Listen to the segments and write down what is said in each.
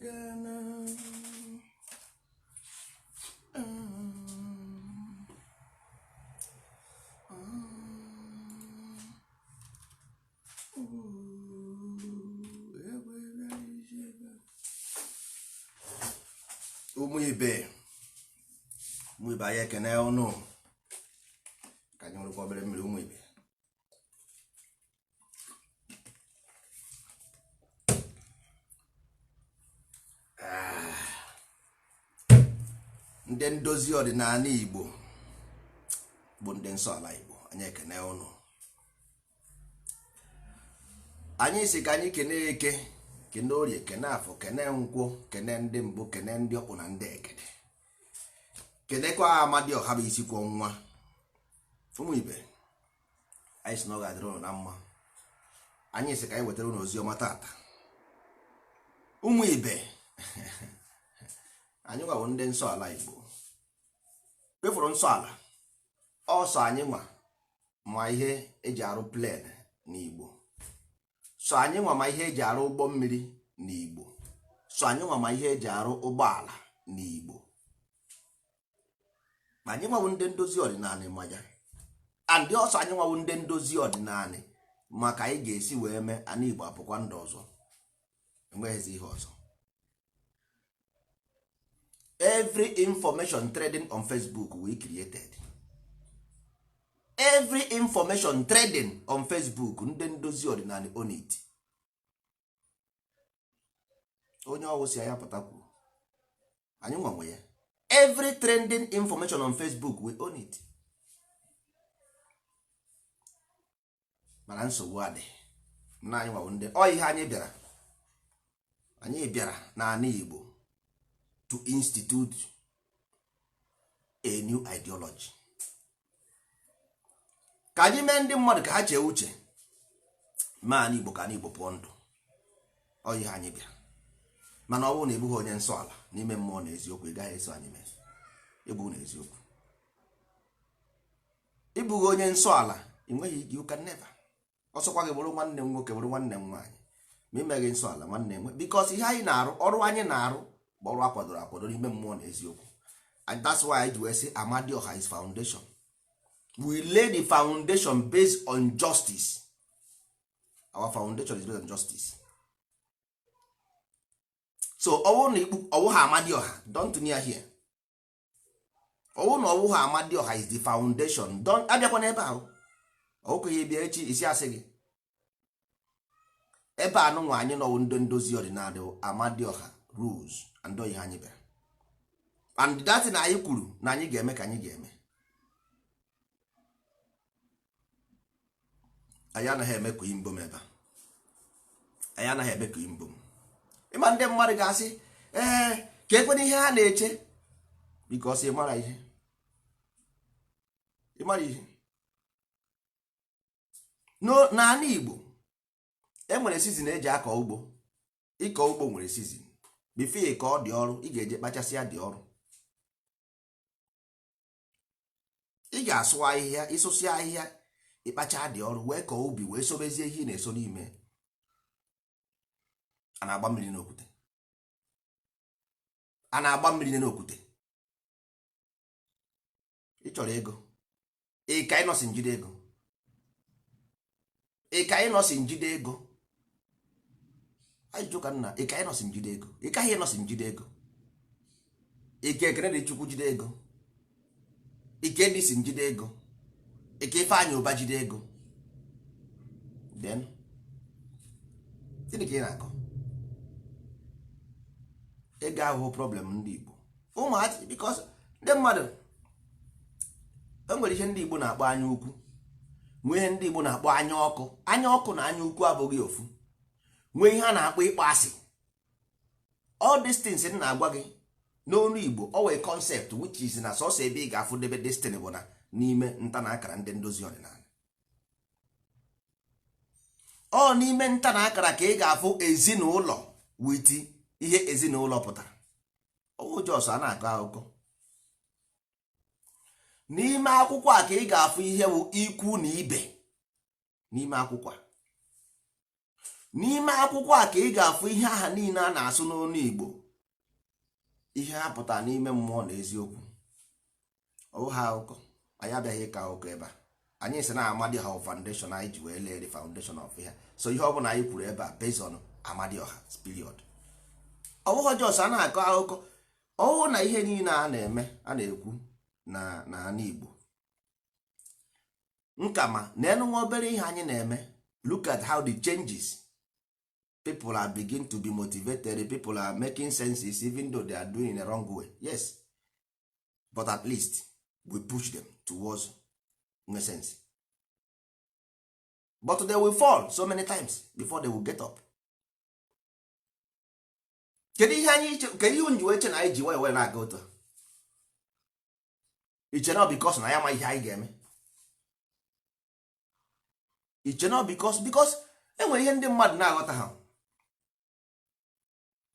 Gana. Ụmụ ibe, ụmụ ibe, anyị ekene ụnụ. Ka anyị nwerekwa obere mmiri, ụmụ ibe. Ndị ndozi ọdịnala Igbo bụ ndị nsọ ala Igbo, anyị ekene ụnụ. Anyị si ka anyị kene Eke, kene Orie, kene Afọ, kene Nkwọ, kene ndị mbụ, kene ndị ọkpụ na ndị ekene, kenekwa Amadioha bụ isikwo nwa. Ụmụ ibe, anyị si na ọ ga-adịrị ụnụ na mma. Anyị si ka anyị wetara ụnụ ozi ọma tata. Ụmụ ibe, anyị nwa bụ ndị nsọ ala Igbo kpefụrụ nsọ ala ọsọ. Anyị nwa ma ihe eji arụ plane n'Igbo, so anyị nwa ma ihe eji arụ ụgbọ mmiri n'Igbo, so anyị nwa ma ihe eji arụ ụgbọala n'Igbo. Ma anyị nwa bụ ndị ndozi ọdịnala ma ya and ọsọ. Anyị nwa bụ ndị ndozi ọdịnala maka anyị ga-esi wee mee ana Igbo apụkwa ndụ ọzọ, enweghịzi ihe ọzọ. Every information trading on Facebook, we created every information trading on Facebook. Ndị ndozi ọdịnala own it. Onye ọwụ si anya pụta kwuru, anyị nwa nwe ya. Every trending information on Facebook, we own it. Mana nsogbu adị na anyị nwawo ndị ọ ihe anyị bịara. Anyị bịara n'ala Igbo to institute a new ideology, ka anyị mee ndị mmadụ ka ha chee uche, mee ala Igbo ka ala Igbo pụọ ndụ. Ọ ihe anyị bịara. Mana ọ bụrụ na ebughị onye nsọ ala n'ime mmụọ na eziokwu, ị gaghị eso anyị mee. Ịbụ na eziokwu, ịbụghị onye nsọ ala, ị nweghị ike. You can never. Ọsọkwa gị bụrụ nwanne m nwoke, bụrụ nwanne m nwaanyị, ma imeghị nsọ ala, nwanne nwe, because ihe anyị na-arụ, ọrụ anyị na-arụ bụ ọrụ akwadoro akwado n'ime mmụọ na eziokwu. And that's why anyị ji wee sị Amadioha is foundation. We lay the foundation based on justice. Our foundation is based on justice. So ọwụ na ikpu ọwụ ha Amadioha, don't near here. Ọwụ na ọwụ ha Amadioha is the foundation, don't abịakwa n'ebe ahụ. Ọwụkwa bịa echi isi asị gị ebe a nụnwa. Anyị nọwụ ndị ndozi ọdịnala, Amadioha rules and ihe anyị bịara and that na anyị kwuru na anyị ga-eme ka anyị ga-eme. Anyị anaghị eme ka imbom ebe a. Anyị anaghị eme ka imbom. Ịma ndị mmadụ ga-asị, ee, ka ekwena ihe ha na-eche, because ị mara ihe, ị mara ihe. N'ala Igbo e nwere season eji akọ ugbo. Ịkọ ugbo nwere season. Before ka ọ dị ọrụ, ị ga-eje kpachasịa dị ọrụ, ị ga-asụ ahịhịa, ịsụsịa ahịhịa, ịkpacha dị ọrụ, wee kọọ ubi, wee sobezie ihe ị na-eso n'ime. A na-agba mmiri n'okwute, a na-agba mmiri n'okwute. Ị chọrọ ego, ị ka ịnọsi njide ego, ị ka ịnọsi njide ego. Ajụjụ ka nna, ị ka ịnọsi njide ego? Ị kaghị ịnọsi njide ego. Ike ekene dị Chukwu jide ego, ike dị si njide ego, ike Ifeanyị Ụba jide ego. Then gịnị ka ị na-akọ? Ego ahụhụ problem ndị Igbo ụmụazị, because ndị mmadụ e nwere ihe ndị Igbo na-akpọ anya ukwu, nwee ihe ndị Igbo na-akpọ anya ọkụ. Anya ọkụ na anya ukwu abụghị ofu. Nwee ihe a na-akpọ ịkpọ asị. All these things m na-agwa gị n'onu Igbo, o wee concept which is na sọsọ ebe ị ga-afụ debe destiny bụ na n'ime nta na akara ndị ndozi ọdịnala. Ọ n'ime nta na akara ka ị ga-afụ ezinụlọ with ihe ezinụlọ pụtara. Ọwụ jos a na-akọ akụkọ n'ime akwụkwọ a ka ị ga-afụ ihe bụ ikwu na ibe n'ime akwụkwọ a. N'ime akwụkwọ a ka ị ga-afụ ihe aha niile a na-asụ n'onu Igbo, ihe ha pụtara n'ime mmụọ na eziokwu. Ọ ha akụkọ anyị abịaghị ịkọ akụkọ ebe a. Anyị sị na Amadioha Foundation, anyị ji wee lee the foundation of ya. So ihe ọ bụla anyị kwuru ebe a based on Amadioha period. Ọ bụghị just a na-akọ akụkọ. Ọwụ na ihe niile a na-eme, a na-ekwu na n'ala Igbo nka, ma na nwa obere ihe anyị na-eme. Look at how the changes, people are begin to be motivated, people are making senses, even though they are doing in the wrong way, yes, but at least we push them towards nwe sense. But they will fall so many times before they will get up. Kedu ihe anyị, kedu ihe nji wee che na anyị ji nwayọ wee na-aga otu a? Iche na because na ya ma ihe anyị ga-eme? Iche na because enwere ihe ndị mmadụ na-aghọta ha,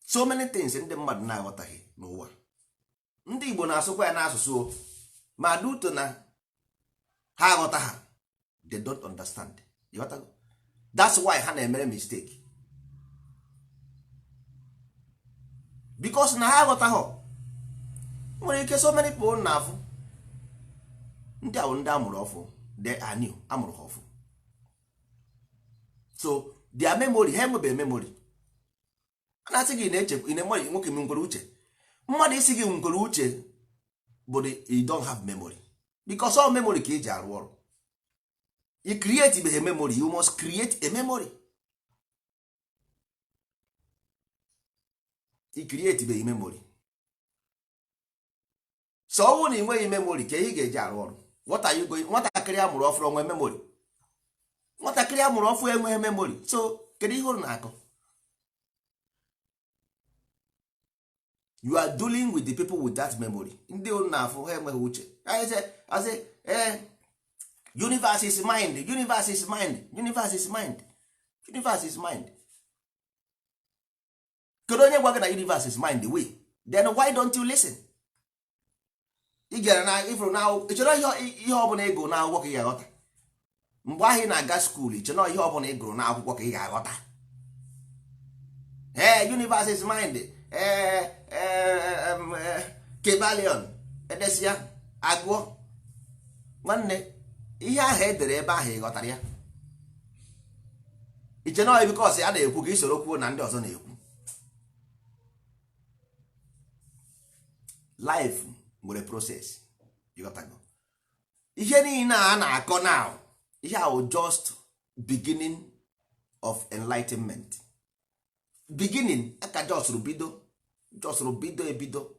so many things ndị mmadụ na-aghọtaghị n'ụwa. Ndị Igbo na-asụkwa ya n'asụsụ, ma duto na ha aghọta ha, they don't understand. Ịghọtago? That's why ha na-emere mistake, because na ha aghọtaghọ. Nwere ike so many people na-afụ ndị ahụ, ndị amụrụ ọfụ, they are new, amụrụ ha ọfụ, so their memory, ha enwebeghị memory. A na-asị gị na-eche ị nwoke m nwere uche, mmadụ isi gị nwere uche bụ you don't have memory, because all memory ka eji arụ ọrụ. You create a memory, you must create a memory. You create a memory. So ọ bụrụ na ị nweghị memory, ka ihe ga-eji arụ ọrụ? What are you going? Nwatakịrị a mụrụ ọfụrụ onwe memory? Nwatakịrị a mụrụ ọfụ enweghị memory. So kedu ihe ụrụ na-akọ? You are dealing with the people with that memory. Ndị ụrụ na-afụ, ha enweghị uche. Asị ee, universe is mind, universe is mind, universe is mind, universe is mind. Kedu onye gwa gị na universe is mind? We then why don't you listen? Ị gara na ifuru na ị chọrọ ihe ọbụla ị gụrụ n'akwụkwọ ka ị ga-aghọta. Mgbe ahụ ị na-aga school, ị chọrọ ihe ọbụla ị gụrụ n'akwụkwọ ka ị ga-aghọta. Ee, universe is mind. Ee, Kybalion edesia agụọ. Nwanne, ihe ahụ edere ebe ahụ, ị ghọtara ya? Iche na because a na-ekwu ka isoro kwuo na ndị ọzọ na-ekwu. Life nwere process, ịghọtago? Ihe niile a na-akọ now, ihe ahụ just beginning of enlightenment, beginning aka just bido, just bido ebido.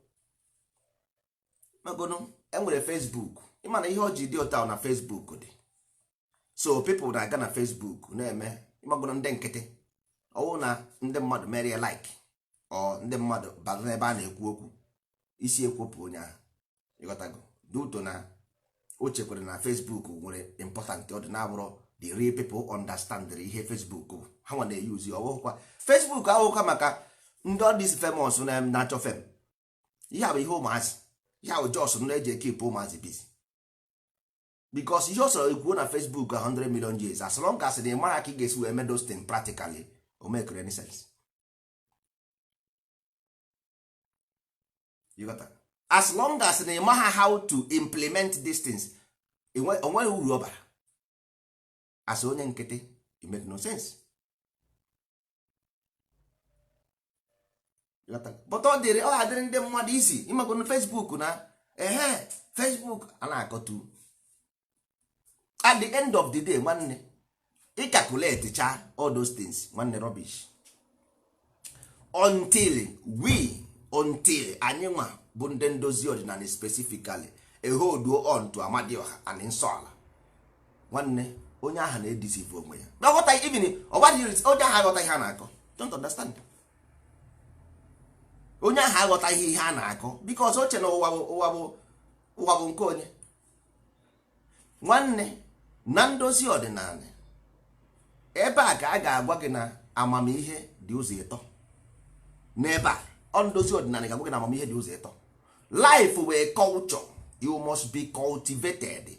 Magonu enwere Facebook, ịmana ihe o ji dị ụtọ na Facebook dị, so people na-aga na Facebook na-eme. Ịmagonu ndị nkịtị, ọwụ na ndị mmadụ mere ya like, ọ ndị mmadụ bata n'ebe a na-ekwu okwu, isi ekwopụ onye ahụ. Ịghọtago? Duto na o chekwara na Facebook nwere important, ọ dị na-abụrụ the real people understand ihe Facebook bụ. Ha nwa na-eyuzi ọwụkwa Facebook ahụkwa maka ndị ọ dị famous na-achọ fem. Ihe a bụ ihe ụmụazị, ihe ahụ jos na eji ekipụ ụmụazị busy, because ihe ọ sọrọ ekwuo na Facebook 100 million years, as long as na ị mara ka ị ga-esi wee mee those things practically, o make any sense. You got that? As long as na ị maha how to implement these things, onweghị uru ọ bara. As onye nkịtị, it make no sense. You got that? But ọ dịrị, ọ adịrị ndị mmadụ isi ịmago na Facebook na ehe Facebook a na-akọtu. At the end of the day, nwanne, ị calculate cha all those things, nwanne, rubbish. Until we, until anyị nwa bụ ndị ndozi ọdịnala specifically eholduo on to Amadioha and nsọala, nwanne, onye ahụ na-edisive onwe ya. Na ọghọta even onye ahụ aghọta ihe a na-akọ, don't understand. Onye ahụ aghọtaghị ihe a na-akọ, because oche na ụwa bụ ụwa bụ ụwa bụ nke onye. Nwanne, na ndozi ọdịnala ebe a ka a ga-agwa gị na amamihe dị ụzọ ịtọ. N'ebe a ọ ndozi ọdịnala ga-agwa gị na amamihe dị ụzọ ịtọ. Life wee culture, you must be cultivated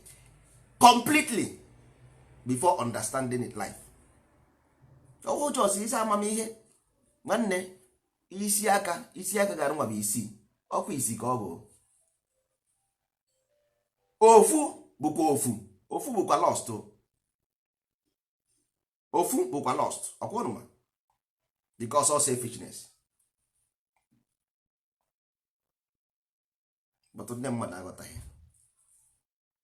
completely before understanding it life. Ọwụ just isi amamihe. Nwanne, isi aka, isi aka gara nwa bụ isii, ọkwa isi ka ọ bụ. Ofu bụkwa ofu, ofu bụkwa lost, ofu bụkwa lost, ọkwa because of selfishness. But ndị mmadụ aghọtaghị.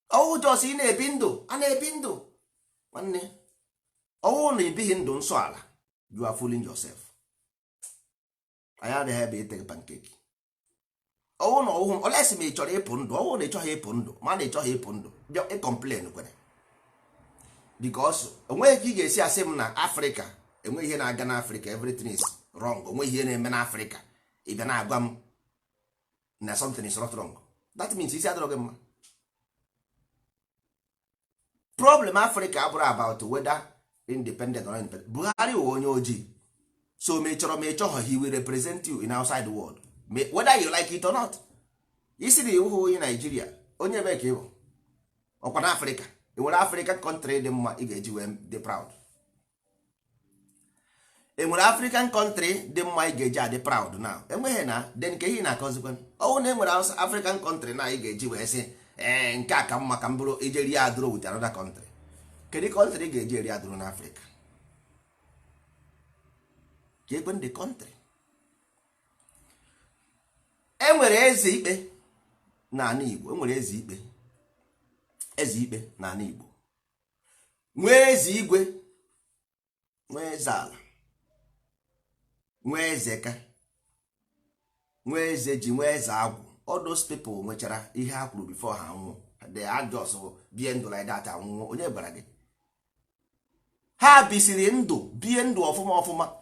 Ọwụ just ị na-ebi ndụ, a na-ebi ndụ. Nwanne, ọwụ na ebighị ndụ nsọ ala, you are fooling yourself. Anyị abịaghị ebe ite pancake. Ọwụ na ọwụ olesi ma ị chọrọ ịpụ ndụ, ọwụ na ị chọghị ịpụ ndụ, ma na ị chọghị ịpụ ndụ, bịa ịcomplain kwere, because onweghị ka ị ga-esi asị m na Afrịka enweghị ihe na-aga n'Afrịka, everything is wrong, onweghị ihe na-eme n'Afrịka, ị bịa na-agwa m na something is not wrong. That means isi adịrọ gị mma. Problem Africa abụrụ about whether independent or independent. Buhari wụ onye ojii, so ma ị chọrọ ma ị chọghọ, he will represent you in outside world, whether you like it or not. Isi na iwu onye Naijiria, onye ebe ka ị bụ? Ọkwa na Afrịka enwere African country dị mma ị ga-eji wee dị proud? Enwere African country dị mma ị ga-eji adị proud now? Enweghị. Na then nke ihe na-akọzikwa, ọwụ na enwere African country na ị ga-eji wee sị, ee, nke a ka mma ka m bụrụ ije rie adụrụ with another country. Kedu country ị ga-eji eri adụrụ n'Africa? Ka ekwe ndị country enwere eze ikpe n'ala Igbo, enwere eze ikpe, eze ikpe n'ala Igbo, nwee eze igwe, nwee eze ala, nwee eze ka, nwee eze ji, nwee eze agwụ. All those people nwechara ihe ha kwuru before ha nwụọ. They are just bie ndụ like that, anwụọ. Onye gwara gị ha bisiri ndụ, bie ndụ ọfụma ọfụma,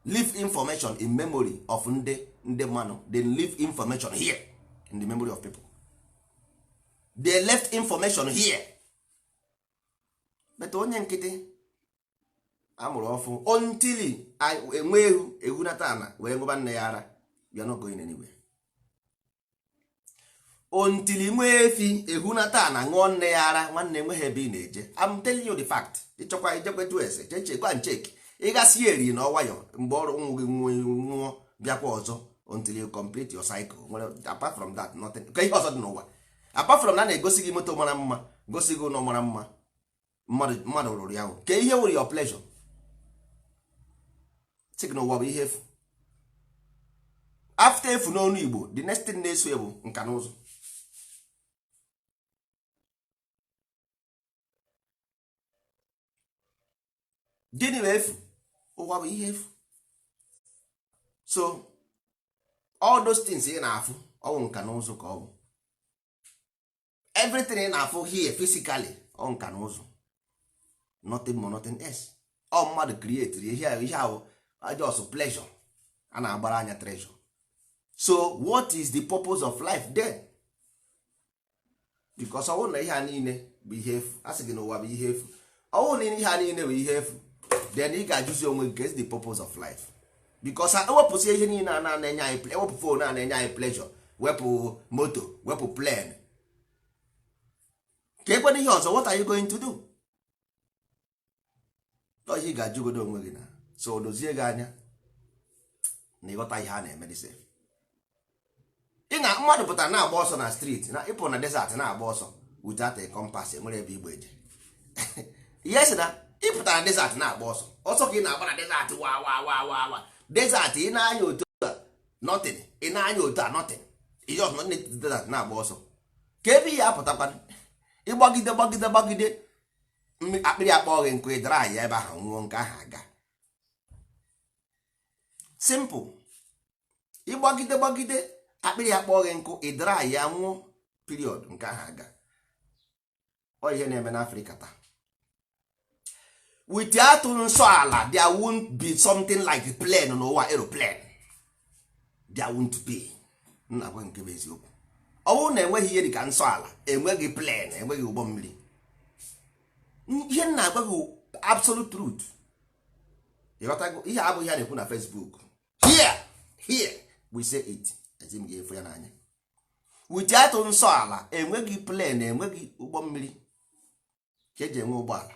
leave information in memory of ndị mmanụ? They leave information here in the memory of people. They left information here. But onye nkịtị amụrụ ọfụ, until enwe ewu ehunata ana wee ṅụba nne ya ara, you are not going anywhere. Until nwee efi ehunata ana ṅụọ nne ya ara, nwanne, enweghị ebe ị na-eje. I'm telling you the fact. Ịchọkwa ijekwe jụ ese, cheche gwa nchek ịgasị eri na ọwayọ mgbe ọrụ nwụ gị nwụọ, bịakwa ọzọ until you complete your cycle. Nwere apart from that, nothing. Ka ihe ọzọ dị n'ụwa apart from na na-egosi gị moto mara mma, gosi gị ụlọ mara mma, mmadụ rụrụ ya, ka ihe were your pleasure, sị gị n'ụwa bụ ihe efu. After efu n'ọnụ Igbo, the next thing na-eso ya bụ nka na ụzụ. Gịnị bụ efu? Ụwa bụ ihe efu. So all those things ị na-afụ, ọwụ nka na ụzụ ka ọ bụ. Everything ị na-afụ here physically, ọ nka na ụzụ, nothing more, nothing else. Ọ mmadụ create ihe. Ihe ahụ just pleasure a na-agbara anya treasure. So what is the purpose of life then? Because ọwụ na ihe a niile bụ ihe efu, a sị gị na ụwa bụ ihe efu, ọwụ na ihe a niile bụ ihe efu, then ị ga-ajụzi onwe gị, is the purpose of life? Because ewepụsị ihe niile a na-enye anyị, ewepụ phone a na-enye anyị pleasure, wepụ moto, wepụ plane, ka ekwena ihe ọzọ, what are you going to do? Ọ ihe ị ga-ajụgodo onwe gị na so dozie gị anya na ịghọta ihe a na-eme. Dịsị ị na mmadụ pụtara na-agba ọsọ na street, na ịpụ na desert na-agba ọsọ without a compass, enwere ebe igbo eje. Ihe sị na ị pụtara na desert na-agba ọsọ, ọsọ ka ị na-agba na desert, wa wa wa wa wa desert, ị na-anya otu a, nothing, ị na-anya otu a, nothing. Ihe ọzọ na desert na-agba ọsọ, ka ebe ihe apụtakwa, ịgbagide gbagide gbagide, akpịrị akpọ gị nkụ, ịdara ya ebe ahụ nwụọ. Nke ahụ aga simple. Ịgbagide gbagide, akpịrị akpọ gị nkụ, ịdara ya nwụọ, period. Nke ahụ aga. Ọ ihe na-eme n'Afrịka taa. Without nsọ ala, there won't be something like plane n'ụwa, aeroplane, there won't be. Nna gwa nke bụ eziokwu, ọ bụrụ na enweghị ihe dị ka nsọ ala, enweghị plane, enweghị ụgbọ mmiri. Ihe nna agwa gị, absolute truth. Ịghọtago? Ihe abụghị a na-ekwu na Facebook. Here, here we say it. Ezi m ga-efu ya n'anya. Without nsọ ala, enweghị plane, enweghị ụgbọ mmiri ka eji enwe ụgbọala.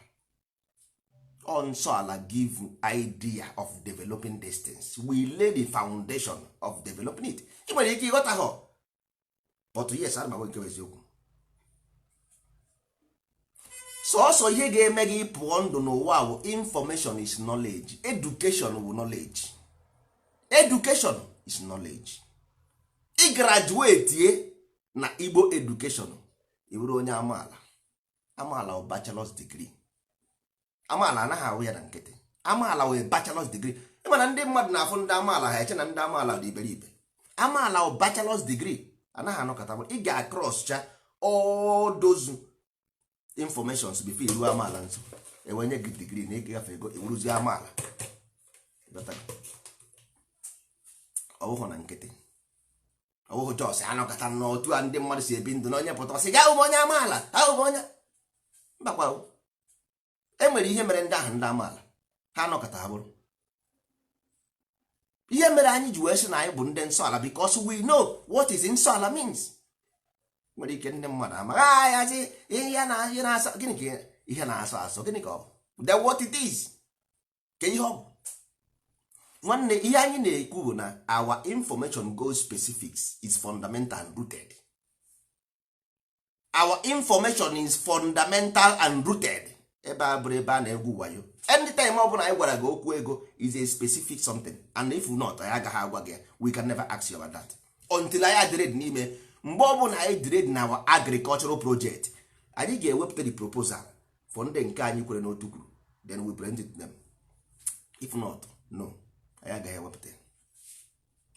Ọ nsọ ala give idea of developing distance. We lay the foundation of developing it. Ị nwere ike ịghọta ha, but yes, ana m agwa nke bụ eziokwu. Sọọsọ ihe ga-eme gị pụọ ndụ n'ụwa bụ information is knowledge. Education bụ knowledge. Education is knowledge. Ị graduate na Igbo education, ị bụrụ onye amaala. Amaala bụ bachelor's degree. Amaala anaghị ahụ ya na nkịtị. Amaala wee bachelor's degree. Ịma na ndị mmadụ na-afụ ndị amaala, ha eche na ndị amaala dị iberibe. Amaala bụ bachelor's degree. Anaghị anọkọta. Ị ga-across cha all those informations before iruo amaala nso, enwenye gị degree na ịgafe ego iwuruzie amaala. Ọ bụghị na nkịtị, ọ bụghị just anọkọta n'otu a ndị mmadụ si ebi ndụ na onye pụta sị gị ahụ m onye amaala, ahụ m onye mbakwa. E nwere ihe mere ndị ahụ ndị amaala ha anọkọta ha bụrụ ihe mere anyị ji wee sị na anyị bụ ndị nsọ ala, because we know what is nsọ ala means. Nwere ike ndị mmadụ amaghị ya, sị ihe na ihe na-asọ gịnị, ka ihe na-asọ asọ gịnị ka ọ bụ? Then what it is, ka ihe ọ bụ, nwanne, ihe anyị na-ekwu bụ na our information goes specifics is fundamental and rooted. Our information is fundamental and rooted. Ebe a bụrụ ebe a na-egwu wayo. Anytime ọ bụla anyị gwara gị okwu ego is a specific something, and if not, anyị agaghị agwa gị. We can never ask you about that until anyị adịrị n'ime. Mgbe ọ bụla anyị dịrị na our agricultural project, anyị ga-ewepụta the proposal for ndị nke anyị kwere n'otu kwuru, then we present it to them. If not, no, anyị agaghị ewepụta.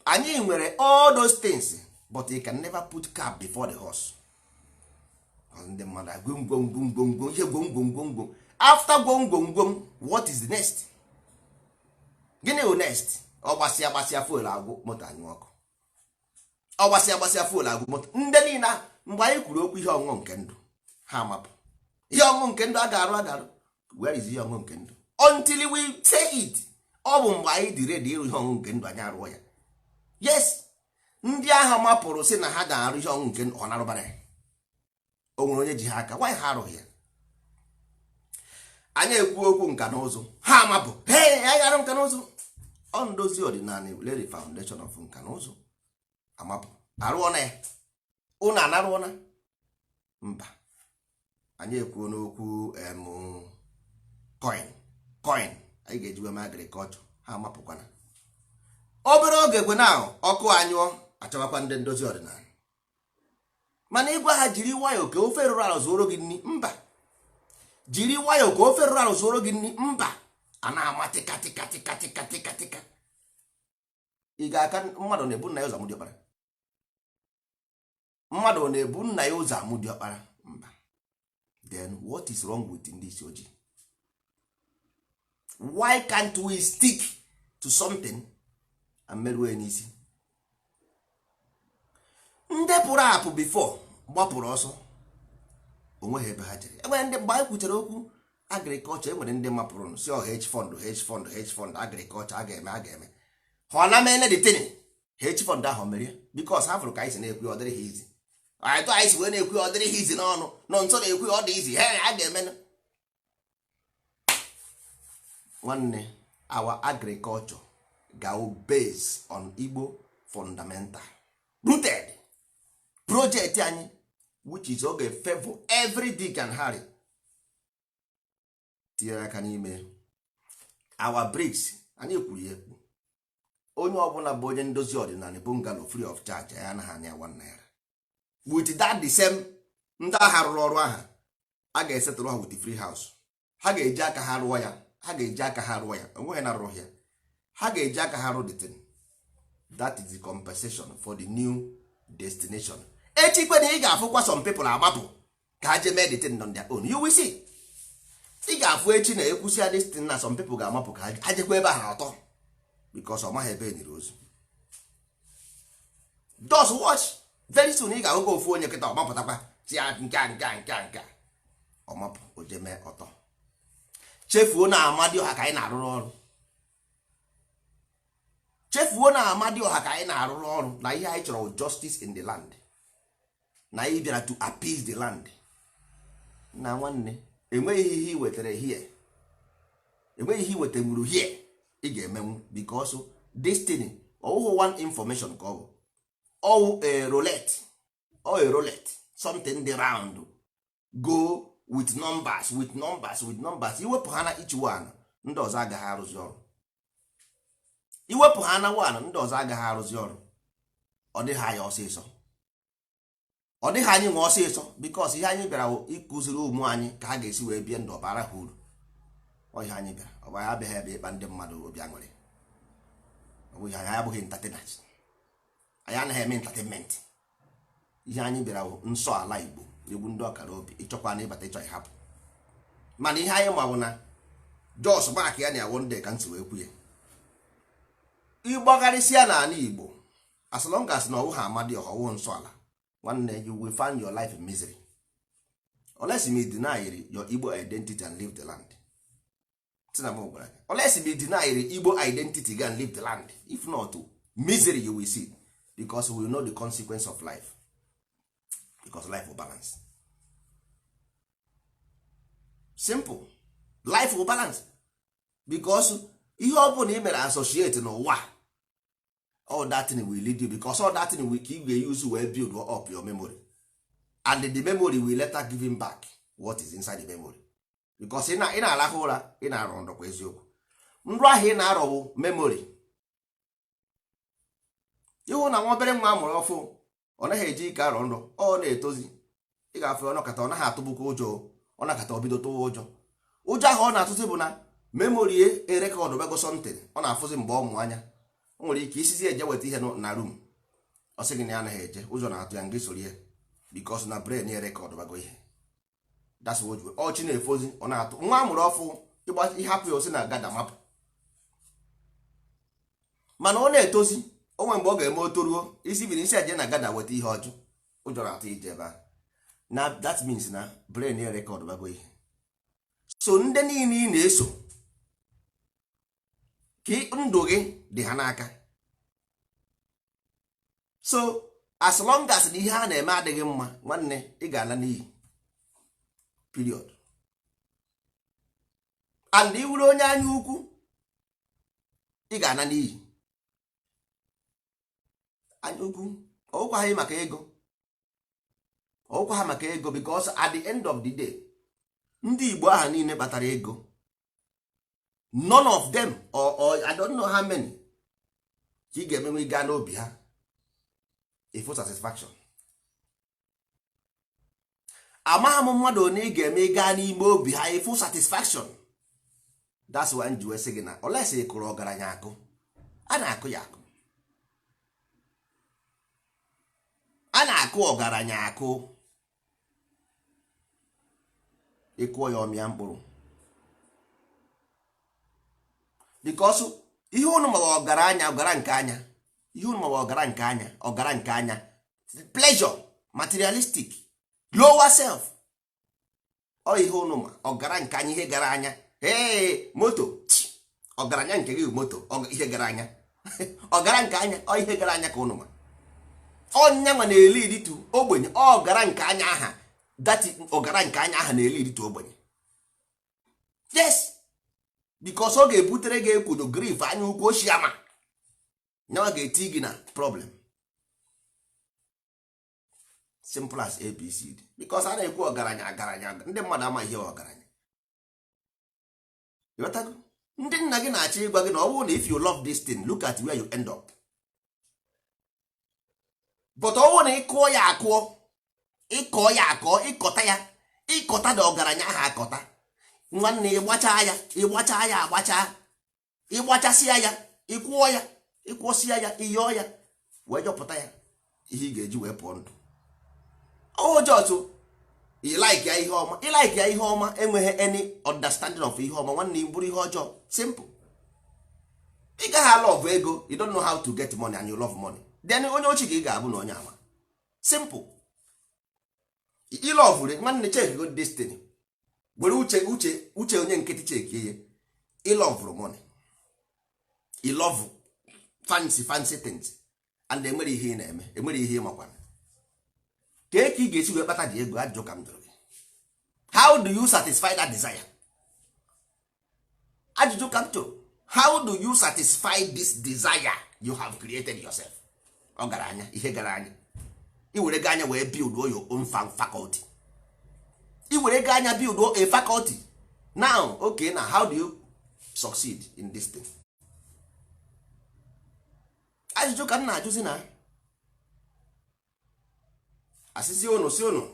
Anyị nwere all those things, but you can never put cart before the horse. Ndị mmadụ gwomgwomgwomgwom ihe gwomgwomgwomgwom. After gwomgwomgwom, what is the next? Gịnị bụ next? Ọ gbasịa gbasịa, fuel agwụ, moto anyụ ọkụ. Ọ gbasịa gbasịa, fuel agwụ, moto. Ndị niile mgbe anyị kwuru okwu ihe ọṅụṅụ nke ndụ, ha amapụ. Ihe ọṅụṅụ nke ndụ a ga-arụ, a ga-arụ. Where is ihe ọṅụṅụ nke ndụ? Until we say it, ọ bụ mgbe anyị dị ready ịrụ ihe ọṅụṅụ nke ndụ, anyị arụọ ya. Yes, ndị agha mapụrụ sị na ha ga-arụ ihe ọṅụṅụ nke ndụ, ọ narụbara ya. O nwere onye ji ha aka? Nwaanyị ha arụghị ya. Anyị ekwu okwu nka na ụzụ, ha amapụ. Hey, anyị arụ nka na ụzụ. Ọ ndozi ọdịnala lay the foundation of nka na ụzụ, amapụ arụọ na ya. Ụnụ anarụọ na mba. Anyị ekwuo n'okwu em coin. Coin anyị ga-eji wee mee agriculture, ha amapụkwana. Obere oge gwe na ọkụ anyụọ, achọbakwa ndị ndozi ọdịnala. Mana ịgwa ha jiri nwayọọ ka ofe rụrụ arụ zuoro gị nri, mba. Jiri nwayọọ ka ofe rụrụ arụ zuoro gị nri, mba. A na-ama tịka tịka tịka tịka tịka tịka. Ị ga-aka mmadụ na-ebu nna ya ụzọ amụ diọkpara? Mmadụ na-ebu nna ya ụzọ amụ diọkpara? Mba. Then what is wrong with ndị isi ojii? Why can't we stick to something and merue n'isi? Ndị pụrụ apụ before gbapụrụ ọsọ, onweghị ebe ha jere. Enwere ndị mgbe anyị kwuchere okwu agriculture, enwere ndị mapụrụ si ọ hedge fund, hedge fund, hedge fund, agriculture a ga-eme, a ga-eme. Ha na mene the thing, hedge fund ahụ merie, because ha fụrụ ka anyị si na-ekwu, ọ dịrị ha izi. Anyị tụ anyị si wee na-ekwu, ọ dịrị ha izi n'ọnụ nọ nso na-ekwu, ọ dị izi. He a ga-eme. Nwanne, our agriculture ga base on Igbo fundamental rooted project anyị, which is oge favor every Dick and Harry tinyere aka n'ime our bricks. Anyị kwuru ya ekwu, onye ọbụla bụ onye ndozi ọdịnala, bungalow free of charge. Ya anaghị anya 1 naira. With that, the same ndị agha rụrụ ọrụ aha a ga-esetụrụ ha with the free house. Ha ga-eji aka ha rụọ ya. Ha ga-eji aka ha rụọ ya. Onweghị na rụrụ ya, ha ga-eji aka ha rụ the thing. That is the compensation for the new destination. Echikwe na ị ga-afụkwa some people agbapụ ka ha jee mee the thing on their own. You will see. Ị ga-afụ echi na ekwusi ya this thing na some people ga-amapụ ka ha jekwa ebe ahụ ọtọ, because ọ maghị ebe e nyere ozu. Just watch. Very soon ị ga-ahụkwa ofu onye kịta ọmapụtakwa si ya nke a, nke a, nke a, nke a, ọmapụ o jee mee ọtọ. Chefuo na Amadioha ka anyị na-arụrụ ọrụ. Chefuo na Amadioha ka anyị na-arụrụ ọrụ, na ihe anyị chọrọ justice in the land, na anyị bịara to appease the land. Na nwanne, enweghị ihe ị wetara here. Enweghị ihe iwetanwuru here ị ga-emenwu, because destiny ọwụhụ one information ka ọ bụ. Ọwụ a roulette, ọ a roulette, something dị round, go with numbers, with numbers, with numbers. Iwepụ ha na each one, ndị ọzọ agaghị arụzi ọrụ. Iwepụ ha na one, ndị ọzọ agaghị arụzi ọrụ. Ọ dịghị anyị ọsịsọ, ọ dịghị anyị nwe ọsịsọ, because ihe anyị bịara wụ ịkụziri ụmụ anyị ka ha ga-esi wee bie ndụ ọbara ha uru. Ọ ihe anyị bịara. Ọ bụ anyị abịaghị ebe ịkpa ndị mmadụ obi aṅụrị. Ọ bụghị anyị abụghị entertainers. Anyị anaghị eme entertainment. Ihe anyị bịara bụ nsọ ala Igbo, egwu ndị ọkara obi. Ịchọkwa na ịbata, ịchọ ịhapụ, mana ihe anyị ma bụ na jos mark ya na awụ ndị ka ntị wee kwuye. Ịgbagharịsịa n'ala Igbo, as long as na ọwụ ha amadị ọha, ọwụ nsọ ala, nwanne, you will find your life in misery unless you deny your Igbo identity and leave the land. Sị na m gwara gị, unless you deny Igbo identity, go and leave the land. If not, misery you will see, because we know the consequence of life, because life will balance. Simple, life will balance, because ihe ọ bụla ị mere associate n'ụwa, all that thing will lead you, because all that thing will ka ị ga-use wee build up your memory, and the memory will later give him back what is inside the memory, because ị na-arahụ ụra, ị na-arọ nrọ. Kwa eziokwu, nrọ ahụ ị na-arọ bụ memory. Ịhụ na nwa obere nwa amụrụ ọfụ, ọ naghị eji ike arọ nrọ. Ọ na-etozi, ị ga-afụ ọnọkata, ọ naghị atụbukwa ụjọ. Ọ nakata, ọ bido tụwa ụjọ. Ụjọ ahụ ọ na-atụzi bụ na memory e record bego something ọ na-afụzi mgbe ọ mụ anya. O nwere ike isizi eje weta ihe na room, ọ sị gị na ya anaghị eje, ụjọ na-atụ ya. Ngị soro ya, because na brain ya record bago ihe. That's what ọchị na-efozi. Ọ na-atụ nwa amụrụ ọfụ ịgba ịhapụ ya, osi na gada mapụ. Mana ọ na-etozi onwe mgbe ọ ga-eme, o toruo isi biri isi eje na gada weta ihe, ọjụ, ụjọ na-atụ ije ebe ahụ. Na that means na brain ya record bago ihe. So ndị niile ị na-eso ka ndụ gị dị ha n'aka. So as long as na ihe a na-eme adịghị mma, nwanne, ị ga-ala n'iyi, period. And ị wuru onye anya ukwu, ị ga-ana n'iyi. Anya ukwu ọwụkwaghị maka ego, ọwụkwa ha maka ego, because at the end of the day, ndị Igbo aha niile kpatara ego, none of them, or I don't know how many ka ị ga-emenwe gaa n'obi ha ifu satisfaction. Amaghị m mmadụ one ị ga-eme gaa n'ime obi ha ifu satisfaction. That's why m ji wee sị gị na olesi ị kụrụ ọgaranya akụ, a na-akụ ya akụ, a na-akụ ọgaranya akụ. Ịkụọ ya, ọmịa mkpụrụ, because ihe unu mawa ọgaranya, ọgara nke anya, ihe unu mawa ọgara nke anya, ọgara nke anya, pleasure, materialistic, lower self. Ọ ihe unu ma ọgara nke anya, ihe gara anya. Ee, moto ọgaranya nke gị bụ moto, ihe gara anya. Ọgara nke anya, ọ ihe gara anya ka unu ma. Ọnya nwa na-eli iritu ogbenye. Ọgara nke anya aha dati, ọgara nke anya aha na-eli iritu ogbenye. Yes, because ọ ga-ebutere gị ekwudo, grief, anya ukwu, oshiama nyawa ga-eti gị na problem. Simple as ABCD. Because a na-ekwu ọgaranya, ọgaranya, ndị mmadụ ama ihe ọgaranya. Ịghọtago? Ndị nna gị na-achọ ịgwa gị na ọ bụrụ na if you love this thing, look at where you end up. But ọ bụrụ na ịkụọ ya akụọ, ịkọọ ya akọọ, ịkọta ya, ịkọta na ọgaranya ahụ akọta, nwanne, ịgbachaa ya, ịgbachaa ya, agbachaa, ịgbachasịa ya, ịkwụọ ya, ịkwụsịa ya, ịyọọ ya, wee jọpụta ya ihe ị ga-eji wee pụọ ndụ. Ụjọtụ ịlike ya ihe ọma, ịlike ya ihe ọma, enweghị any understanding of ihe ọma, nwanne, ị bụrụ ihe ọjọọ. Simple. Ị gaghị love ego. You don't know how to get money and you love money, then onye ochi ka ị ga-abụ na onye ama. Simple. Ị love, nwanne, check go destiny. Were uche, uche, uche onye nkịtị chekie ya. Ị love money, ị love fancy, fancy things, and enwere ihe ị na-eme, enwere ihe ị makwana ka ka ị ga-esi wee kpata dị ego. Ajụjụ ka m jụrụ gị: how do you satisfy that desire? Ajụjụ ka m jụrụ: how do you satisfy this desire you have created yourself? Ọ gara anya, ihe gara anya, i were go anya wee build your own faculty. I were go anya build a faculty now. Okay, now how do you succeed in this thing? Ajụjụ ka m na-ajụzi. Na asịsị unu, si unu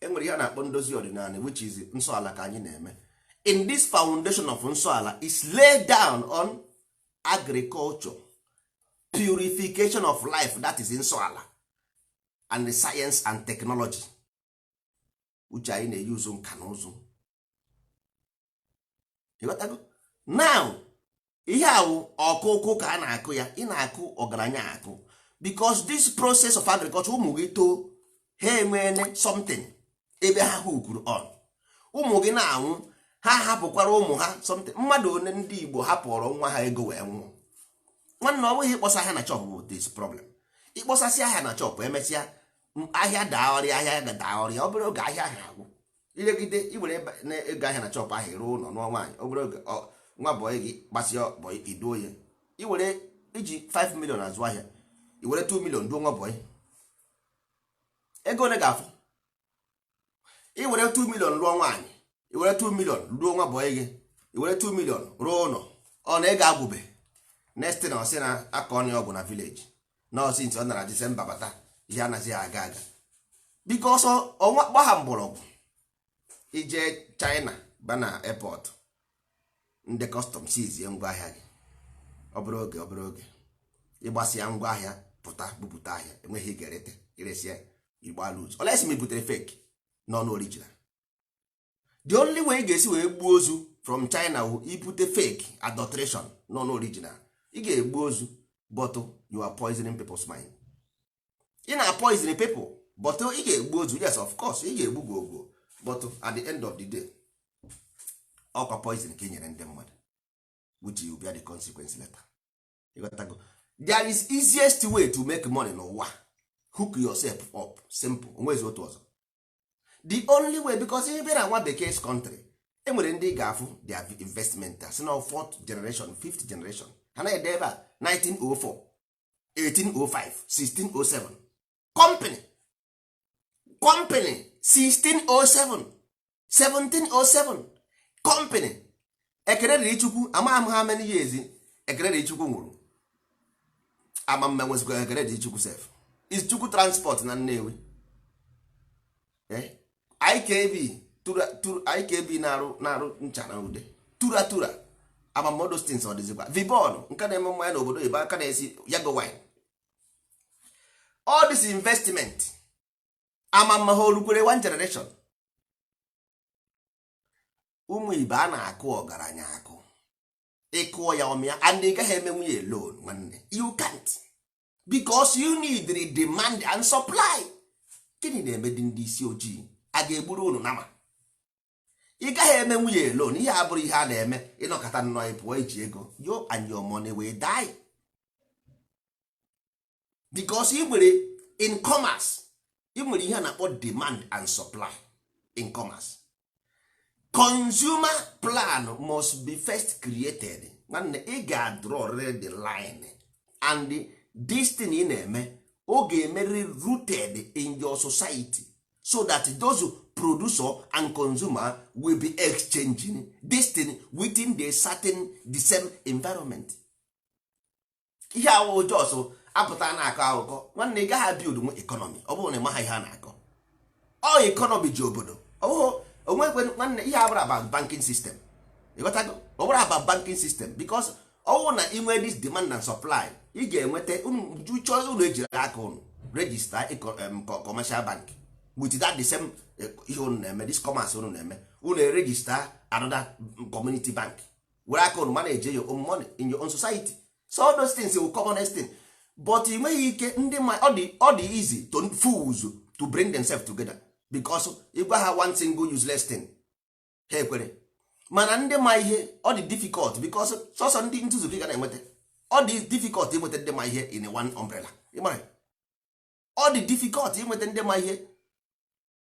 enwere ihe a na-akpọ ndozi ọdịnala, which is nsọ ala ka anyị na-eme. In this foundation of nsọ ala is laid down on agriculture, purification of life, that is nsọ ala, and the science and technology, which anyị na-eyuzu nka na ụzụ. Ịghọtago? Now ihe awụ ọkụkụ ka a na-akụ ya, ị na-akụ ọgaranya akụ, because this process of agriculture, ụmụ gị too, ha enweene something ebe ha hukuru on. Ụmụ gị na-anwụ, ha hapụkwara ụmụ ha something. Mmadụ one ndị Igbo hapụrụ nwa ha ego wee nwụọ? Nwanne, ọ bụghị ịkpọsa ahịa na shop bụ this problem. Ịkpọsasị ahịa na shop, emesịa ahịa daa ọrịa, ahịa daa ọrịa, obere oge ahịa ahụ agwụ. Iregide iwere na ego ahịa na shop ahụ ruo ụlọ nụọ nwaanyị, obere oge nwa bọyị gị gbasịa bọyị, iduo ya. Iwere iji 5 million azụ ahịa, iwere 2 million duo nwa bọyị, ego ole ga-afụ? Iwere 2 million lụọ nwaanyị, iwere 2 million ruo nwa bọyị gị, iwere 2 million rụọ ụlọ, ọ na ego agwụbe. Next thing, ọ sị na aka ọnụ ọgwụ na village nọọsụ ntị ọ nara Disemba bata, ihe anaghị aga aga biko. Ọsọ ọnwa gbagha mgbọrọgwụ. Ije China, ba na airport, ndị custom sizie ngwa ahịa gị. Obere oge, obere oge, ịgbasịa ngwa ahịa pụta, bupụta ahịa, enweghị ị ga-erete. Iresịa, igba lose, unless ma butere fake non original. The only way ị ga-esi wee gbuo ozu from China wụ ibute fake adulteration, non original. Ị ga-egbu ozu, but you are poisoning people's mind. Ị na poison people, but ị ga-egbu ozu. Yes, of course ị ga-egbu gwogwo, but at the end of the day, ọkwa poison ka ị nyere ndị mmadụ, which you bear the consequence later. Ịghọtago? There is easiest way to make money n'ụwa: hook yourself up. Simple. Onwezi otu ọzọ, the only way, because ihe bịara nwa bekee country, enwere ndị ga-afụ their investment asị na fourth generation, fifth generation, ha na-ede ebe a 1904, 1805, 1607 company, company 1607, 1707 company. Ekene dịrị Chukwu, ama m ha many years ekene dịrị Chukwu nwụrụ. Ama mma nwezikwa ekene dịrị Chukwu sef. Is Chukwu Transport na Nnewi. IKB IKB na-arụ ncha na ude tura tura. Amamodo things, ọ dịzikwa Vibon nke na-eme mmanya n'obodo oyibo, aka na-esi yago wine. All this investment, amamma ha orukwere one generation. Ụmụ ibe, a na-akụ ọgaranya akụ, ịkụọ ya ọmịa, and ị gaghị eme nwunye alone. Nwanne, you can't, because you need the demand and supply. Gịnị na-eme dị ndị isi ojii a ga-egburu unu nama? Ị gaghị eme nwunye alone. Ihe a bụrụ ihe a na-eme, ịnọkọta nnọọ ị pụọ iji ego, you and your money will die, because ị nwere in commerce, ị nwere ihe a na-akpọ demand and supply. In commerce, consumer plan must be first created. Nwanne, ị ga-draw the line, and this thing ị na-eme, ọ ga-emerịrị rooted in your society, so that those producer and consumer will be exchanging this thing within the certain, the same environment. Ihe awụ jos apụta na-akọ akụkọ. Nwanne, ị gaghị build nwe economy ọ bụrụ na ị maha ihe a na-akọ. Ọ economy ji obodo, ọ bụghị onwekwe. Nwanne, ihe abụrụ about banking system. Ịghọtago? Ọ bụrụ about banking system, because ọwụ na inwe this demand and supply, ị ga-enweta chọọ unu ejiri aka unu register commercial bank with that the same ihe unu na-eme, this commerce unu na-eme. Unu register another community bank, were aka unu manage your own money in your own society. So all those things will common thing, but ị nweghị ike. Ndị ma ọ dị easy to fools to bring themselves together, because ịgwa ha one single useless thing, ha ekwere. Mana ndị ma ihe, ọ dị difficult, because sọsọ ndị nzuzu ka ị ga na-enweta. Ọ dị difficult inweta ndị ma ihe in one umbrella. Ịmara, ọ dị difficult inweta ndị ma ihe,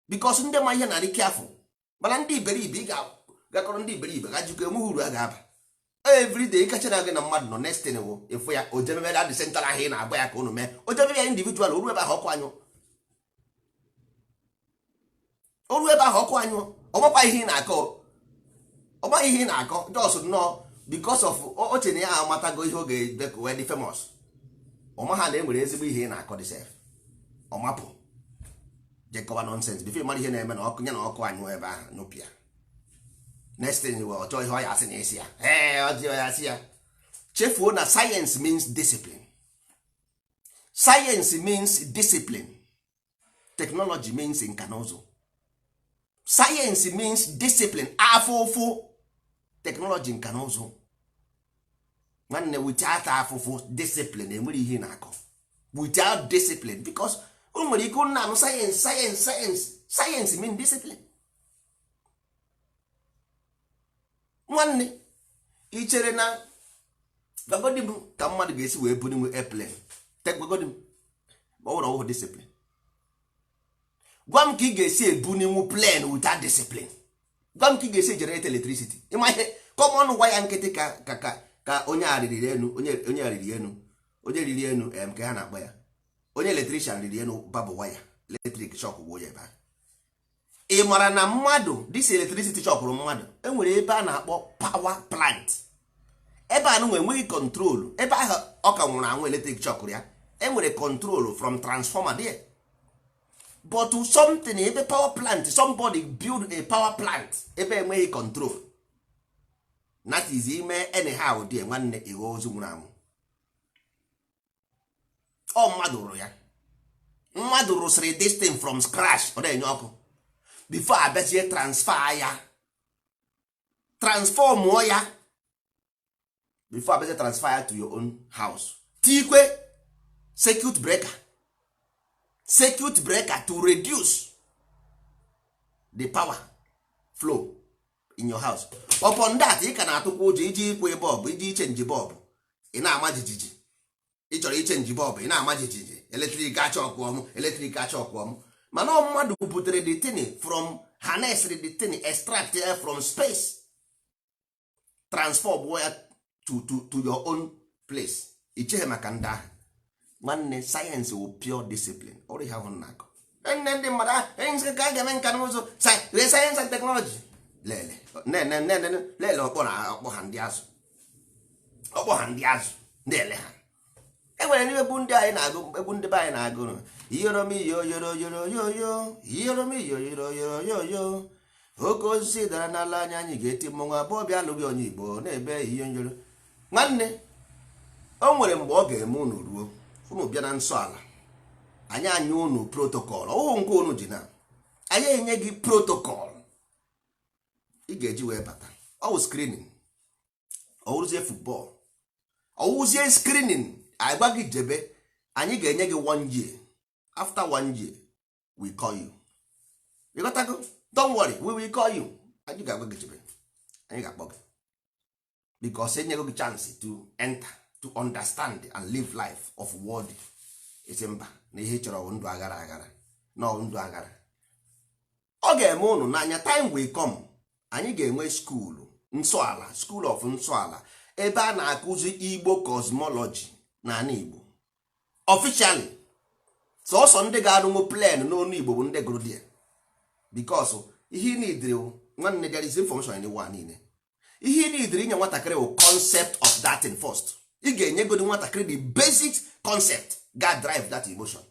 because ndị ma ihe na-adị careful. Mana ndị iberibe, ị ga Gakọrọ ndị iberibe ga jikọ, enweghị uru a ga-aba. Everyday ịkacha gị na mmadụ nọ, next thing wụ ịfụ ya ojemebe da center ahụ ị na-agba ya ka unu mee ojemebe ya individual. Oru ebe ahụ ọkụ anyụ, oru ebe ahụ ọkụ anyụ. Ọgbakwa ihe ị na-akọ, ọgbaghị ihe ị na-akọ, just nnọọ because of oche na ya amatago ihe ọ ga-ede ka wee dị famous. Ọma ha na enwere ezigbo ihe ị na-akọ dị sef. Ọmapụ jekọba nonsense before mara ihe na-eme na ọkụ ya na ọkụ anyụ ebe ahụ nyụpịa. Next thing wee ọchọ ihe ọ ya asị na isi ya, ee, ọ dị ya asị ya chefuo na science means discipline. Science means discipline. Technology means nka na ụzụ. Science means discipline, afụfụ. Technology, nka na ụzụ. Nwanne, without afụfụ, discipline, enwere ihe ị na-akọ without discipline, because o nwere ike ụnụ na-anụ science, science, science. Science mean discipline. Nwanne, ị chere na gwagodi m ka mmadụ ga-esi wee buru nwe airplane? Gwagodi m, ọ bụrụ ọwụhụ discipline, gwa m ka ị ga-esi ebuninwu plane without discipline. Gwa m ka ị ga-esi generate electricity. Ịma ihe common waya nkịtị ka ka ka ka onye a riri enu, onye riri enu, onye riri enu, em ka ha na-akpọ ya, onye electrician riri enu barbed wire, electric shock gbuo ya ebe ahụ. Ị mara na mmadụ, this electricity chọpụrụ mmadụ, enwere ebe a na-akpọ power plant. Ebe a nwe enweghị control ebe ahụ, ọ ka nwụrụ anwụ, electric shock ya. Enwere control from transformer there, but something ebe power plant, somebody build a power plant ebe enweghị control. That is ime anyhow there, nwanne, ịghọ ozu nwụrụ anwụ. Ọ mmadụ rụrụ ya, mmadụ rụsịrị this thing from scratch, ọ na-enye ọkụ before abịazie transfer ya, transformụọ ya, before abịazie transfer ya to your own house. Tikwe circuit breaker, circuit breaker to reduce the power flow in your house. Upon that, ị ka na-atụkwa ụjọ iji ikwe bulb, iji ichange bulb, ị na-ama jijiji. Ị chọrọ ichange bulb, ị na-ama jijiji, electric acha ọkụ ọmụ, electric acha ọkụ ọmụ. Mana ọ mmadụ butere the thing from harness the thing, extract ya from space, transform ya to your own place. Icheghe maka ndị ahụ. Nwanne, science wụ pure discipline. Ọrụ ihe ahụ na-akọ nne ndị mmadụ ka a ga-eme nka na ụzụ, science and technology, lele nene, lele ọkpọ na ọkpọ ha ndị azụ, ọkpọ ha ndị azụ na-ele ha. E nwere n'ime egwu ndị anyị na-agụ, egwu ndị be anyị na-agụ, iyoromiyo yoro yoro yoyo, iyoromiyo yoro yoro yoyo, oke osisi dara n'ala anya, anyị ga-eti mmọnwụ abụọ bịa alụghị onye Igbo na-ebe iyo njoro. Nwanne, o nwere mgbe ọ ga-eme unu ruo, unu bịa na nsọ ala anyị, anya unu protocol ọhụụ nke unu ji na anyị enye gị protocol ị ga-eji wee bata. Ọ wụ screening, ọwụrụzie football, ọwụzie screening. Agba gị jebe, anyị ga-enye gị one year. After one year, we call you. You got go? Don't worry, we will call you. Anyị ga-agwa gị jebe, anyị ga-akpọ gị because enyego gị chance to enter, to understand and live life of world. Isi mba na ihe ị chọrọ bụ ndụ aghara aghara na ọ ndụ aghara. Ọ ga-eme unu n'anya. Time will come, anyị ga-enwe school nsọala, school of nsọala, ebe a na-akụzi Igbo cosmology n'ala Igbo officially. Sọsọ ndị ga-arụnwu plane n'onu Igbo bụ ndị gụrụ there, because ihe ị nidiri, nwanne, there is information in the ụwa niile. Ihe ị nidiri inye nwatakịrị bụ concept of that thing first. Ị ga-enyegodi nwatakịrị the basic concept ga drive that emotion.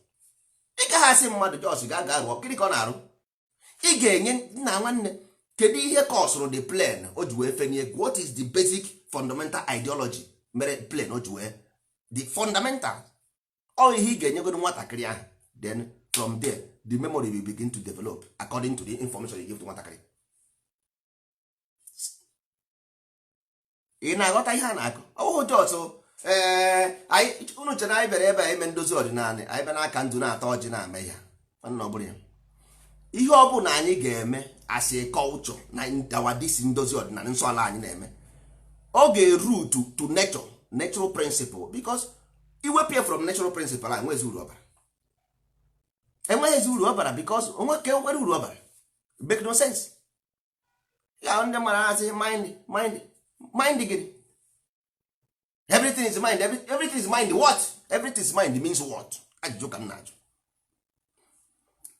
Ị gaghị asị mmadụ jos ga ga rụọ, gịnị ka ọ na-arụ? Ị ga-enye nna, nwanne, kedu ihe kọsụrụ the plane o ji wee fenie? What is the basic fundamental ideology mere plane o ji wee the fundamental? Ọ ihe ị ga-enyegodi nwatakịrị ahụ. Then from there, the memory will begin to develop according to the information you give to nwatakịrị. Ị na-aghọta ihe a na-akọ? Ọwụhụ jos. Ee, anyị unu chere anyị bịara ebe a ime ndozi ọdịnala, anyị bịa n'aka ndụ na-ata ọjị na-eme ya. Nwanne, ọ bụrụ ya, ihe ọ bụla anyị ga-eme as a culture na our this ndozi ọdịnala nsọ ala anyị na-eme, ọ ga-eru to nature, natural principle, because iwepụ ya from natural principle a, enweghịzi uru ọbara, enweghịzi uru ọbara, because onwe ka nwere uru ọbara, make no sense. Ya ndị mara asị mind, mind, mind gịnị? Everything is mind. Everything is mind. What everything is mind means what? Ajụjụ ka m na-ajụ.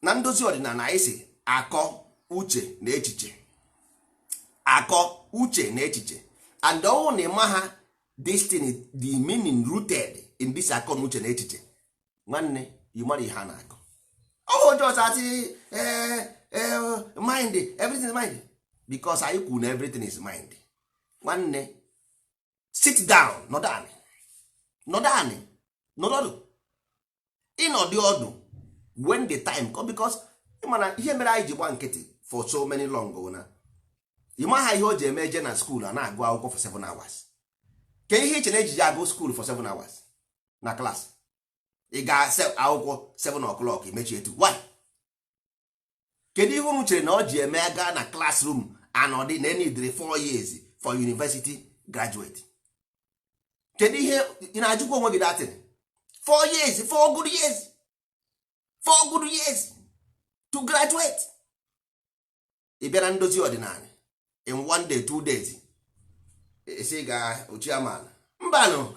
Na ndozi ọdịnala, anyị si akọ, uche na echiche. Akọ, uche na echiche. And ọnwụ na ịma ha this thing, the meaning rooted in this akọ na uche na echiche, nwanne, you mara ihe a na-akọ. Ọwụ ọjọọ asị mind, everything is mind, because anyị kwuru na everything is mind. Nwanne, sit down, nọdụ anị, nọdụ anị, nọdụ ọdụ, ịnọdụ ọdụ when the time come, because ịmana ihe mere anyị ji gba nkịtị for so many long bụ na ị maha ihe o ji eme. Eje na school, a na-agụ akwụkwọ for 7 hours. Ke ihe iche na ejiji agụ school for 7 hours na class? Ị ga-ase akwụkwọ 7 o'clock, emechie etu. Why? Kedu ihe unu chere na ọ ji eme gaa na classroom anọdị na enidiri 4 years for university graduate? Kedu ihe ị na-ajụkwa onwe gị datin? 4 years, 4 good years, 4 good years to graduate. Ị bịara ndozi ọdịnala, in one day, 2 days, esi ga chairman. Mbanụ,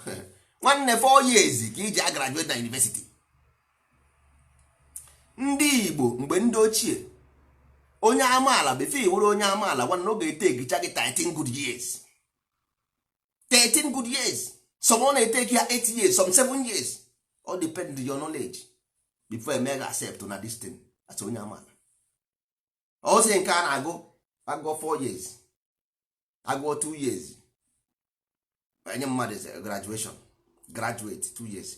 nwanne, 4 years ka iji a graduate na university. Ndị Igbo mgbe ndị ochie, onye amaala, before were onye amaala, nwanne, ọ ga-ete egicha gị 13 good years, 13 good years. Some ọ na-eteki ya 8 years, some 7 years. All depend your knowledge before eme ga accept na this thing as onye amaala. Ọsị nke a na-agụ, agụọ 4 years, agụọ 2 years, enye mmadụ graduation, graduate 2 years,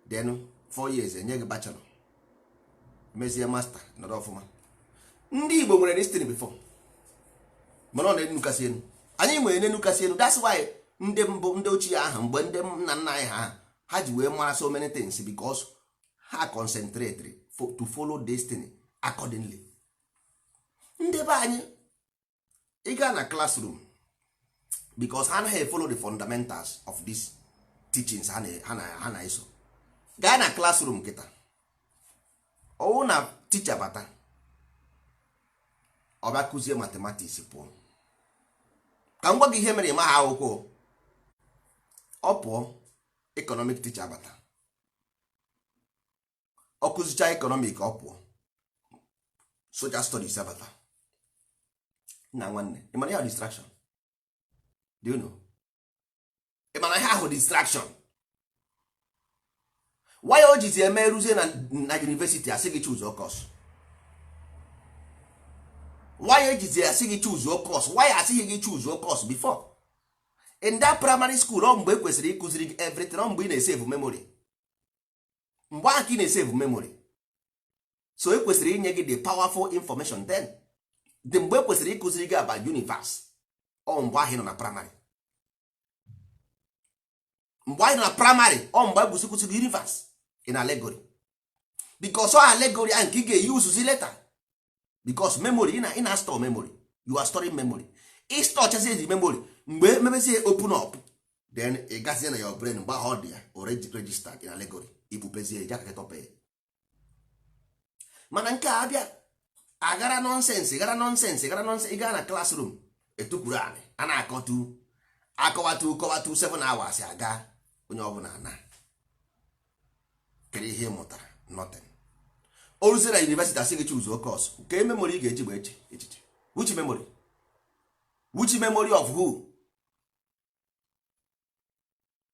then 4 years enye gị bachelor, mezie master, nọrọ ọfụma. Ndị Igbo nwere this thing before, mana ọ na-enu kasị enu. Anyị nwere n'enu kasị enu. That's why ndị mbụ, ndị ochie ahụ, mgbe ndị nna nna anyị ha ji wee mara so many things, because ha concentrate to follow destiny accordingly. Ndị be anyị, ị gaa na classroom, because ha anaghị follow the fundamentals of these teachings ha na-eso. Gaa na classroom kịta, ọwụ na teacher bata, ọ bịa kụzie mathematics, pụọ. Ka m gwa gị ihe mere ịma ha akwụkwọ. Ọ pụọ, economic teacher bata, ọ kụzicha economic, ọ pụọ, social studies abata. Nna, nwanne, ị mara ihe distraction? Do you know? Ị mara ihe ahụ distraction? Why o jizi eme ruzie na university, asị gị choose course? Why ejizi asị gị choose course? Why asịghị gị choose course before in that primary school? Ọ mgbe e kwesịrị ịkụziri gị everything, ọ mgbe ị na-esave memory, mgbe ahụ ka ị na-esave memory. So e kwesịrị inye gị the powerful information then. The mgbe e kwesịrị ịkụziri gị about universe, ọ mgbe ahụ ị nọ na primary. Mgbe anyị nọ na primary, ọ mgbe anyị kwụsị gị universe in allegory, because ọ allegory ahụ nke ị ga-eyuzuzi later, because memory ị na store memory, you are storing memory. Ị store chazie the memory, mgbe memezie open up, then ị gazie na your brain. Mgbe ahụ ọ dị ya already registered in allegory, ibupezie ya ka ya. Mana nke a abịa agara nonsense, gara nonsense, gara nonsense. Ị gaa na classroom, etukwuru anị, a na-akọtu, akọwatu, kọwatu 7 hours aga, onye ọbụla na kedu ihe ị mụtara? Nothing. O ruzie na university, asị gị choose course. Nke memory ị ga-eji gba eche echiche? Which memory? Which memory of who?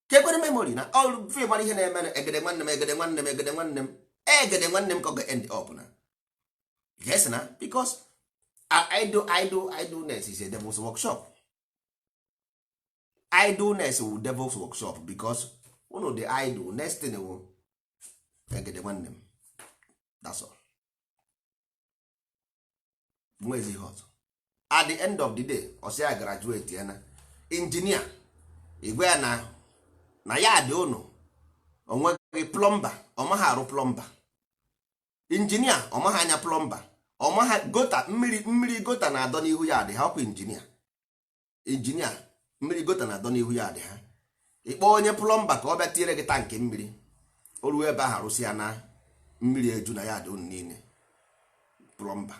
Kekwere memory na ọ fe mara ihe na-eme. Egede nwanne m, egede nwanne m, egede nwanne m, egede nwanne m, ka ọ ga-end up na yes na, because idle, idle, idleness is a devil's workshop. Idleness will devil's workshop, because unu dị idle, next thing will egede nwanne m. That's all. Nwezi ihe ọzọ, at the end of the day, ọsị ya graduate ya na engineer, igwe ya na ya dị ụnụ, onweghị plumber, ọmaghị arụ plumber. Engineer ọmaghị anya plumber, ọmaha gutter. Mmiri gutter na-adọ n'ihu ya dị ha. Ọkwa engineer, engineer, mmiri gutter na-adọ n'ihu ya dị ha. Ịkpọ onye plumber ka ọ bịa tinyere gị tank mmiri, o ruo ebe ahụ, arụsị ya na mmiri eju na ya dị ụnụ niile. Plumber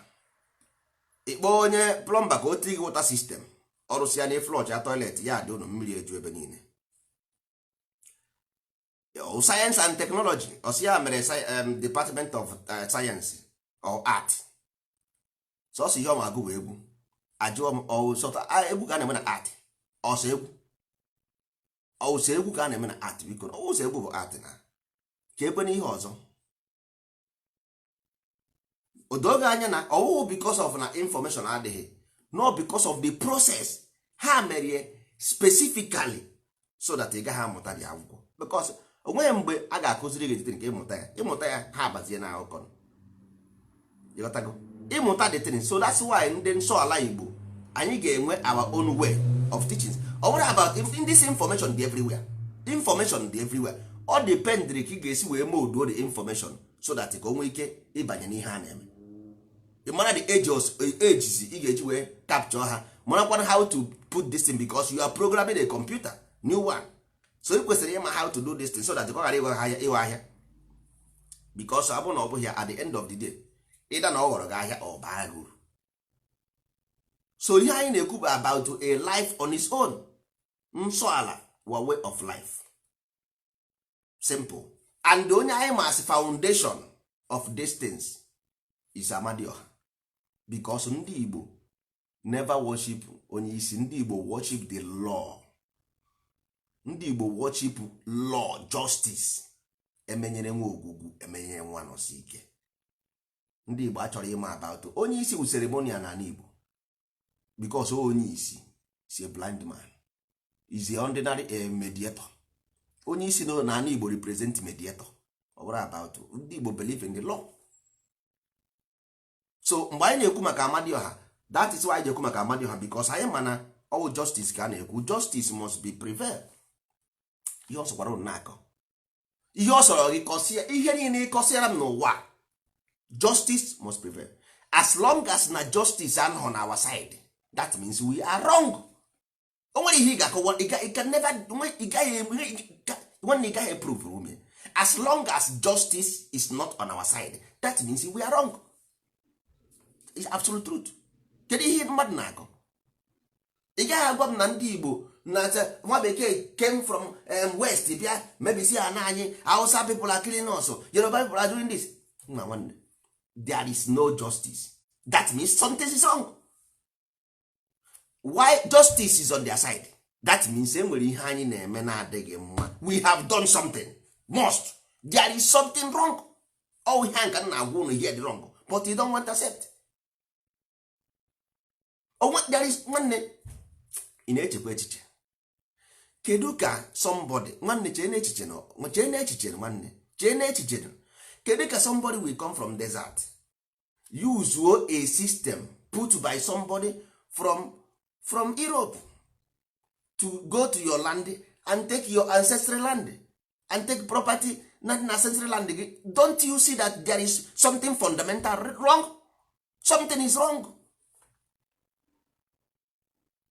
Ịkpọ onye plumber ka o tiri gị water system, ọrụsịa na flush ya toilet ya dị ụnụ, mmiri eju ebe niile. Science and technology, ọsị ya mere department of science or art. Sọsọ ihe ọ ma agụ bụ egwu. Ajụọ m, ọsọta egwu ka a na-eme na art? Ọsọ egwu, ọsọ egwu ka a na-eme na art? Biko, ọsọ egwu bụ art na ka ekwe n'ihe ọzọ o doghị anya na ọwụwụ because of na information adịghị, no, because of the process ha merie specifically so that ị gaghị amụta dị akwụkwọ, because onweghị mgbe a ga-akụziri gị etiti nke ịmụta ya, ịmụta ya, ha abazie na akụkọ. Ịghọtago? Ịmụta the thing. So that's why ndị nsọ ala Igbo, anyị ga-enwe our own way of teachings. Ọ bụrụ about this information dị everywhere, information dị everywhere. Ọ dependịrị ka ị ga-esi wee moduo the information so that ka o nwee ike ịbanye n'ihe a na-eme. Ị mara the ages, ages ị ga-eji wee capture ha, marakwana how to put this thing, because you are programming a computer, new one. So ị kwesịrị ịma how to do this thing so that ka ọ ghara ịghọ ahịa, ịghọ ahịa, because ọ bụrụ na ọ bụghị ya, at the end of the day, ịda na ọ ghọrọ gị ahịa, ọ baa gị uru. So ihe anyị na-ekwu bụ about a life on its own. Nsọ ala wa way of life, simple. And onye anyị masị foundation of distance is Amadioha, because ndị Igbo never worship onye isi. Ndị Igbo worship the law. Ndị Igbo worship law, justice. Emenyere nwa ogwugwu, emenyere nwa nọsi ike. Ndị Igbo achọrọ ịma about onye isi wu ceremonial n'ala Igbo, because onye isi is a blind man, is a ordinary a mediator. Onye isi n'ala Igbo represent mediator. Ọ bụrụ about ndị Igbo believe in the law. So mgbe anyị na-ekwu maka Amadioha, that is why anyị na-ekwu maka Amadioha, because anyị ma na ọwụ justice ka a na-ekwu. Justice must be prevail. Ihe ọ sọkwara unu na-akọ, ihe ọ sọrọ gị kọsịa, ihe niile ịkọsịara m n'ụwa, justice must prevail. As long as na justice anọghị na our side, that means we are wrong. O nwere ihe ị ga-akọwa, ị can never, ị gaghị, nwanne, ị gaghị prove ume. As long as justice is not on our side, that means we are wrong. It's absolute truth. Kedu ihe mmadụ na-akọ? Ị gaghị agwa m na ndị Igbo na nwa bekee came from west bịa mebisi ha na anyị. Hausa people are killing us, Yoruba people are doing this. Nna, nwanne, there is no justice. That means something is wrong. Why justice is on their side? That means e nwere ihe anyị na-eme na-adịghị mma. We have done something. Must there is something wrong. All ihe nka na-agwa unu here dị wrong, but you don't want to accept. There is, nwanne, ị na-echekwa echiche, kedu ka somebody, nwanne, chee n'echiche, chee n'echiche, nwanne, chee n'echiche, kedu ka somebody will come from desert, use a system put by somebody from Europe to go to your land and take your ancestral land and take property na ancestral land gị? Don't you see that there is something fundamental wrong? Something is wrong.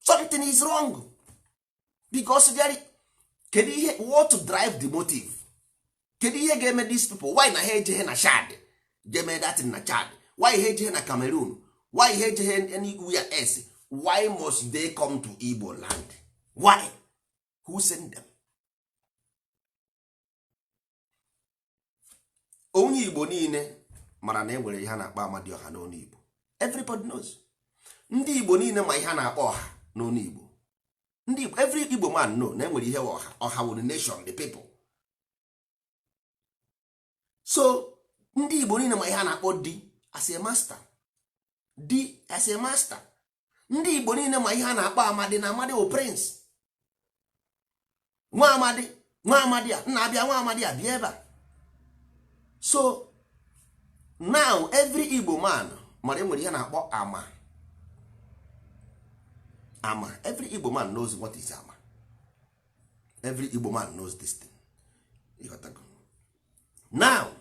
Something is wrong, because there is, kedu ihe, what to drive the motive? Kedu ihe ga-eme these people? Why na ha ejeghe na Chad jeme datin na Chad? Why ha ejeghe na Cameroon? Why ha ejeghe anywhere else? Why must they come to Igbo land? Why? Who send them? Onye Igbo niile mara na e nwere ihe a na-akpọ Amadioha n'onu Igbo. Everybody knows. Ndị Igbo niile ma ihe a na-akpọ ọha n'onu Igbo. Ndị Igbo, every Igbo man know na enwere ihe ọha. Ọha wụ the nation, the people. So ndị Igbo niile ma ihe a na-akpọ di as a master, di as a master. Ndị Igbo niile ma ihe a na-akpọ amadi, na amadi wụ prince. Nwa amadi, nwa amadi a nna abịa, nwa amadi a bịa ebe a. So now every Igbo man mara enwere ihe na-akpọ ama. Ama, every Igbo man knows what is ama. Every Igbo man knows this thing. Ịghọtago? Now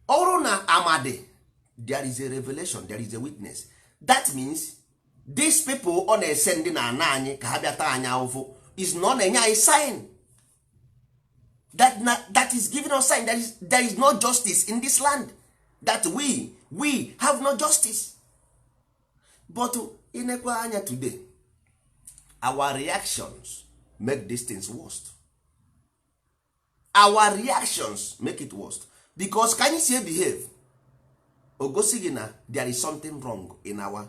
ọ bụrụ na amadi, there is a revelation, there is a witness. That means these people ọ na-ese ndị na ana anyị ka ha bịa taa anyị ahụhụ is na ọ na-enye anyị sign that, na, that is giving us sign that is, there is no justice in this land, that we have no justice. But inekwa anya today, our reactions make these things worst. Our reactions make it worst because ka anyị si behave, o gosi gị na there is something wrong in our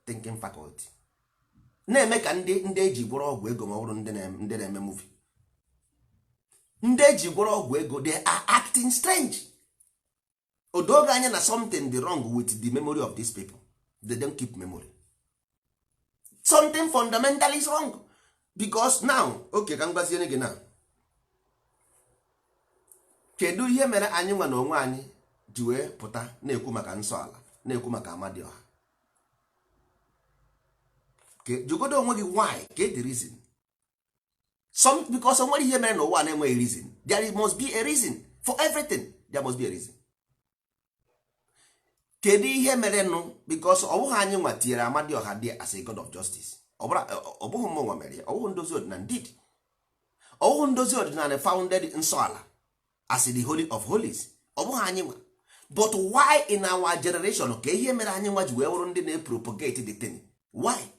thinking faculty, na-eme ka ndị eji gwọrọ ọgwụ ego, ma ọ bụrụ ndị na-eme movie, ndị eji gwọrọ ọgwụ ego, they are acting strange. O doghị anya na something dị wrong with the memory of these people. They don't keep memory. Something fundamental is wrong because now, okay, ka m gwaziere gị na kedu ihe mere anyị nwa na onwe anyị ji wee pụta na-ekwu maka nsọ ala, na-ekwu maka Amadioha? Jụgodo onwe gị why. Ke the reason? Some, because o nwere ihe mere n'ụwa na-enweghị reason. There must be a reason for everything. There must be a reason. Kedu ihe mere nụ? Because ọ bụghị anyị nwa tinyere Amadioha dị as a god of justice. Ọ bụghị mụ nwa mere ya. Ọ bụghị ndozi ọdịnala did. Ọ bụghị ndozi ọdịnala founded nsọ ala as the holy of holies. Ọ bụghị anyị nwa. But why in our generation, ka ihe mere anyị nwa ji wee wụrụ ndị na-propagate the thing? Why?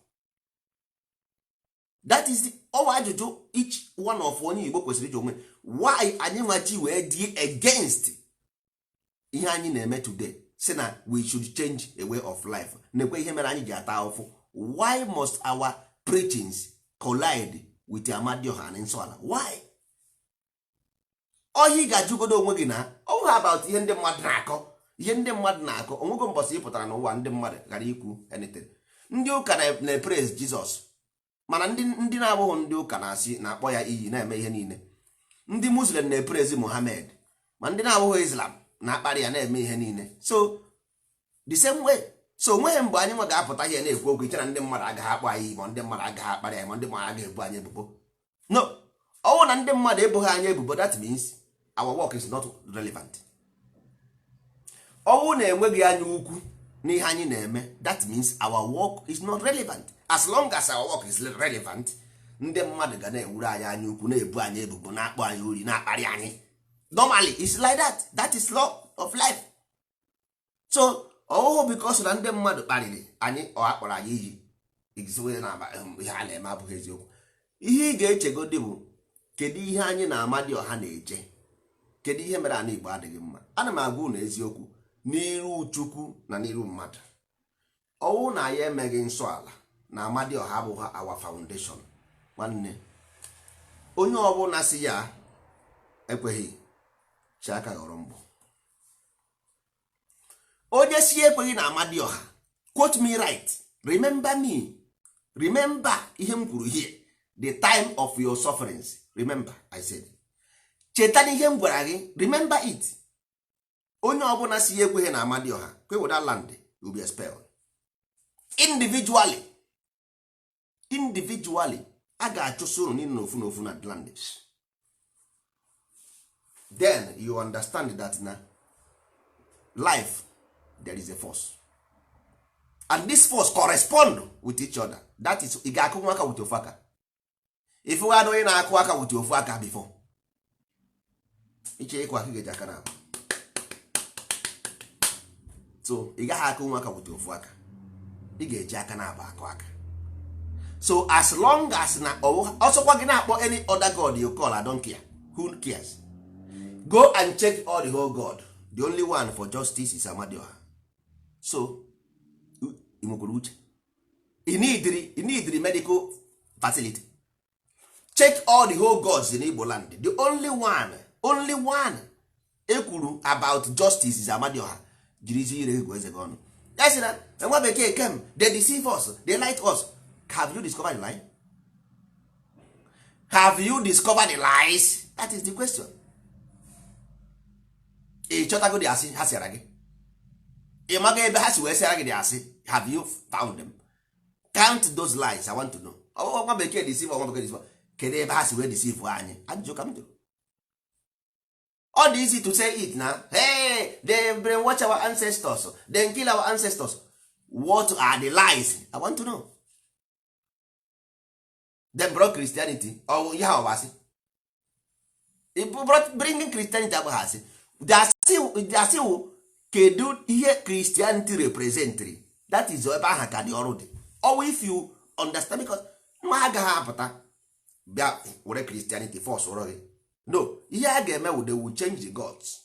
That is the ọwa ajụjụ each one of onye Igbo kwesịrị iji onwe. Why anyị nwa ji wee dị against ihe anyị na-eme today, si na we should change a way of life? Na-ekwe ihe mere anyị ji ata ahụfụ. Why must our preachings collide with Amadioha and nsọala? Why? Ọhịa, ị ga-ajụgodo onwe gị na ọ bụghị about ihe ndị mmadụ na-akọ. Ihe ndị mmadụ na-akọ, onwego mbọsị ị pụtara n'ụwa ndị mmadụ ghara ikwu anything. Ndị ụka na-praise Jizọs, mana ndị na-abụghị ndị ụka na-asị, na-akpọ ya iyi, na-eme ihe niile. Ndị Muslim na-epraise Muhammad, ma ndị na-abụghị Islam na-akparị ya, na-eme ihe niile. So the same way, so onweghị mgbe anyị nwa ga-apụta ihe na-ekwu okwu iche na ndị mmadụ agaghị akpọ anyị, ma ndị mmadụ agaghị akparị anyị, ma ndị mmadụ agaghị ebu anyị ebubo. No, ọwụ na ndị mmadụ ebughị anyị ebubo, that means our work is not relevant. Ọwụ na-enweghị anya ukwu n'ihe anyị na-eme, that means our work is not relevant. As long as our work is relevant, ndị mmadụ ga na-ewuru anyị anya ukwu, na-ebu anyị ebubo, na-akpọ anyị uri, na-akparị anyị. Normally it's like that. That is law of life. So ọhụhụ, because na ndị mmadụ kparịrị anyị, ọ akpọrọ anyị iyi na ihe a na-eme abụghị eziokwu. Ihe ị ga-echegodi bụ, kedu ihe anyị na Amadioha na-eche? Kedu ihe mere ana Igbo adịghị mma? Ana m agwa unu eziokwu n'iru Chukwu na n'iru mmadụ. Ọwụ na ya emeghị nsọ ala na Amadioha abụghị our foundation, nwanne, onye ọbụla si ya ekweghị, chi aka ghọrọ mgbọ. Onye si ekweghị na Amadioha, quote me right, remember me, remember ihe m kwuru here, the time of your sufferings. Remember I said, cheta na ihe m gwara gị, remember it. Onye ọbụla si ya ekweghị na Amadioha kweweda land will be expelled individually. Individually, a ga-achụso unu niile n'ofu n'ofu na land. Then you understand that na life, there is a force, and this force correspond with each other. That is, ị ga-akụ nwa aka with ofu aka. Ifu onye na-akụ aka with ofu aka before iche ịkụ aka, ị ga-eji aka na so ị gaghị akụ nwa aka with ofu aka, ị ga-eji aka na-abụ akụ aka. So as long as na ọsọkwa gị na-akpọ any other god you call, I don't care. Who cares? Go and check all the whole god, the only one for justice is Amadioha. So ị nwekwara uche, ị need medical facility. Check all the whole gods in Igbo land, the only one, only one ekwuru about justice is Amadioha. Jirizi ire egwu eze gị ọnụ ya sị na nwa bekee came, they deceive us, they light us. Have you discovered the lie? Have you discovered the lies? That is the question. Ị chọtago dị asị ha sịara gị? Ị maga ebe ha si wee sịara gị dị asị? Have you found them? Count those lies. I want to know. Ọ nwa bekee deceive, nwa bekee deceive, kedu ebe ha si wee deceive anyị? Ajụjụ ka m jụrụ. Ọ dị easy to say it na, hey, they brainwash our ancestors, they kill our ancestors. What are the lies? I want to know. Them brought Christianity. Ọ ihe ha ọbasị bringing Christianity abụghị asị. The asị wụ kedu ihe Christianity representịrị That is ebe aha ka dị ọrụ dị. Ọwụ if you understand, because nwa agaghị apụta bịa were Christianity force ụrọ gị. No, ihe a ga-eme wụ they will change the gods,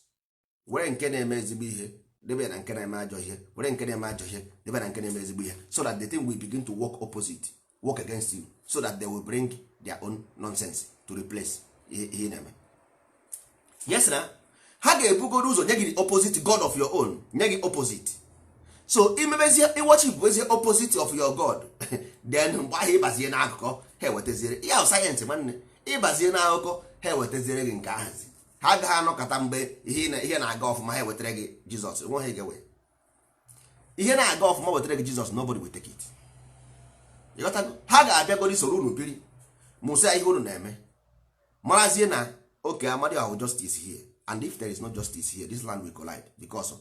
were nke na-eme ezigbo ihe debe na nke na-eme ajọ ihe, were nke na-eme ajọ ihe debe na nke na-eme ezigbo ihe, so that the thing will begin to work opposite, work against you, so that they will bring their own nonsense to replace ihe ị na-eme. Yes, na ha ga-ebugoro ụzọ nye gị the opposite god of your own, nye gị opposite. So imebezie iworship wezie opposite of your god, then mgbe ahụ ịbazie n'akụkọ ha ewetaziere ya sayensị. Nwanne, ịbazie n'akụkọ ha ewetaziere gị nke ahazi. Ha agaghị anọkọta mgbe ihe na-aga ọfụma ha ewetara gị Jizọs. Nweghị ga-ewe ihe na-aga ọfụma wetara gị Jizọs, nobody will take it. Ịghọtago? Ha ga-abịagoro soro unu biri, mụsịa ihe unu na-eme, marazie na okay, Amadioha ahụ justice here, and if there is no justice here, this land will collide, because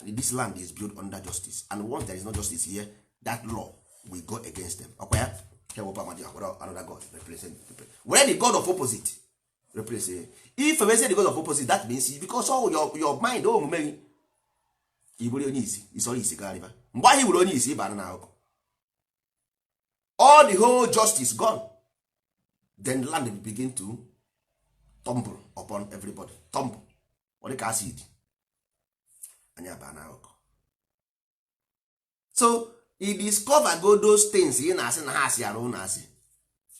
this land is built under justice, and once there is no justice here, that law will go against them. Ọkwa ya ha ewepụ Amadioha, were another god replace, were the god of opposite replace. If we say the god of opposite, that means because all your mind, omume gị, ị bụrụ onye isi, isoro isi gagharịba. Mgbe ahụ ị bụrụ onye isi, ịbara na akụkọ, all the whole justice gone, then the land will begin to tumble upon everybody, tumble. Ọ dị ka acid anyị aba na akụkọ. So i discover go those things ị na-asị na ha asị arụ na asị,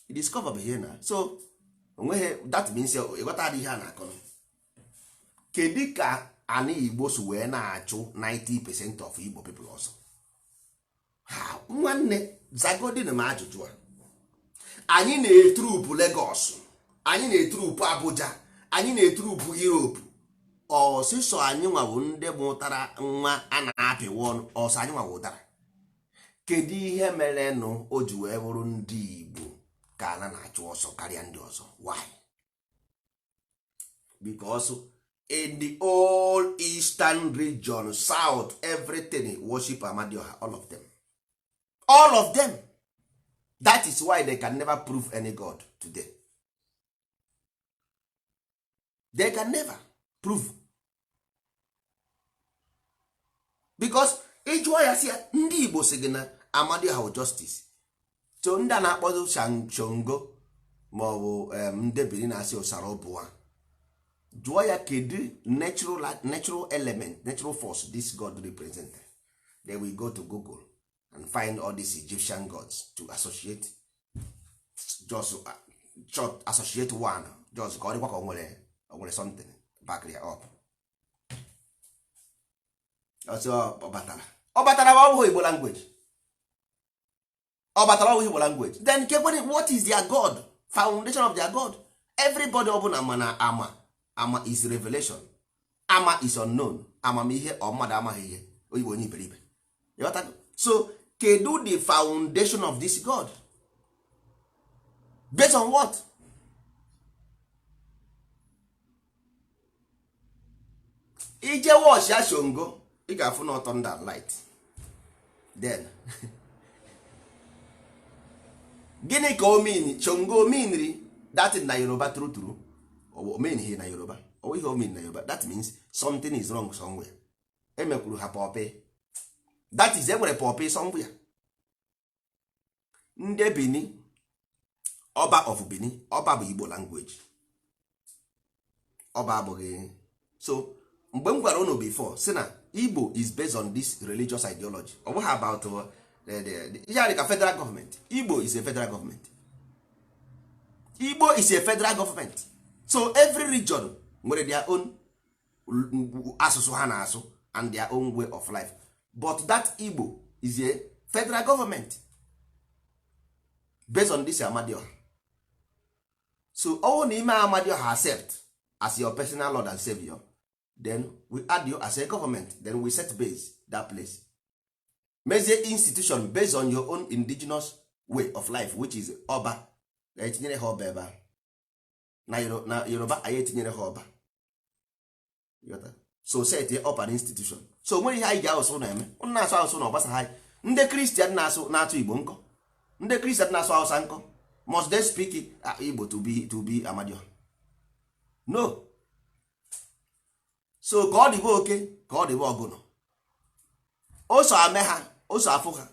i discover bụ ihe na so onweghị. That means ịghọta adị ihe a na-akọ. Kedu ka ana Igbo si wee na-achụ 90% of Igbo people ọsọ ha? Nwanne, zagodin m ajụjụ a. Anyị na-eturupu Lagos, anyị na-eturupu Abuja, anyị na-eturupu Europe. Ọsịsọ anyị nwawo ndị mụtara nwa a na-apịwa ọnụ ọsọ, anyị nwawo ụdara. Kedu ihe mere nụ o ji wee bụrụ ndị Igbo ka ana na-achụ ọsọ karịa ndị ọzọ? Why? Because in the all eastern region, south, everything worship Amadioha, all of them, all of them. That is why they can never prove any god today. They can never prove, because ịjụọ ya si ya ndị Igbo si gị na Amadioha wụ justice. So ndị a na-akpọdo Shongo maọbụ ndị Benin na-asị ụsara ụbụa, jụọ ya kedu natural element, natural force this god represent. They will go to Google and find all these Egyptian gods to associate, just short associate one, just ka ọ dịkwa ka o nwere something back there up. Ọsọ ọ batara, ọ batara, ọ bụghị Igbo language. Ọ batara, ọ bụghị Igbo language. Then kekwere, what is their god, foundation of their god? Everybody ọbụla mana ama ama is revelation, ama is unknown, amamihe ọ mmadụ amaghị ihe oyibo onye iberibe. Ịghọtago? So kedu the foundation of this god? Based on what? Ije watch ya Shongo, ị ga-afụ na thunder and light. Then gịnị ka o mean? Shongo meanri that na Yoruba, true true o mean here na Yoruba, o ihe o mean na Yoruba, that means something is wrong somewhere. Emekwuru ha pọpị, that is enwere pọpị somewhere. Ndị Bini, Ọba of Bini, ọba bụ Igbo language, ọba abụghị. So mgbe m gwara unu before si na Igbo is based on this religious ideology, ọ bụghị about ihe a dị ka federal government. Igbo is a federal government. Igbo is a federal government. So every region nwere their own asụsụ ha na-asụ and their own way of life, but that Igbo is a federal government based on this Amadioha. So ọwụ na ime Amadioha accept as your personal lord and savior, then we add you as a government, then we set base that place, mezie institution based on your own indigenous way of life, which is ọba. Etinyere ha ọba ebe a na Yoruba, anyị etinyere ha ọba. So set up an institution. So nwere ihe anyị ji asụsụ na-eme. Ụnụ na-asụ asụsụ na ọgbasa ha. Ndị Kristian na-asụ na-atụ Igbo nkọ, ndị Kristian na-asụ Hausa nkọ. Must they speak Igbo to be Amadioha? No. So ka ọ dịbe oke, ka ọ dịbe ọgụnụ o so ame ha. O so afụ ha.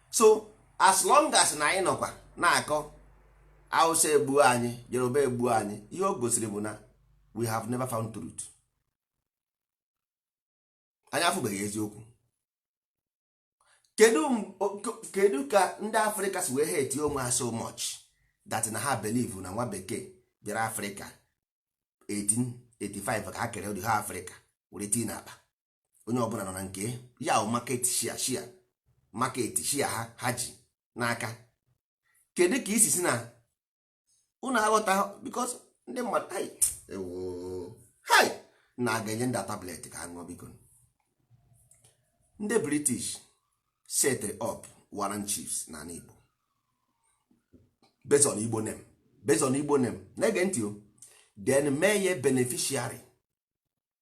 So as long as na anyị nọkwa na-akọ Hausa egbuo anyị, Yoruba egbuo anyị, ihe o gosiri bụ na we have never found truth. Anyị afụbeghị eziokwu. Kedu ka ndị Afrịka si wee hate onwe ha so much that na ha believe na nwa bekee bịara Afrịka 1885 ka ha kere ụdị ha Afrịka were tii n'akpa, onye ọbụla nọ na nke ya o market share, share market share ha ha ji n'aka. Kedu ka isi si na unu aghọta? Because ndị mmadụ, hai, ewo, hai, na ga-enye ndị tablet ka ha ṅụọ. Biko, ndị British set up warrant chiefs n'ala Igbo based on Igbo name, based on Igbo name. Na-ege ntị o. Then mee ya beneficiary,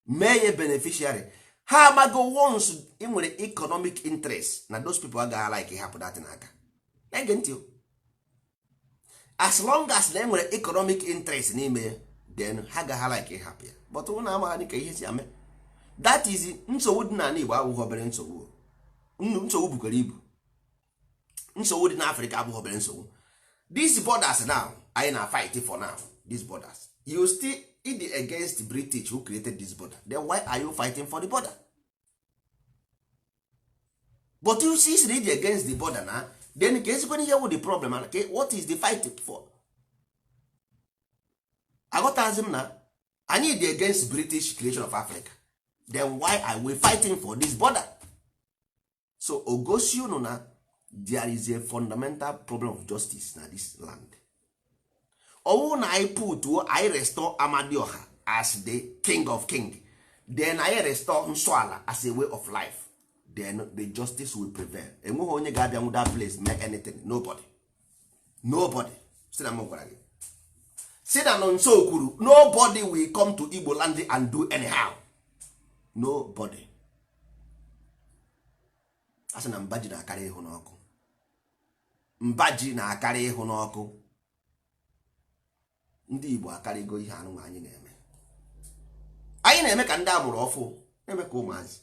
mee ya beneficiary. Ha amago once ị nwere economic interest na those people agaghị like ịhapụ that n'aka. Na-ege ntị o. As long as na enwere economic interest n'ime ya, then ha gaghị like ịhapụ ya. But ụnụ amaghị ka ihe si ame. That is nsogbu dị n'ala Igbo. Abụghị obere nsogbu. Nsogbu bukwara ibu. Nsogbu dị n'Africa abụghị obere nsogbu. These borders now anyị na fight for now, these borders, you still ịdị against British who created this border. Then why are you fighting for the border? But you see, is ịdị against the border na, then ka ezikwana ihe wụ the problem and what is the fight for? Aghọtazi m na anyị dị against British creation of Africa, then why are we fighting for this border? So o gosi unu na there is a fundamental problem of justice na this land. Ọwụ na anyị put, anyị restore Amadioha as the king of king, then anyị restore nsọala as a way of life, then the justice will prevail. Enweghị onye ga-abịanwu that place mee anything. Nobody, nobody. Si na m gwara gị, si na nọ nso kwuru, nobody will come to Igbo land and do anyhow. Nobody. A sị na mba ji na-akarị ịhụ n'ọkụ, mba ji na-akarị ịhụ n'ọkụ. Ndị Igbo akarịgo ihe anụnwa anyị na-eme. Anyị na-eme ka ndị amụrụ ọfụ, na-eme ka ụmụazị.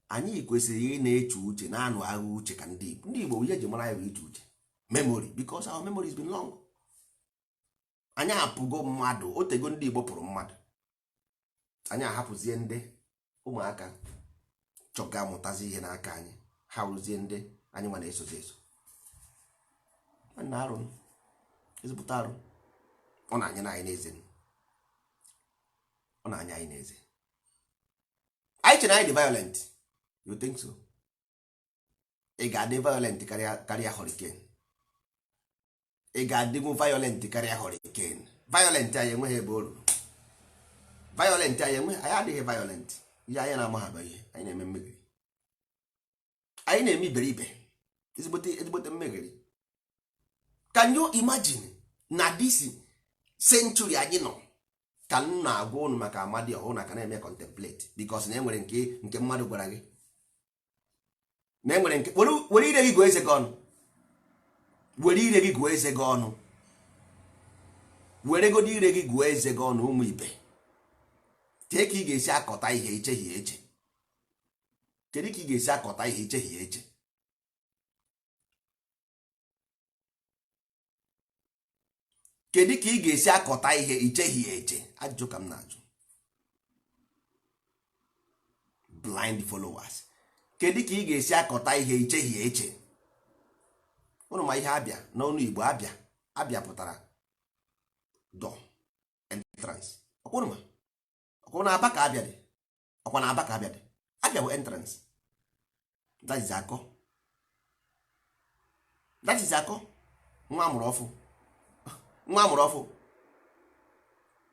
Anyị kwesịrị ị na-eche uche, na-anụ agha uche ka ndị Igbo. Ndị Igbo, ihe eji mara ya bụ iche uche, memory, because our memory has been long. Anyị apụgo mmadụ, otego ndị Igbo pụrụ mmadụ. Anyị ahapụzie ndị ụmụaka chọga amụtazi ihe n'aka anyị, ha rụzie ndị anyị nwa na-esozi eso na arụ ezigbote arụ. Ọ na-anya anyị n'eze, ọ na-anya anyị n'eze. Anyị chere anyị dị violent. You think so? Ị ga-adị violent karịa hurricane? Ị ga-adịnwu violent karịa hurricane? Violent anyị enweghị ebe o ruru. Violent anyị enweghị. Anyị adịghị violent. Ihe anyị na-amaghaba, ihe anyị na-eme, mmegiri anyị na-eme, iberibe, ezigbote ezigbote mmegheri. Can you imagine na this century anyị nọ ka m na-agwa ụnụ maka Amadioha na ka na-eme contemplate, because na enwere nke mmadụ gwara gị na enwere nke were ire gị gụọ eze gị ọnụ, were ire gị gụọ eze gị ọnụ, were godo ire gị gụọ eze gị ọnụ. Ụmụ ibe, kee ka ị ga-esi akọta ihe icheghị eche? Kedu ka ị ga-esi akọta ihe icheghị eche? Kedu ka ị ga-esi akọta ihe icheghị eche? Ajụjụ ka m na-ajụ. Blind followers, kedu ka ị ga-esi akọta ihe icheghị eche? Ụnụ ma ihe abịa n'ọnụ Igbo? Abịa, abịa pụtara door, entrance. Ọkwụrụ ma ọkwụrụ na Aba ka abịa dị, ọkwa na Aba ka abịa dị. Abịa bụ entrance. That is akọ, that is akọ. Nwa amụrụ ọfụ, nwa amụrụ ọfụ,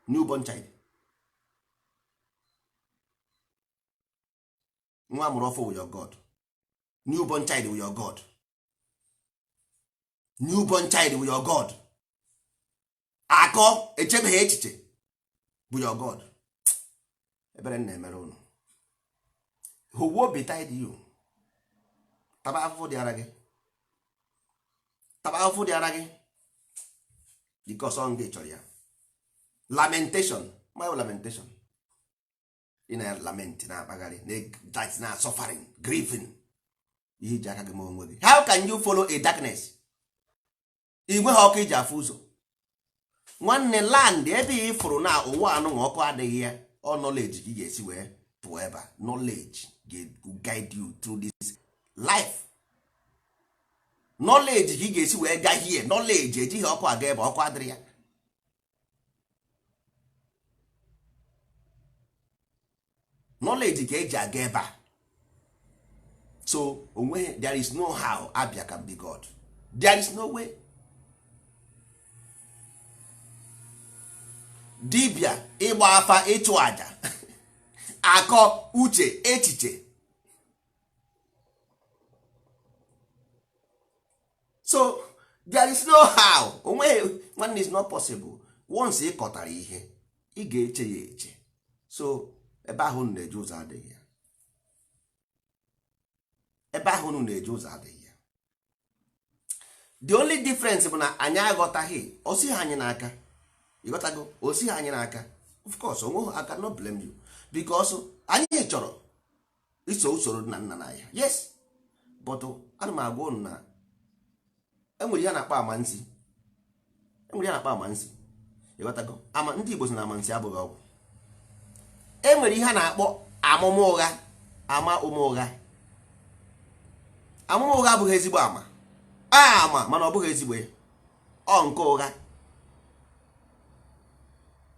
newborn child. Nwa amụrụ ọfụ with your god, newborn child with your god, newborn child with your god. Akọ echebeghị echiche bụ your god. Ebere m na-emere ụnụ. Who woe betide you. Taba afụfụ dị ara gị, taba afụfụ dị ara gị, because ọ gị chọrọ ya. Lamentation, my lamentation. Ị na lament, na-akpagharị na suffering, grieving, ihe iji aka gị ma onwe gị. How can you follow a darkness? Ị nweghị ọkụ iji afụ ụzọ. Nwanne, land ebe ị fụrụ na ụwa anụnwa ọkụ adịghị ya, ọ knowledge ka ị ga-esi wee pụọ ebe a. Knowledge ga-guide you through this life. Knowledge ka ị ga-esi wee gaa hie. Knowledge ejighị ọkụ aga ebe ọkụ adịrị ya. Knowledge ka eji aga ebe a. So onweghị, there is no how Abia can be God. There is no way. Dibia, ịgba afa, ịchụ aja, akọ, uche, echiche. So there is no how. Onweghị, nwanne, is not possible. Once ị kọtara ihe, ị ga-eche ya eche. So ebe ahụ unu na-eje, ụzọ adịghị ya. Ebe ahụ unu na-eje, ụzọ adịghị ya. The only difference bụ na anyị aghọtaghị. Osighi anyị n'aka, ịghọtago? Osighi anyị n'aka. Of course, onweghị, I cannot blame you, because anyị chọrọ iso usoro nna nna na ya, yes, but ana m agwa unu na enwere ihe a na-akpọ amansi. Enwere ihe a na-akpọ amansi, ịghọtago? Ama ndị Igbo si na amansi abụghị ọgwụ. Enwere ihe a na-akpọ amụma ụgha, ama ụma ụgha. Amụma ụgha abụghị ezigbo ama ama, mana ọ bụghị ezigbo ya, ọ nke ụgha.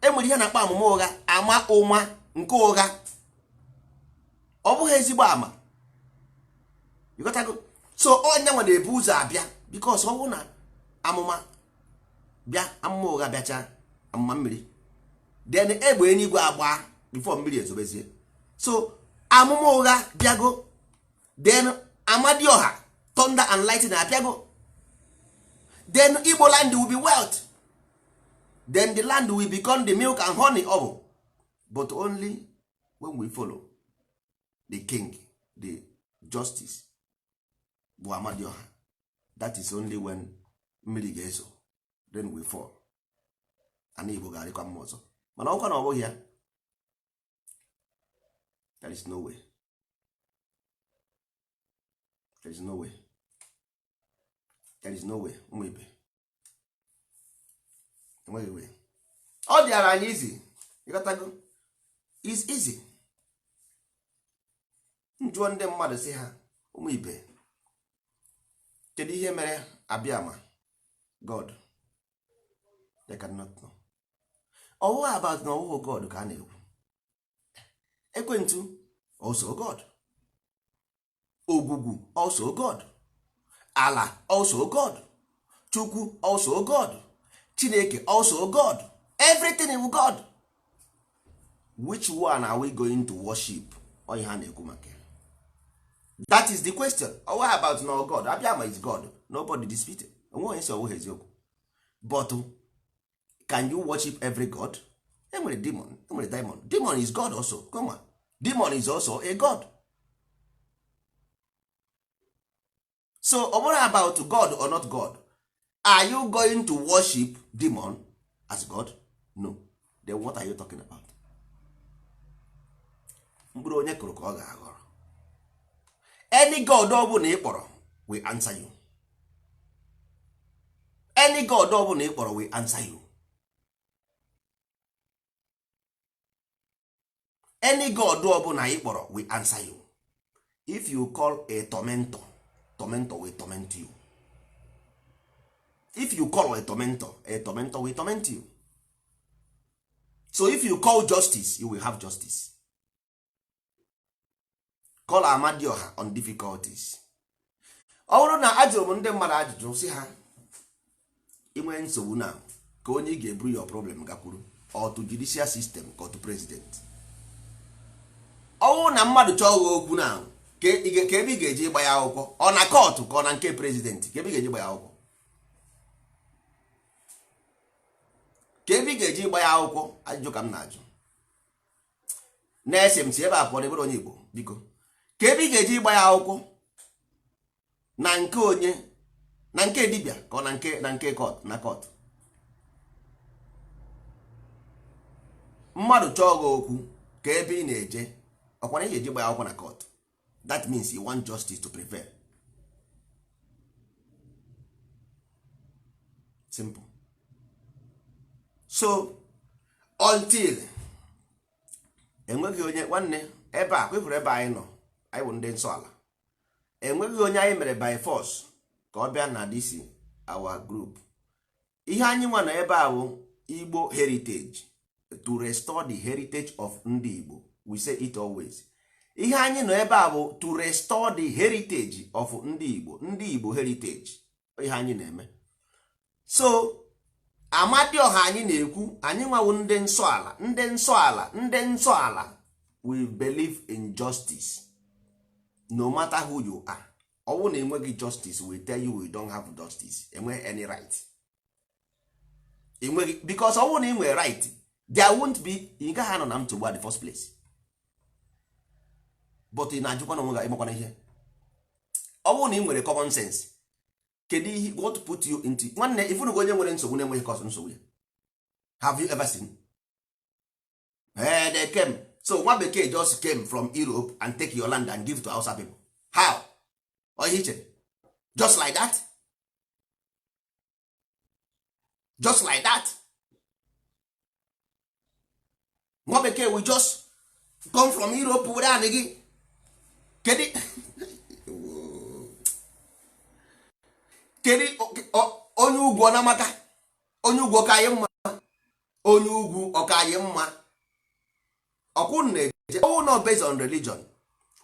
Enwere ihe a na-akpọ amụma ụgha, ama ụma nke ụgha, ọ bụghị ezigbo ama, ịghọtago? So onye nwe na-ebu ụzọ abịa, because ọ bụrụ na amụma bịa, amụma ụgha bịacha, amụma mmiri, then egbe eluigwe agba before mmiri ezobezie. So amụma ụgha bịago, then Amadioha, thunder and lightning abịago, then Igbo land will be wealth, then the land will become the milk and honey ọ bụ. But only when we follow the king, the justice bụ Amadioha. That is only when mmiri ga-ezo, then we fall, ana Igbo ga-arịkwa mma ọzọ. Mana ọkwa na ọ bụghị ya, there is no way, there is no way, there is no way. Ụmụ ibe, enweghị way. Ọ dịara anyị easy, ịghọtago? Is easy. Njụọ ndị mmadụ, si ha, ụmụ ibe, kedu ihe mere Abịama God? They cannot know. Ọwụwa about na ọwụghị God ka a na-ekwu. Ekwentu also God, ogwugwu also God, ala also God, Chukwu also God, Chineke also God, everything is God. Which one are we going to worship? Ọ ihe a na-ekwu maka ya. That is the question. Ọwụwa about no God. Abịama is God, nobody dispute. Onwe onye si ọwụghị eziokwu, but can you worship every god? Enwere demon, enwere demon. Demon is God also. Come on. Demon is also a god. So ọ bụrụ about God or not God, are you going to worship demon as God? No. Then what are you talking about? Mkpụrụ onye kụrụ ka ọ ga-aghọrọ. Any god ọ bụla ị kpọrọ will answer you. Any god ọ bụla ị kpọrọ will answer you. Any god ọ bụla ị kpọrọ will answer you. If you call a tormentor, tormentor will torment you. If you call a tormentor, a tormentor will torment you. So if you call justice, you will have justice. Call Amadioha on difficulties. Ọ bụrụ na ajụrụ m ndị mmadụ ajụjụ, si ha, inwe nsogbu na ka onye ị ga-eburu your problem gakwuru, or to judicial system ka to president? Ọ bụrụ na mmadụ chọọ gị okwu na ka ebe ị ga-eji ịgba ya akwụkwọ, ọ na court ka ọ na nke president? Ka ebe ị ga-eji ịgba ya akwụkwọ, ka ebe ị ga-eji ịgba ya akwụkwọ? Ajụjụ ka m na-ajụ. Na-ese m si ebe a pụọ n'ebere onye Igbo, biko, ka ebe ị ga-eji ịgba ya akwụkwọ, na nke onye, na nke dibịa, ka ọ na nke court? Na court, mmadụ chọọ gị okwu, Ka ebe ị na-eje ọkwana ị ga-eje gba akwụkwọ na court. That means you want justice to prevail. Simple. So until enweghị onye nwanne ebe a kwefuru ebe anyị nọ, anyị bụ ndị nsọ ala, enweghị onye anyị mere by force ka ọ bịa na this our group. Ihe anyị nwa nọ ebe a bụ Igbo heritage, to restore the heritage of ndị Igbo. We say it always. Ihe anyị nọ ebe a bụ to restore the heritage of ndị Igbo, ndị Igbo heritage, ihe anyị na-eme. So Amadioha anyị na-ekwu, anyị nwawu ndị nsọ ala, ndị nsọ ala, ndị nsọ ala. We believe in justice no matter who you are. Ọ bụrụ na enweghị justice, we tell you we don't have justice. Enweghị any right, enweghị, because ọ bụrụ na ị nwere right, there won't be, ị gaghị anọ na nsogbu at the first place. But ị na-ajụkwa na onwe gị, ịmakwana ihe ọ bụrụ na ị nwere common sense, kedu ihe, what put you into? Nwanne, ifunugo onye nwere nsogbu na-enweghị cause nsogbu ya? Have you ever seen? Eh, they came. So nwa bekee just came from Europe and take your land and give to Hausa people. How? Ọ ihe i chere? Just like that, just like that, nwa bekee will just come from Europe were anị gị. Kedu kedu onye ugwu ọ na-amaka? Onye ugwu ọka anyị mma? Onye ugwu ọka anyị mma? Ọkwụ na-eje ọwụ not based on religion.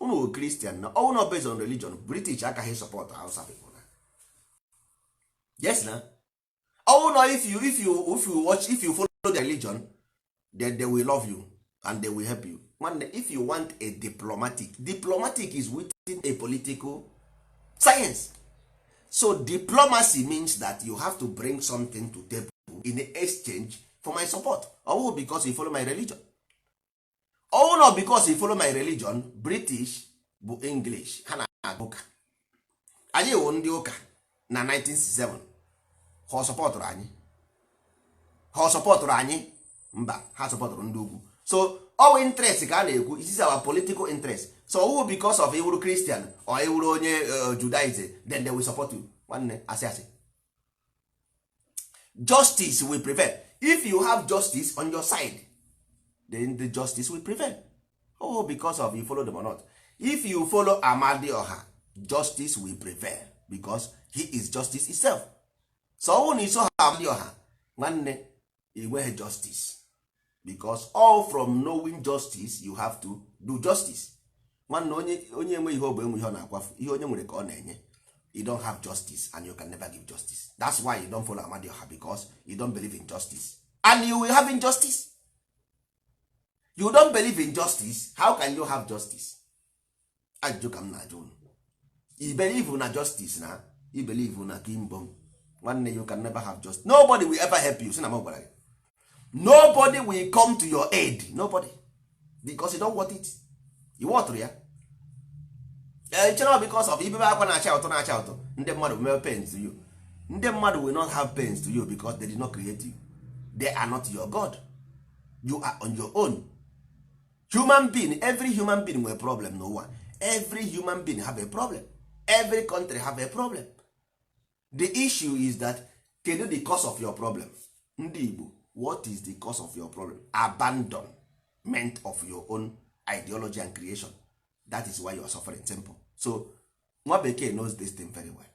Unu wụ Christian na ọwụ not based on religion, British akaghị support Hausa people na. Yes, na ọwụ na if you watch, if you follow the religion, then they will love you and they will help you. Nwanne, if you want a diplomatic is within a political science. So diplomacy means that you have to bring something to table in exchange for my support. Ọwụ because you follow my religion, ọwụ not because you follow my religion. British bụ English, ha na-agụ ụka. Anyị wụ ndị ụka na 1967. Ha sọpọtụrụ anyị? Ha sọpọtụrụ anyị? Mba, ha sọpọtụrụ ndị ugwu. So ọwụ interest ka a na-ekwu. It is our political interest. So ọwụ because of iwuru Christian or iwuru onye Judaism, then they will support you. Nwanne, asị asị. Justice will prevail. If you have justice on your side, then the justice will prevail. Oh, because of you follow them or not. If you follow Amadioha, justice will prevail because he is justice itself. So ọwụ na iso ha Amadioha, nwanne, enweghị justice, because all from knowing justice, you have to do justice. Nwanne, onye enwe ihe ọ bụ enwe ihe ọ na-akwafu, ihe onye nwere ka ọ na-enye. You don't have justice and you can never give justice. That's why you don't follow Amadioha, because you don't believe in justice and you will have injustice. You don't believe in justice, how can you have justice? Ajụjụ ka m na-ajụ unu. You believe na justice, na you believe na kimbom. Nwanne, you can never have justice. Nobody will ever help you. Si na m gwara gị, nobody will come to your aid, nobody, because you don't want it. You want ya chere because of ibebe akwa na-acha ụtọ, na-acha ụtọ, ndị mmadụ will pains to you. Ndị mmadụ will not have pains to you because they did not create you. They are not your god. You are on your own human being. Every human being nwere problem n'ụwa. Every human being have a problem. Every country have a problem. The issue is that, kedu the cause of your problem? Ndị Igbo, what is the cause of your problem? Abandonment of your own ideology and creation. That is why you are suffering. Simple. So nwa bekee knows this thing very well.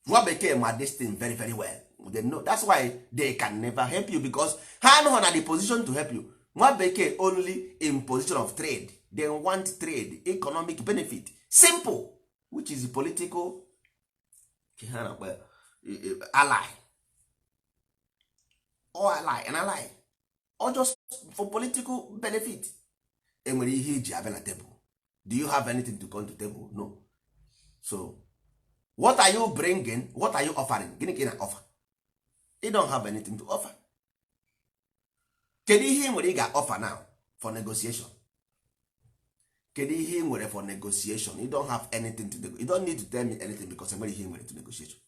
Nwa bekee ma this thing very very well. They know. That's why they can never help you, because ha anọghị na the position to help you. Nwa bekee only in position of trade. They want trade, economic benefit, simple, which is political, ha na-akpọ ya ally or ally, an ally or just for political benefit. Enwere ihe iji abịa na table? Do you have anything to come to table? No. So what are you bringing? What are you offering? Gịnị ka ị na-offer? You don't have anything to offer. Kedu ihe ị nwere ị ga-offer now for negotiation? Kedu ihe ị nwere for negotiation? You don't have anything to you don't need to tell me anything, because enwere ihe ị nwere to negotiation.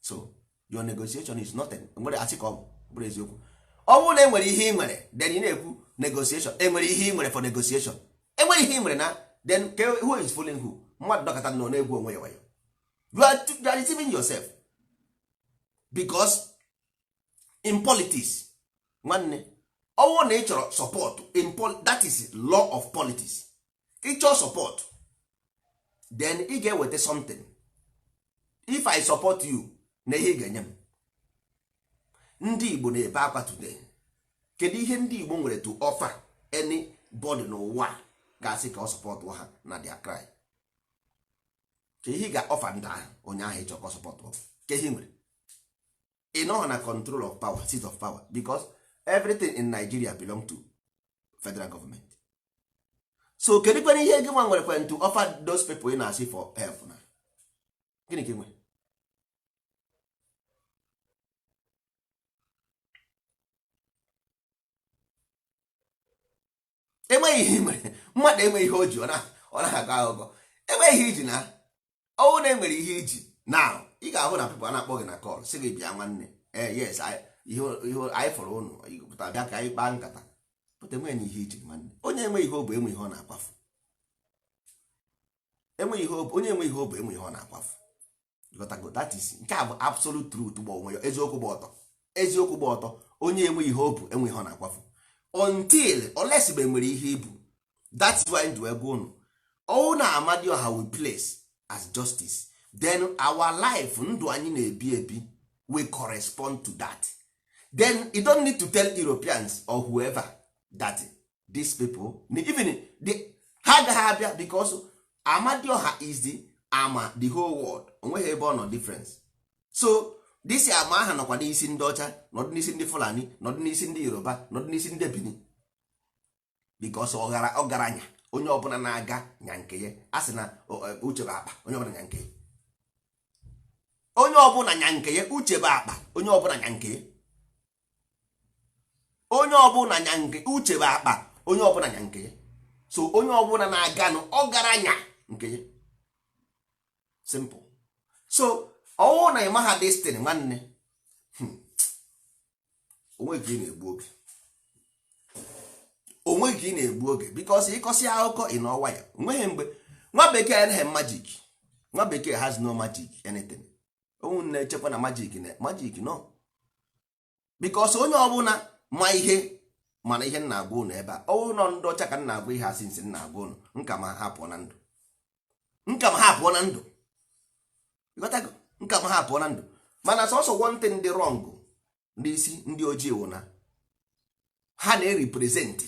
So your negotiation is nothing. Nwere asị ka ọ bụ bụrụ eziokwu. Ọ bụrụ na e nwere ihe ị nwere, then ị na-ekwu. Negotiation, enwere ihe ị nwere for negotiation? Enwere ihe ị nwere na then who is fooling who? Mmadụ dọkọta nọ na-egwu onwe ya wayo. You are deceiving yourself, because in politics, nwanne, ọwụ na ị chọrọ support in that is law of politics. Ị chọrọ support, then ị ga-eweta something. If I support you, na ihe ị ga-enye m. Ndị Igbo na-ebe akwa today. Kedu ihe ndị Igbo nwere to offer anybody n'ụwa ga-asị ka ọ support ha na their cry? Ka ihe ị ga-offer ndị ahụ, onye ahụ ịchọ ka ọ support, ka ihe nwere? Ị nọghị na control of power, seat of power, because everything in Nigeria belong to federal government. So kedu kwere ihe gị nwa nwere kwen to offer those people ị na-asị for help? Na gịnị ka ị nwere? Enweghị ihe ị nwere. Mmadụ enweghị ihe o ji, ọ na-akọ akụkọ. Enweghị ihe iji na ọnwụ na enwere ihe iji na ị ga-ahụ na people a na-akpọ gị na call, sị gị bịa nwanne. Ee, yes, ihe anyị fọrọ ụnụ pụta, bịa ka anyị kpaa nkata. Pụta, enweghị ihe iji, nwanne. Onye enweghị ihe o bụ, enwe ihe ọ na-akwafu. Enweghị ihe onye enweghị ihe o bụ, enwe ihe ọ na-akwafu. Ịghọtago? That is, nke a bụ absolute truth gba onwe ya, eziokwu gba ọtọ, eziokwu gba ọtọ. Onye enweghị ihe o bụ, enwe ihe ọ na-akwafu, until unless mgbe nwere ihe ibu. That's why ndụ egwu unu ọwụ na Amadioha we place as justice, then our life, ndụ anyị na-ebi ebi, we correspond to that. Then you don't need to tell Europeans or whoever that these people, even the, ha agaghị abịa, because Amadioha is the ama the whole world. Onweghị ebe ọ nọ difference. So this ama aha nọkwa n'isi ndị ọcha, nọdụ n'isi ndị Fulani, nọdụ n'isi ndị Yoruba, nọdụ n'isi ndị Benin, because ọgara ọgaranya, onye ọbụla na-aga nya nke ya. A sị na uche bụ akpa, onye ọbụla nya nke ya, onye ọbụla nya nke ya. Uche bụ akpa, onye ọbụla nya nke ya, onye ọbụla nya nke. Uche bụ akpa, onye ọbụla nya nke ya. So onye ọbụla na-aganụ ọgaranya nke ya, simple. So ọwụ na ịmaha destiny, nwanne, onwe ka ị na-egbu oge, onwe ka ị na-egbu oge, because ịkọsị akụkọ ị n'ọwa ya, onweghị mgbe nwa bekee anaghị magic. Nwa bekee has no magic anything. Onwe na-echekwa na magic, na magic, no, because onye ọbụla ma ihe, mana ihe m na-agwa ụnụ ebe a, ọwụ nọ ndị ọcha ka m na-agwa ihe asị nsị m na-agwa ụnụ, nka ma ha pụọ na ndụ, nka ma ha pụọ na ndụ. Ịghọtago? Nka ma ha pụọ na ndụ. Mana sọsọ one thing dị wrong n'isi ndị ojii wụ na ha na-represent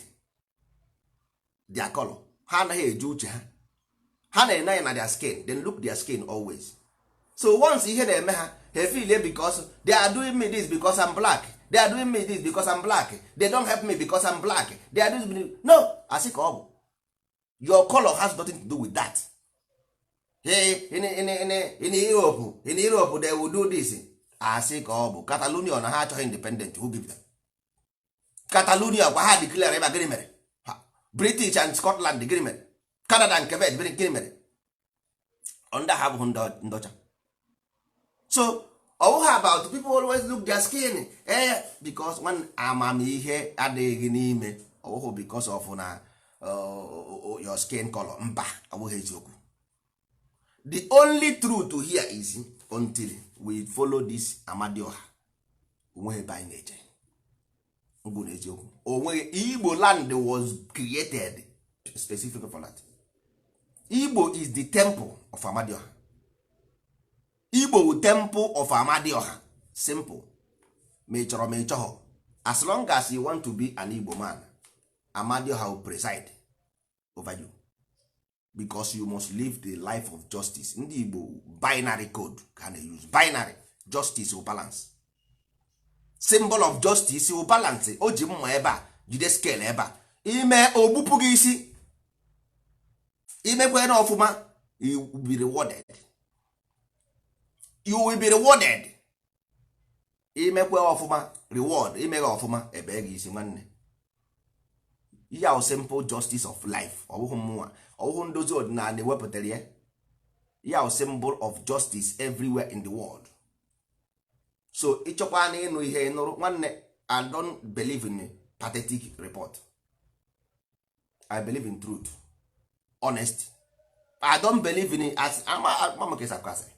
their color. Ha anaghị eji uche ha, ha na-ene anya na their skin, then look their skin always. So once ihe na-eme ha, ha feel because they are doing me this because I'm black, they are doing me this because I'm black, they don't help me because I'm black, they are doing me. No, asị ka ọ bụ your color has nothing to do with that. Hey, in Europe they will do this. Asị ka ọ bụ Catalonia na ha achọghị independent. Who give them Catalonia? Gwa ha declare ebe a, gịnị mere? British and Scotland, gịnị mere? Canada and Quebec, gịnị mere? Ndị ha abụghị ndị ọcha. So ọ bụghị about people always look their skin, because one amamihe adịghị n'ime. Ọ bụghị because of na your skin color. Mba, ọ bụghị eziokwu. The only truth here is until we follow this Amadioha, onweghị ebe anyị na-eje. Ngwụ na eziokwu, onweghị. Igbo land was created specifically for that. Igbo is the temple of Amadioha. Igbo temple of Amadioha, simple. Ma ị chọrọ ma ị chọghọ, as long as you want to be an Igbo man, Amadioha will preside over you, because you must live the life of justice. Ndị Igbo, binary code ka na-use, binary justice will balance, symbol of justice will balance. O ji mma ebe a, jide scale ebe a, ime ogbupụ gị isi, imekwe na ọfụma, you will be rewarded, you will be rewarded. Imekwe ọfụma, reward. Imeghe ọfụma, ebe gị isi, nwanne. Ihe ahụ simple justice of life. Ọ bụghị mmụọ, ọ bụghị ndozi ọdịnala ewepụtara ya. Ihe ahụ symbol of justice everywhere in the world. So ịchọkwa na ịnụ ihe, ịnụrụ, nwanne. I don't believe in pathetic report. I believe in truth, honesty. I don't believe in as ama ama ka esi akọ asịrị,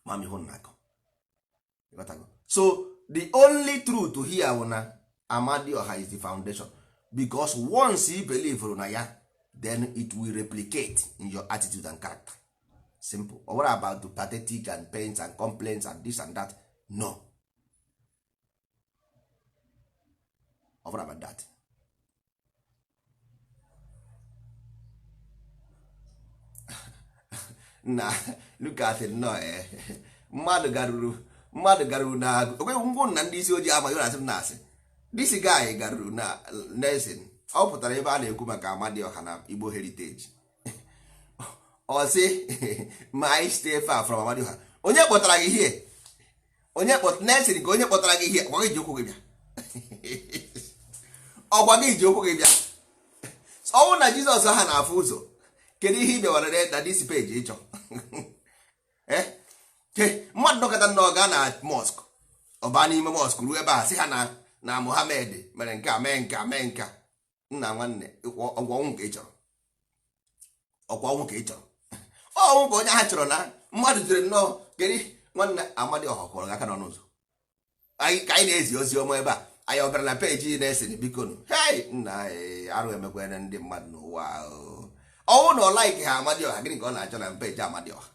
ma m ihu na-akọ. Ịghọtago? So the only truth here wụ na Amadioha is the foundation, because once you believe na ya, then it will replicate in your attitude and character. Simple. Ọ bụrụ about the pathetic and pains and complaints and this and that, no, ọ bụrụ about that. Na look at it no, eh. Mmadụ garuru na okwe ngwụ na ndị isi ojii amaghị na asị m na-asị this guy garuru na Nelson. Ọ pụtara ebe a na-ekwu maka Amadioha na Igbo heritage. Ọ sị ma I stay far from Amadioha. Onye kpọtara gị here? Onye kpọt Nelson ka onye kpọtara gị here? Ọkwa gị ji ụkwụ gị bịa, ọkwa gị ji ụkwụ gị bịa. Ọnwụ na Jizọs ha na-afụ ụzọ, kedu ihe ị bịawara na this page ịchọ? Mmadụ dọkọta nnọọ gaa na mosque, ọ baa n'ime mosque ruo ebe a sị ha na Muhammad mere nke a, mee nke a, mee nke a. Nna nwanne, ọgwụ ọnwụ ka ị chọrọ, ọkwa ọnwụ ka ị chọrọ, ọnwụ ka onye ahụ chọrọ. Na mmadụ jere nnọọ kedu nwanne Amadioha kwọrọ gị aka n'ọnụ ụzọ anyị ka anyị na-ezi ozi ọma ebe a. Anyị ọ bịara na peji na-ese biko nụ, hei nna, arụ emekwere ndị mmadụ n'ụwa. Ọnwụ na ọ like ha Amadioha, gịnị ka ọ na-achọ na peji Amadioha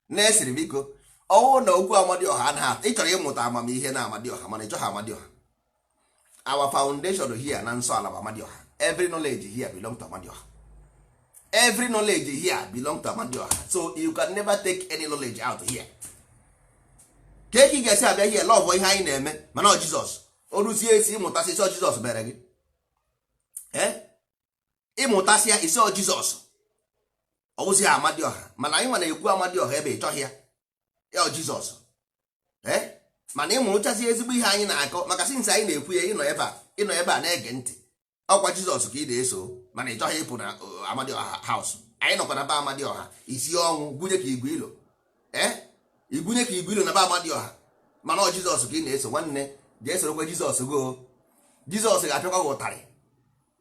na-esiri biko? Ọnwụ na okwu Amadioha anaghị ị chọrọ ịmụta amamihe na Amadioha, mana ị chọghị Amadioha. Our foundation here na nsọ ala bụ Amadioha. Every knowledge here belong to Amadioha. Every knowledge here belong to Amadioha, so you can never take any knowledge out here. Ka ị ga-esi abịa here love ihe anyị na-eme, mana ọ Jizọs o ruzie esi ịmụtasị isi ọ Jizọs mere gị ịmụtasịa isi ọ Jizọs ọ wụzi Amadioha. Mana anyị nwa na-ekwu Amadioha ebe ị chọghị ya, ya ọ Jizọs. Mana ịmụrụchazi ezigbo ihe anyị na-akọ, maka since anyị na-ekwu ya, ịnọ ebe a, ịnọ ebe a na-ege ntị, ọkwa Jizọs ka ị na-eso, mana ị chọghị ịpụ na Amadioha house. Anyị nọkwa na be Amadioha isi ọnwụ gwunye ka igwe ilo, igwunye ka igwe ilo na be Amadioha, mana ọ Jizọs ka ị na-eso. Nwanne, jee sorokwa Jizọs go. Jizọs ga-apịakwa gị ụtarị.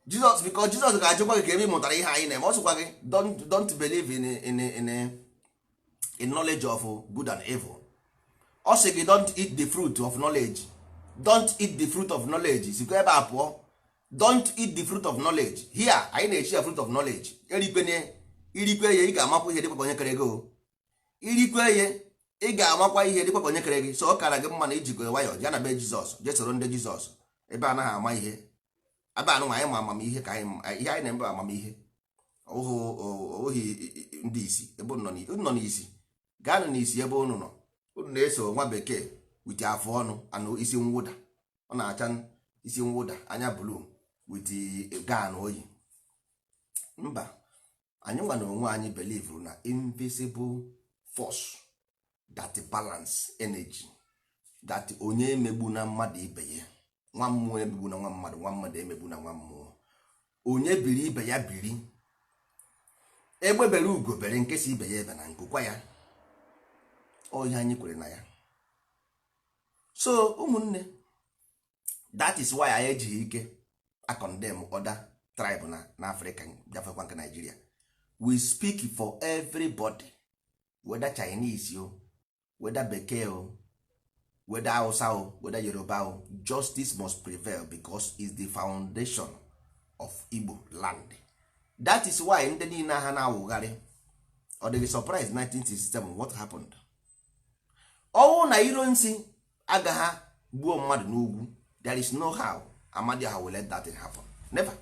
Jizọs, biko, Jizọs ga-ajụkwa gị ka ebe ị mụtara ihe anyị na-eme. Ọ sịkwa gị don't believe in knowledge of good and evil. Ọ sị gị don't eat the fruit of knowledge, don't eat the fruit of knowledge. Sikwa ebe a pụọ. Don't eat the fruit of knowledge. Here anyị na-echi ya fruit of knowledge. Erikwenye, irikwe ya, ị ga-amakwa ihe dịkwa ka onye kere gị o. Irikwe ya, ị ga-amakwa ihe dịkwa ka onye kere gị. So ọ kara gị mma na ijikọ nwayọọ jee na be Jizọs, jee soro ndị Jizọs ebe anaghị ama ihe. Ebe anụ anyị ma amamihe ka anyị, ihe anyị na-eme amamihe ohi ndị isi ebe unu nọ n'isi, gaanụ n'isi ebe unu nọ. Unu na-eso nwa bekee with afụ ọnụ anụ isi mwụda, ọ na-acha isi mwụda, anya blue with gan oyi. Mba, anyị nwa na onwe anyị believe na invisible force that balance energy, that onye emegbu na mmadụ ibe ya, nwa mmụọ emegbu na nwa mmadụ, nwa mmadụ emegbu na nwa mmụọ, onye biri ibe ya biri, egbe bere ugo bere, nke si ibe ya ebe na nkụkwa ya. Ọ ihe anyị kwere na ya. So ụmụnne, that is why anyị ejighị ike a condemn other tribe na Africa gafekwa nke Nigeria. We speak for everybody, whether Chinese o, whether bekee o, whether Hausa o, whether Yoruba o, justice must prevail because it's the foundation of Igbo land. That is why ndị niile ha na-awụgharị, ọ dịghị surprise 1967 what happened. Ọnwụ na iro nsi agaghị gbuo mmadụ n'ugwu. There is no how Amadioha will let that thing happen. Never.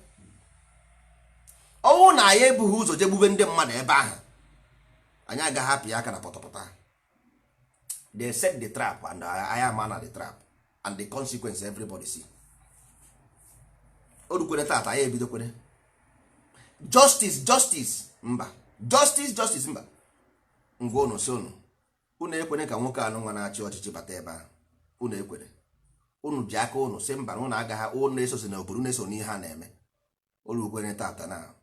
Ọnwụ na anyị ebughị ụzọ je gbube ndị mmadụ ebe ahụ, anyị agaghị apị aka na pọtọpọtọ. They set the trap and I am na the trap and the consequence everybody see. O rukwere tata anyị ebidokwere justice, justice mba, justice, justice mba. Ngwa, unu si unu, unu ekwere ka nwoke anụ nwa na-achị ọchịchị bata ebe ahụ. Unu ekwere, unu ji aka unu si mba na unu agaghị, unu esosi na obodo, unu eso n'ihe a na-eme. Olu tata na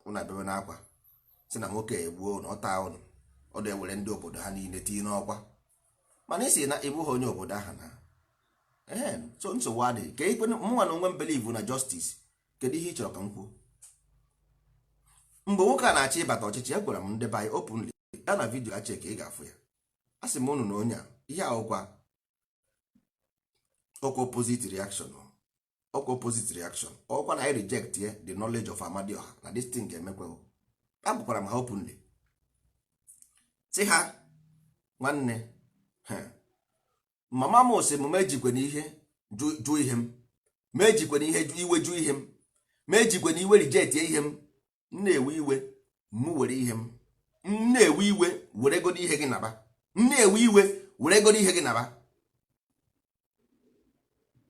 unu abịa n'akwa si na nwoke egbuo unu, ọta unu, ọ na-ewere ndị obodo ha niile tinye n'ọkwa. Mana isi na ịbụghị onye obodo ahụ na ee, so nsogbu adịghị ka ikwe. Mụnwa na onwe m believe na justice. Kedu ihe ị chọrọ ka m kwuo? Mgbe nwoke a na-achọ ịbata ọchịchị, e gwara m ndị be anyị openly ya na video ache ka ị ga-afụ ya. A sị m unu na onye a, ihe ahụkwa ọkwa opposite reaction, ọkwa opposite reaction, ọkwa na anyị reject ye the knowledge of Amadioha na this thing ga-emekwa. Agwakwara m ha openly, sị ha, nwanne, mama m sị m ejikwana ihe jụ ihe m, ma ejikwana ihe iwe jụ ihe m, ma ejikwana iwe reject ihe m. M na-ewe iwe, m were ihe m. M na-ewe iwe, were godo ihe gị naba. M na-ewe iwe, were godo ihe gị naba.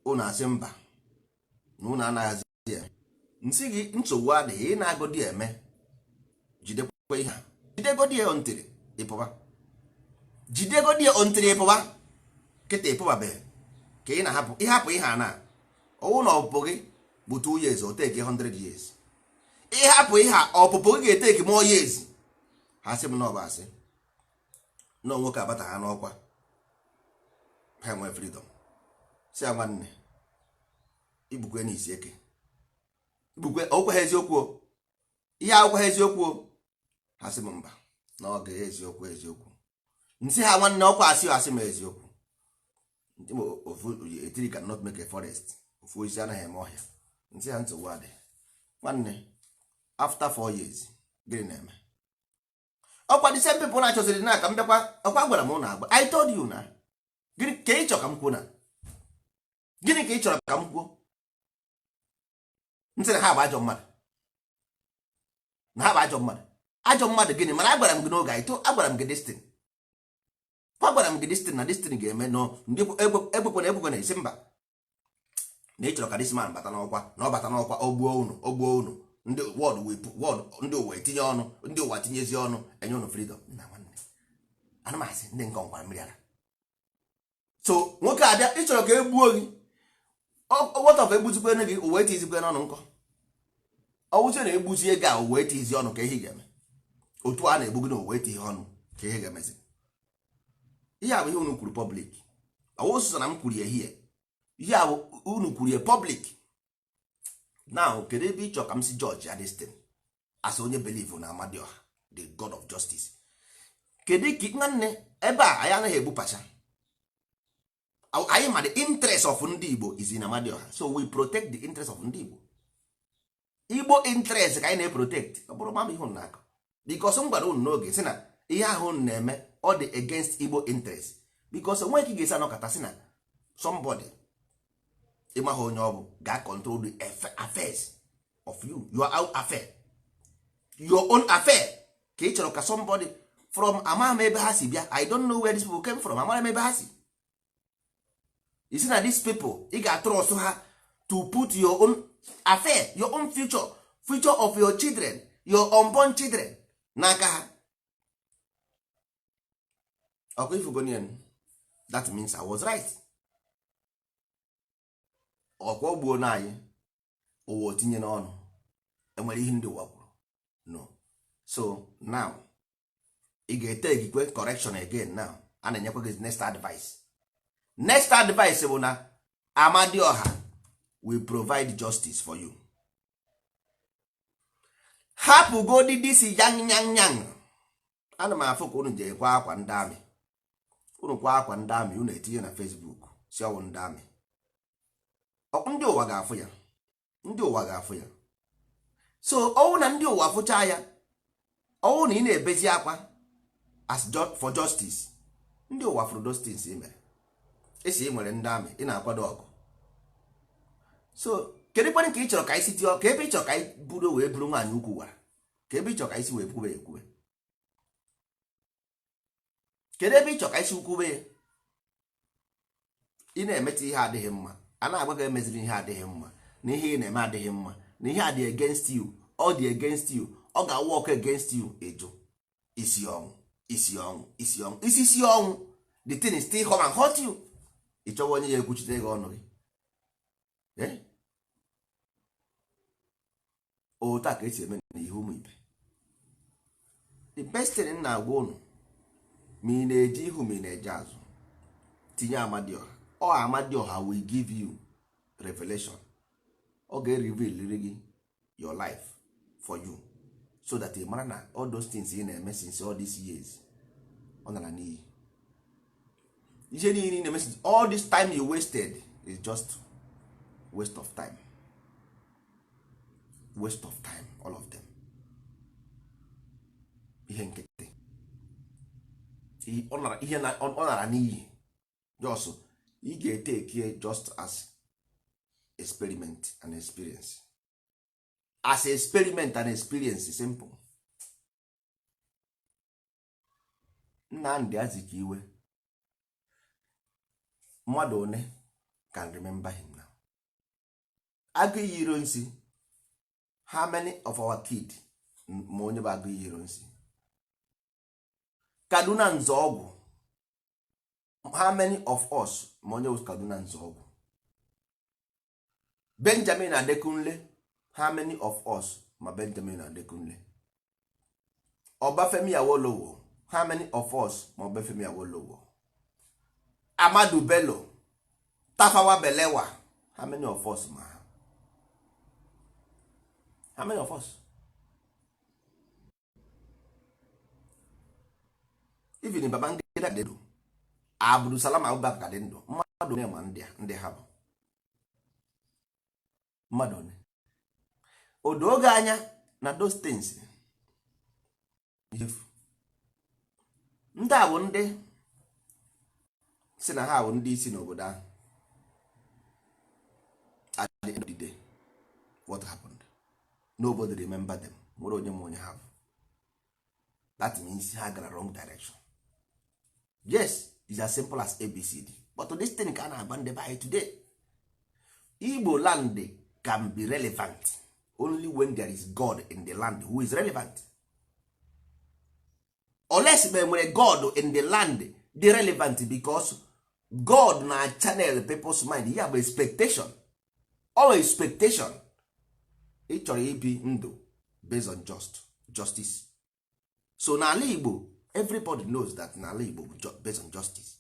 Unu asị mba, na unu anaghịzi eme. Nsị gị, nsogbu adịghị. Ị na-agodi eme, jidekwa ihe a, jidegodi ya ntịrị ịpụba, jidegodi ya ntịrị ịpụba. Kịta ịpụbabeghị ka ị na-ahapụ. Ịhapụ ihe a na ọwụ na ọpụpụ gị bụ 2 years, o take 100 years. Ịhapụ ihe a, ọpụpụ gị ga-eteki more years. Ha sị m na ọ bụ asị na nwoke abata ha n'ọkwa, ha nwee freedom. Si ya, nwanne, igbukwe n'isi eke, igbukwe okwe ha eziokwu o. Ihe akwụkwọ ha eziokwu o. Ha sị m mba, na ọ ga eziokwu eziokwu. Nsị ha, nwanne, ọkwa asị asị m eziokwu. Ndị m ofu, a tree cannot make a forest. Ofu osisi anaghị eme ọhịa. Nsị ha, nsogbu adị, nwanne. After 4 years, gịnị na-eme? Ọkwa the same people na-achọziri na ka m bịakwa. Ọkwa gwara m na agba, I told you na gịnị ka ị chọrọ ka m kwuo? Na gịnị ka ị chọrọ ka m kwuo? Nsị na ha bụ ajọ mmadụ, na ha bụ ajọ mmadụ. Ajọ mmadụ gịnị? Mana agwara m gị n'oge anyị to, agwara m gị this thing, agwara m gị this thing, na this thing ga-eme. No, ndị ekwekwana ekwekwana esi mba, na ị chọrọ ka this man bata n'ọkwa, na ọ bata n'ọkwa, o gbuo unu, o gbuo unu. Ndị world world, ndị ụwa etinye ọnụ, ndị ụwa tinyezi ọnụ, enye unu freedom. Nna, nwanne, anụmasị ndị nke ọnkwara mmiri ara. So nwoke abịa, ị chọrọ ka e gbuo gị. What of egbuzikwana gị, ụwa etizikwe n'ọnụ nkọ? Ọwụzie na egbuzie gị a, ụwa etizi ọnụ, ka ihe ga-eme? Otu a na-egbu gị na ụwa etighi ọnụ, ka ihe ga-emezi? Ihe a bụ ihe unu kwuru public. Ọwụ sọsọ na m kwuru ehihie. Ihe a bụ unu kwuru ya public. Now, kedu ebe ị chọrọ ka m si judge ya this thing as onye believe na Amadioha, the god of justice? Kedu ka, nwanne, ebe a anyị anaghị egbu pacha anyị, ma the interest of ndị Igbo is in Amadioha, so we protect the interest of ndị Igbo. Igbo interest ka anyị na-eprotect. Ọ bụrụ mama ihe unu na-akọ, because m gwara unu n'oge sị na ihe ahụ unu na-eme, ọ dị against Igbo interest, because onwe ka ị ga-esi anọkọta sị na somebody ịmaghị onye ọ bụ ga-control the affairs of you, your own affair, your own affair, ka ị chọrọ ka somebody from amaghị m ebe ha si bịa. I don't know where these people came from. Amaghị m ebe ha si. You see na these people, ị ga-trust ha to put your own affair, your own future, future of your children, your unborn children n'aka ha? Ọkwa ifugonian? That means I was right. Ọkwa gbuo na anyị ụwa tinye n'ọnụ, enwere ihe ndị ụwa kwuru? No. So now ị ga-ete ekikwe correction again. Now a na-enyekwa gị next advice. Next advice bụ na Amadioha will provide justice for you. Hapụgodi this yang yang yang. Ana m afụ ka unu ji ekwe akwa ndị amị. Unu kwa akwa ndị amị, unu etinye na Facebook si ọwụ ndị amị. Ndị ụwa ga-afụ ya, ndị ụwa ga-afụ ya. So ọwụ na ndị ụwa fụchaa ya, ọwụ na ị na-ebezi akwa as for justice, ndị ụwa fụrụ those things ị mere, esi ị nwere ndị amị, ị na-akwado ọgụ. So kedu kwanụ ka ị chọrọ ka anyị si tie? Ka ebe ị chọrọ ka anyị buru wee buru nwaanyị ukwu gwara? Ka ebe ị chọrọ ka anyị si wee kwube ya ekwube? Kedu ebe ị chọrọ ka anyị si kwube ya? Ị na-emeta ihe adịghị mma, a na-agwa gị emeziri ihe adịghị mma, na ihe ị na-eme adịghị mma, na ihe a dị against you, ọ dị against you, ọ ga-work against you. Ịjụ, isi ọnwụ, isi ọnwụ, isi ọnwụ, isi isi ọnwụ. The thing is still come and hurt you. Ị chọwa onye ya ekwuchite gị ọnụ gị. Eh? Otu a ka esi eme na ihe ụmụ ibe. The best thing m na-agwa unu, ma ị na-eje ihu, ma ị na-eje azụ, tinye Amadioha. Ọ Amadioha will give you revelation. Ọ ga-reveal gị your life for you. So that ị mara na all those things ị na-eme since all these years, ọ nara n'iyi. Ihe niile ị na-eme since all this time you wasted is just waste of time, waste of time, all of them. Ihe nkịtị, ọ nara ihe ọ nara n'iyi. Just ị ga-eteke just as experiment and experience, as experiment and experience, simple. Nnamdi Azikiwe, mmadụ one can remember him now? Agụiyi Ironsi, how many of our kid ma onye bụ Agụiyi Ironsi? Kaduna Nzeogwu, how many of us ma onye bụ Kaduna Nzeogwu? Benjamin Adekunle, how many of us ma Benjamin Adekunle? Obafemi Awolowo, how many of us ma Obafemi Awolowo? Amadu Bello, Tafawa Balewa, how many of us ma ha? How many of us? Even Babangida dị ndụ, Abdulsalam Abubakar dị ndụ, mmadụ one ma ndị ndị ha bụ mmadụ one? O doo gị anya na those things efu. Ndị a bụ ndị si na ha bụ ndị isi n'obodo ahụ. At the end of the day, what happened? Nobody remember them. Nwere onye ma onye ha bụ? That means ha gara wrong direction. Yes, it's as simple as ABCD. But this thing ka a na-agba ndị be anyị today, Igbo land can be relevant only when there is God in the land who is relevant. Unless ma enwere God in the land dị relevant, because God na channel people's mind. Ya bụ expectation, all expectation. Ị chọrọ ibi ndụ based on justice. So n'ala Igbo, everybody knows that n'ala Igbo bụ based on justice.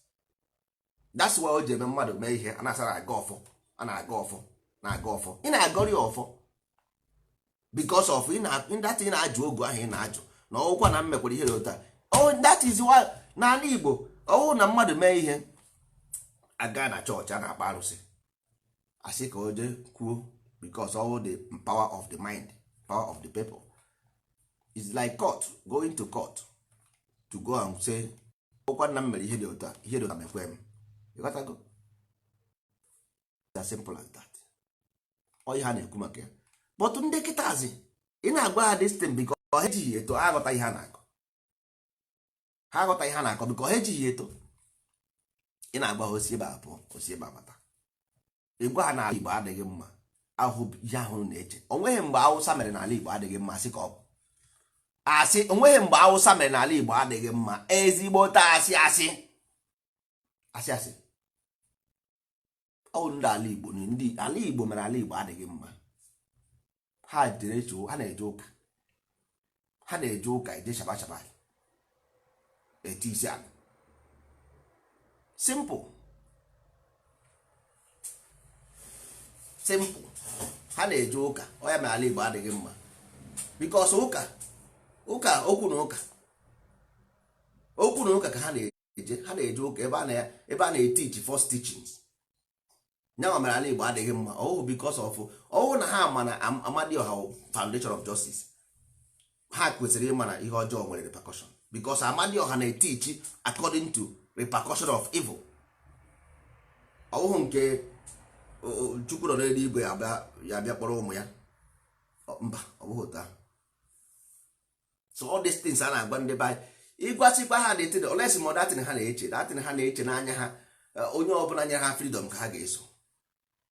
That's why o ji eme mmadụ mee ihe a na-asara aga ọfọ, a na-aga ọfọ, na-aga ọfọ, ị na-agọrị ọfọ because of that ị na-ajụ ogu ahụ ị na-ajụ na ọgwụkwa na m mekwara ihe dị otu a. Oh, that is why n'ala Igbo, ọwụ na mmadụ mee ihe, aga na chọọchị a na-akpa arụsị, asị ka o jee kwuo, because all the power of the mind, power of the people is like court, going to court to go and say, ọkwa nna m mere ihe dị otu a, ihe dị otu a mekwe m. Ịghọtago? As simple as that. Ọ ihe a na-ekwu maka ya. But ndị kịtazi, ị na-agwa ha this thing, because ha ejighị eto, ha aghọta ihe a na-akọ. Ha aghọta ihe a na-akọ because ha ejighị eto. Ị na-agba ha osi ebe a pụọ, osi ebe abata. Ịgwa ha n'ala Igbo adịghị mma, ahụ ihe ahụ na-eche. O nweghị mgbe Awụsa mere n'ala Igbo adịghị mma, asị ka ọ bụ asị. Onweghị mgbe Awụsa mere n'ala Igbo adịghị mma. Ezigbote asị, asị, asị, asị. Ọ ndị ala Igbo, ndị ala Igbo mere ala Igbo adịghị mma. Ha jere ha na-eje ụka, ha na-eje ụka, eje shaba shaba, eti isi ala. Simple, simple. Ha na-eje ụka, ọ ya mere ala Igbo adịghị mma, because ụka, ụka, okwu na ụka, okwu na ụka ka ha na-eje. Ha na-eje ụka ebe a na-eteach first teachings. Nyanwa mere ala Igbo adịghị mma. Ọwụ because of ọwụ na ha ma na Amadioha foundation of justice, ha kwesịrị ịma na ihe ọjọọ nwere repercussion, because Amadioha na-eteach according to repercussion of evil. Ọwụhụ nke Chukwu nọ n'eluigwe ya bịa kpọrọ ụmụ ya. Mba, ọ bụghị otu ahụ. So all these things a na-agwa ndị be anyị, ịgwasịkwa ha dị olesi ma datin ha na-eche, datin ha na-eche n'anya ha, onye ọbụla nyere ha freedom ka ha ga-eso.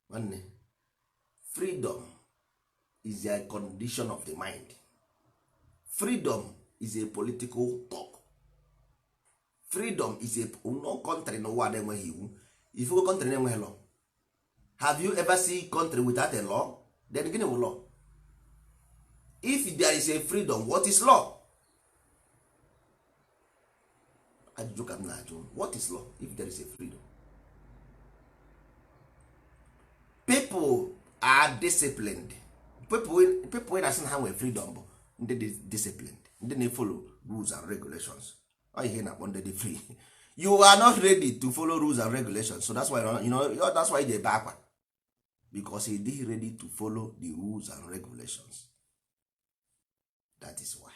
Nwanne, freedom is a condition of the mind. Freedom is a political talk. Freedom is a no country n'ụwa na-enweghị iwu. Ifugo country na-enweghị law? Have you ever seen country without a law? Then gịnị bụ law? If there is a freedom, what is law? Ajụjụ ka m na-ajụ. What is law if there is a freedom? People are disciplined. People na-asị na ha nwere freedom bụ Ndị dị disciplined, ndị na-follow rules and regulations. Ọ ihe na-akpọ ndị dị free. You are not ready to follow rules and regulations, so that's why you know, that's why you ebe akwa, because you dịghị ready to follow the rules and regulations. That is why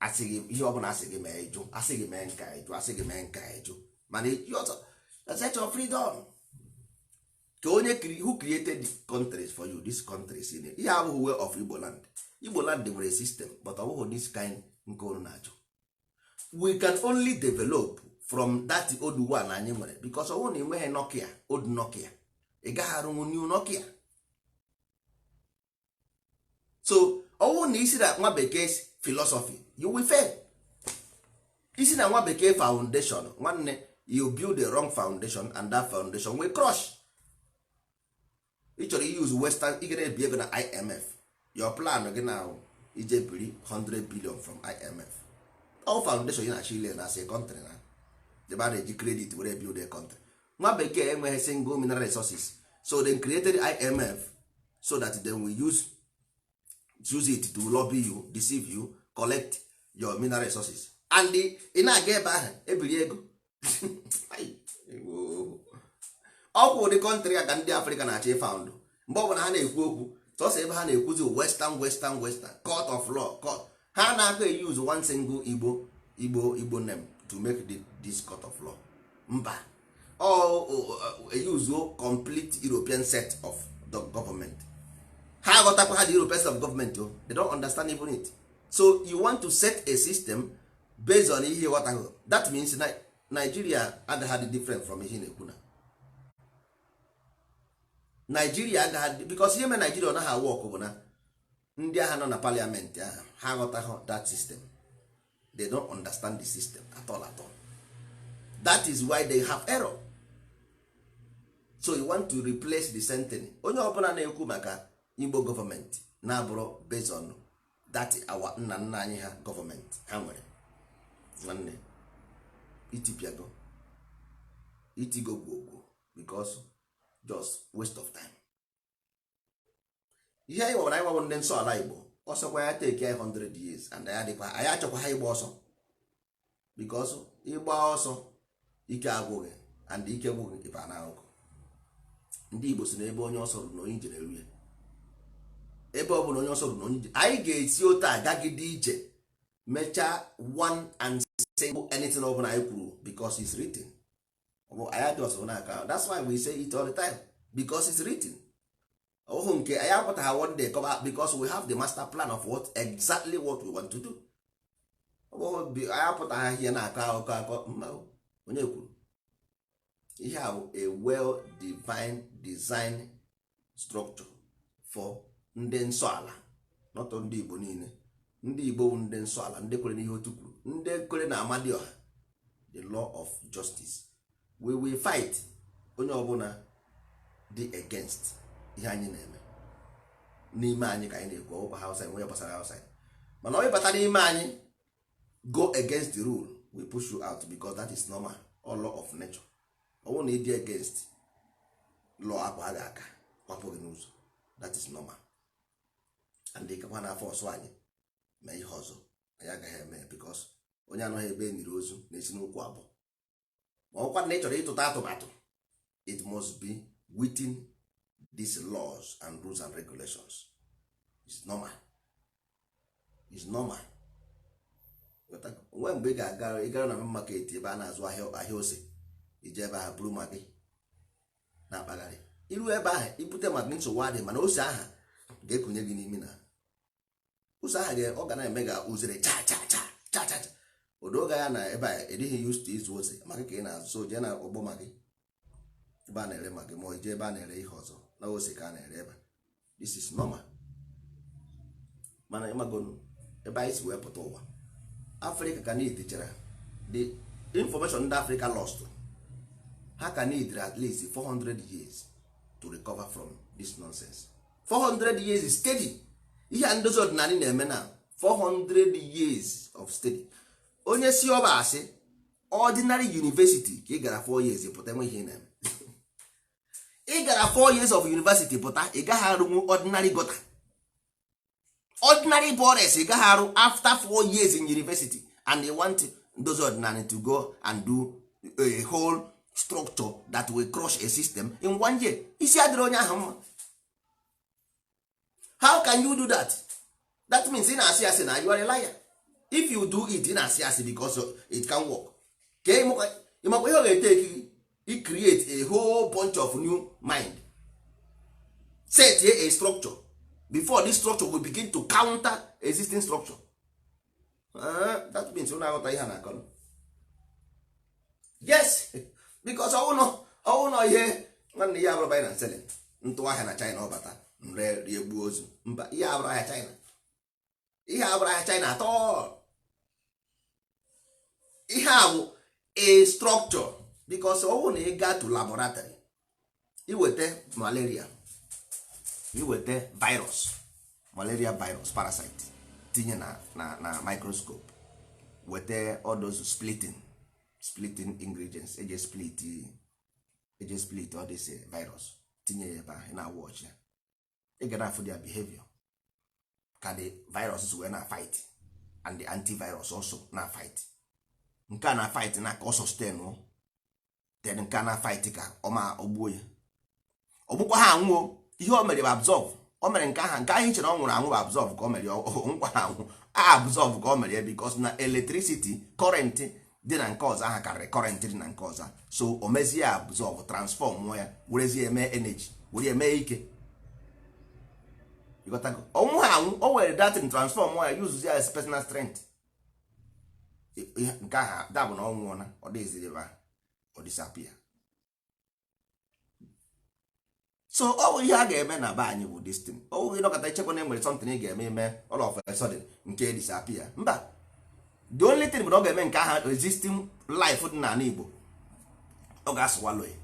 asị gị ihe ọbụla, asị gị mee, ịjụ. Asị gị mee nka, ịjụ. Asị gị mee nka, ịjụ. Mana search of freedom ka onye who created the countries for you, these countries in ihe abụghị way of Igbo land. Igbo land nwere system, but ọ bụghị this kind nke unu na-achọ. We can only develop from that old one anyị nwere, because ọ bụrụ na ị nweghị Nokia, old Nokia, ị gaghị arụnwu new Nokia. So ọ bụrụ na isi na nwa bekee philosophy, you will fail. Isi na nwa bekee foundation, nwanne, you build the wrong foundation and that foundation will crush. Ị chọrọ use western, ị ga ebi ego na IMF. Your plan gị na ije biri 100 billion from IMF, all foundation ị na-achọ ile na as a country na ebe a na-eji credit were build a country. Nwa bekee enweghị single mineral resources, so they created IMF so that they will use it to lobby you, deceive you, collect your mineral resources, and ị na-aga ebe ahụ ebiri ego. Ọkwụ ụdị country a ka ndị Afrịka na-achọ ịfound. Mgbe ọbụla ha na-ekwu okwu, sọsọ ebe ha na-ekwuzi western, western, western court of law, court. Ha na-akọ use one single Igbo name to make this court of law. Mba, all use complete European set of the government. Ha aghọtakwa ha the European set of government o, they don't understand even it. So you want to set a system based on ihe ịghọtaghị. That means na Nigeria agaghị adị different from ihe ị na-ekwu na Nigeria agaghị, because ihe mere Nigeria ọ naghị work bụ na ndị agha nọ na parliament ahụ, ha aghọtaghị that system. They don't understand the system at all, at all. That is why they have error. So you want to replace the sentence. Onye ọbụla na-ekwu maka Igbo gọọmenti na-abụrụ based on that our nna nna anyị ha gọọmenti ha nwere, nwanne, itipiago, itigo gwogwo, because just waste of time. Ihe anyị nwere, anyị nwabụ ndị nsọ ala Igbo. Ọsọkwa ya take anyị 100 years and anyị adịkwa, anyị achọkwa ha ịgba ọsọ, because ịgba ọsọ, ike agwụghị, and ike gwụghị ịba na akụkọ. Ndị Igbo si na ebe onye ọsọ ruru na onye ije na-eru ya. Ebe ọ bụla onye ọsọ ruru na onye ije, anyị ga-esi otu agagide ije mechaa one and single anything ọ bụla anyị kwuru, because it's written. Ọ bụ anyị adị ọsọ n'aka. That's why we say it all the time, because it's written. Ọhụ nke anyị apụtaghị one day cover, because we have the master plan of what exactly what we want to do. Ọ bụghị anyị apụtaghị ihe na-akọ akụkọ akọ mma. Onye kwuru ihe a bụ a well divine design structure for ndị nsọ ala, not ndị Igbo niile. Ndị Igbo bụ ndị nsọ ala, ndị kwere n'ihe otu kwuru, ndị kwere na Amadioha, the law of justice. We will fight onye ọbụla dị against ihe anyị na-eme. N'ime anyị ka anyị na-ekwu ọgwụkwa outside nwe gbasara outside, mana onye bata n'ime anyị go against the rule, we push you out, because that is normal or law of nature. Ọ bụrụ na ị dị against law, akwa a ga-aka kwapụ gị n'ụzọ. That is normal. And ịkakwa n'afọ ọsọ anyị mee ihe ọzọ, anyị agaghị eme, because onye anọghị ebe e niri ozu na-esi n'ụkwụ abụọ. Ma ọkwa na ị chọrọ ịtụta atụmatụ, it must be within these laws and rules and regulations. It's normal, it's normal. Onwe mgbe ị ga-aga, ịgara na market ebe a na-azụ ahịa, ahịa ose, ije ebe ahụ buru Maggi na-akpagharị, iru ebe ahụ ibute Maggi, nsogbu adị. Mana ose aha ga-ekunye gị n'imi na ose aha ọ ga na-eme ga uzere cha cha cha cha cha cha. Odoga ya na ebe a edịghị used to ịzụ ose maka ka ị na-azụ. So jee na ọgbọ Maggi ebe a na-ere Maggi, ma ije ebe a na-ere ihe ọzọ na ose ka a na-ere ebe. This is normal. Mana ịmagonu ebe anyị si wee pụta ụwa, Africa ka need chere the information. Ndị Africa lost, ha ka need at least 400 years to recover from this nonsense. 400 years steady. Ihe a ndozi ọdịnala na-eme na 400 years of steady. Onye si ọba asị ordinary university ka ị gara 4 years pụta, enwe ihe ị na-eme. Ị gara 4 years of university pụta, ị gaghị arụnwu ordinary gutter. Ordinary bores ị gaghị arụ after 4 years in university, and they want ndozi ọdịnala to go and do a whole structure that will crush a system in one year. Isi adịrị onye ahụ mma. How can you do that? That means ị na-asị asị na you are a liar if you do it. Ị na-asị asị because it can work. Ka ịmakwa ihe ọ ga-eteki gị create a whole bunch of new mind, set a structure before this structure will begin to counter existing structure. That means ụnụ aghọta ihe a na-akọ. Yes, because ọwụnọ ihe nwanne ya abụrụ buying and selling, ntụ ahịa na China, ọbata nre rie gbuo ozu. Mba, ihe abụrụ ahịa China, ihe abụrụ ahịa China atọ. Ihe a bụ a structure, because ọwụ na ị gaa to laboratory, iweta malaria, iweta virus, malaria virus parasite, tinye na microscope, weta all those splitting ingredients eje split all this virus, tinye ya ebe ahụ, na watch ya, ị ga na-afụ their behavior, ka the viruses wee na fight and the antivirus also na fight. Nke a na fight na ka ọ sustain o, then nke a na fight ka ọ ma ogbuo ya. Ọgbụkwa ha anwụọ. Ihe o mere bụ absorb. O mere nke ahụ, nke ahụ chere ọ nwụrụ anwụ bụ absorb ka o mere. Nkwa ha anwụ a absorb ka o mere ya, because na electricity current dị na nke ọzọ ahụ karịrị current dị na nke ọzọ. So o mezie absorb, transform ya, werezie eme energy, were eme ike. Ịghọtago? Ọnwụ ha anwụ, o were datin transform ya, use ya as personal strength. Nke ahụ da bụ na ọ nwụọna, ọ dịghịziri ebe ahụ, ọ disappear. So ọ bụ ihe a ga-eme na be anyị bụ this thing. Ọ bụghị nọkọta ichekwa na enwere something ị ga-eme ime all of a sudden nke disappear. Mba, the only thing bụ na ọ ga-eme nke ahụ existing life dị n'ala Igbo, ọ ga-aswallow ya.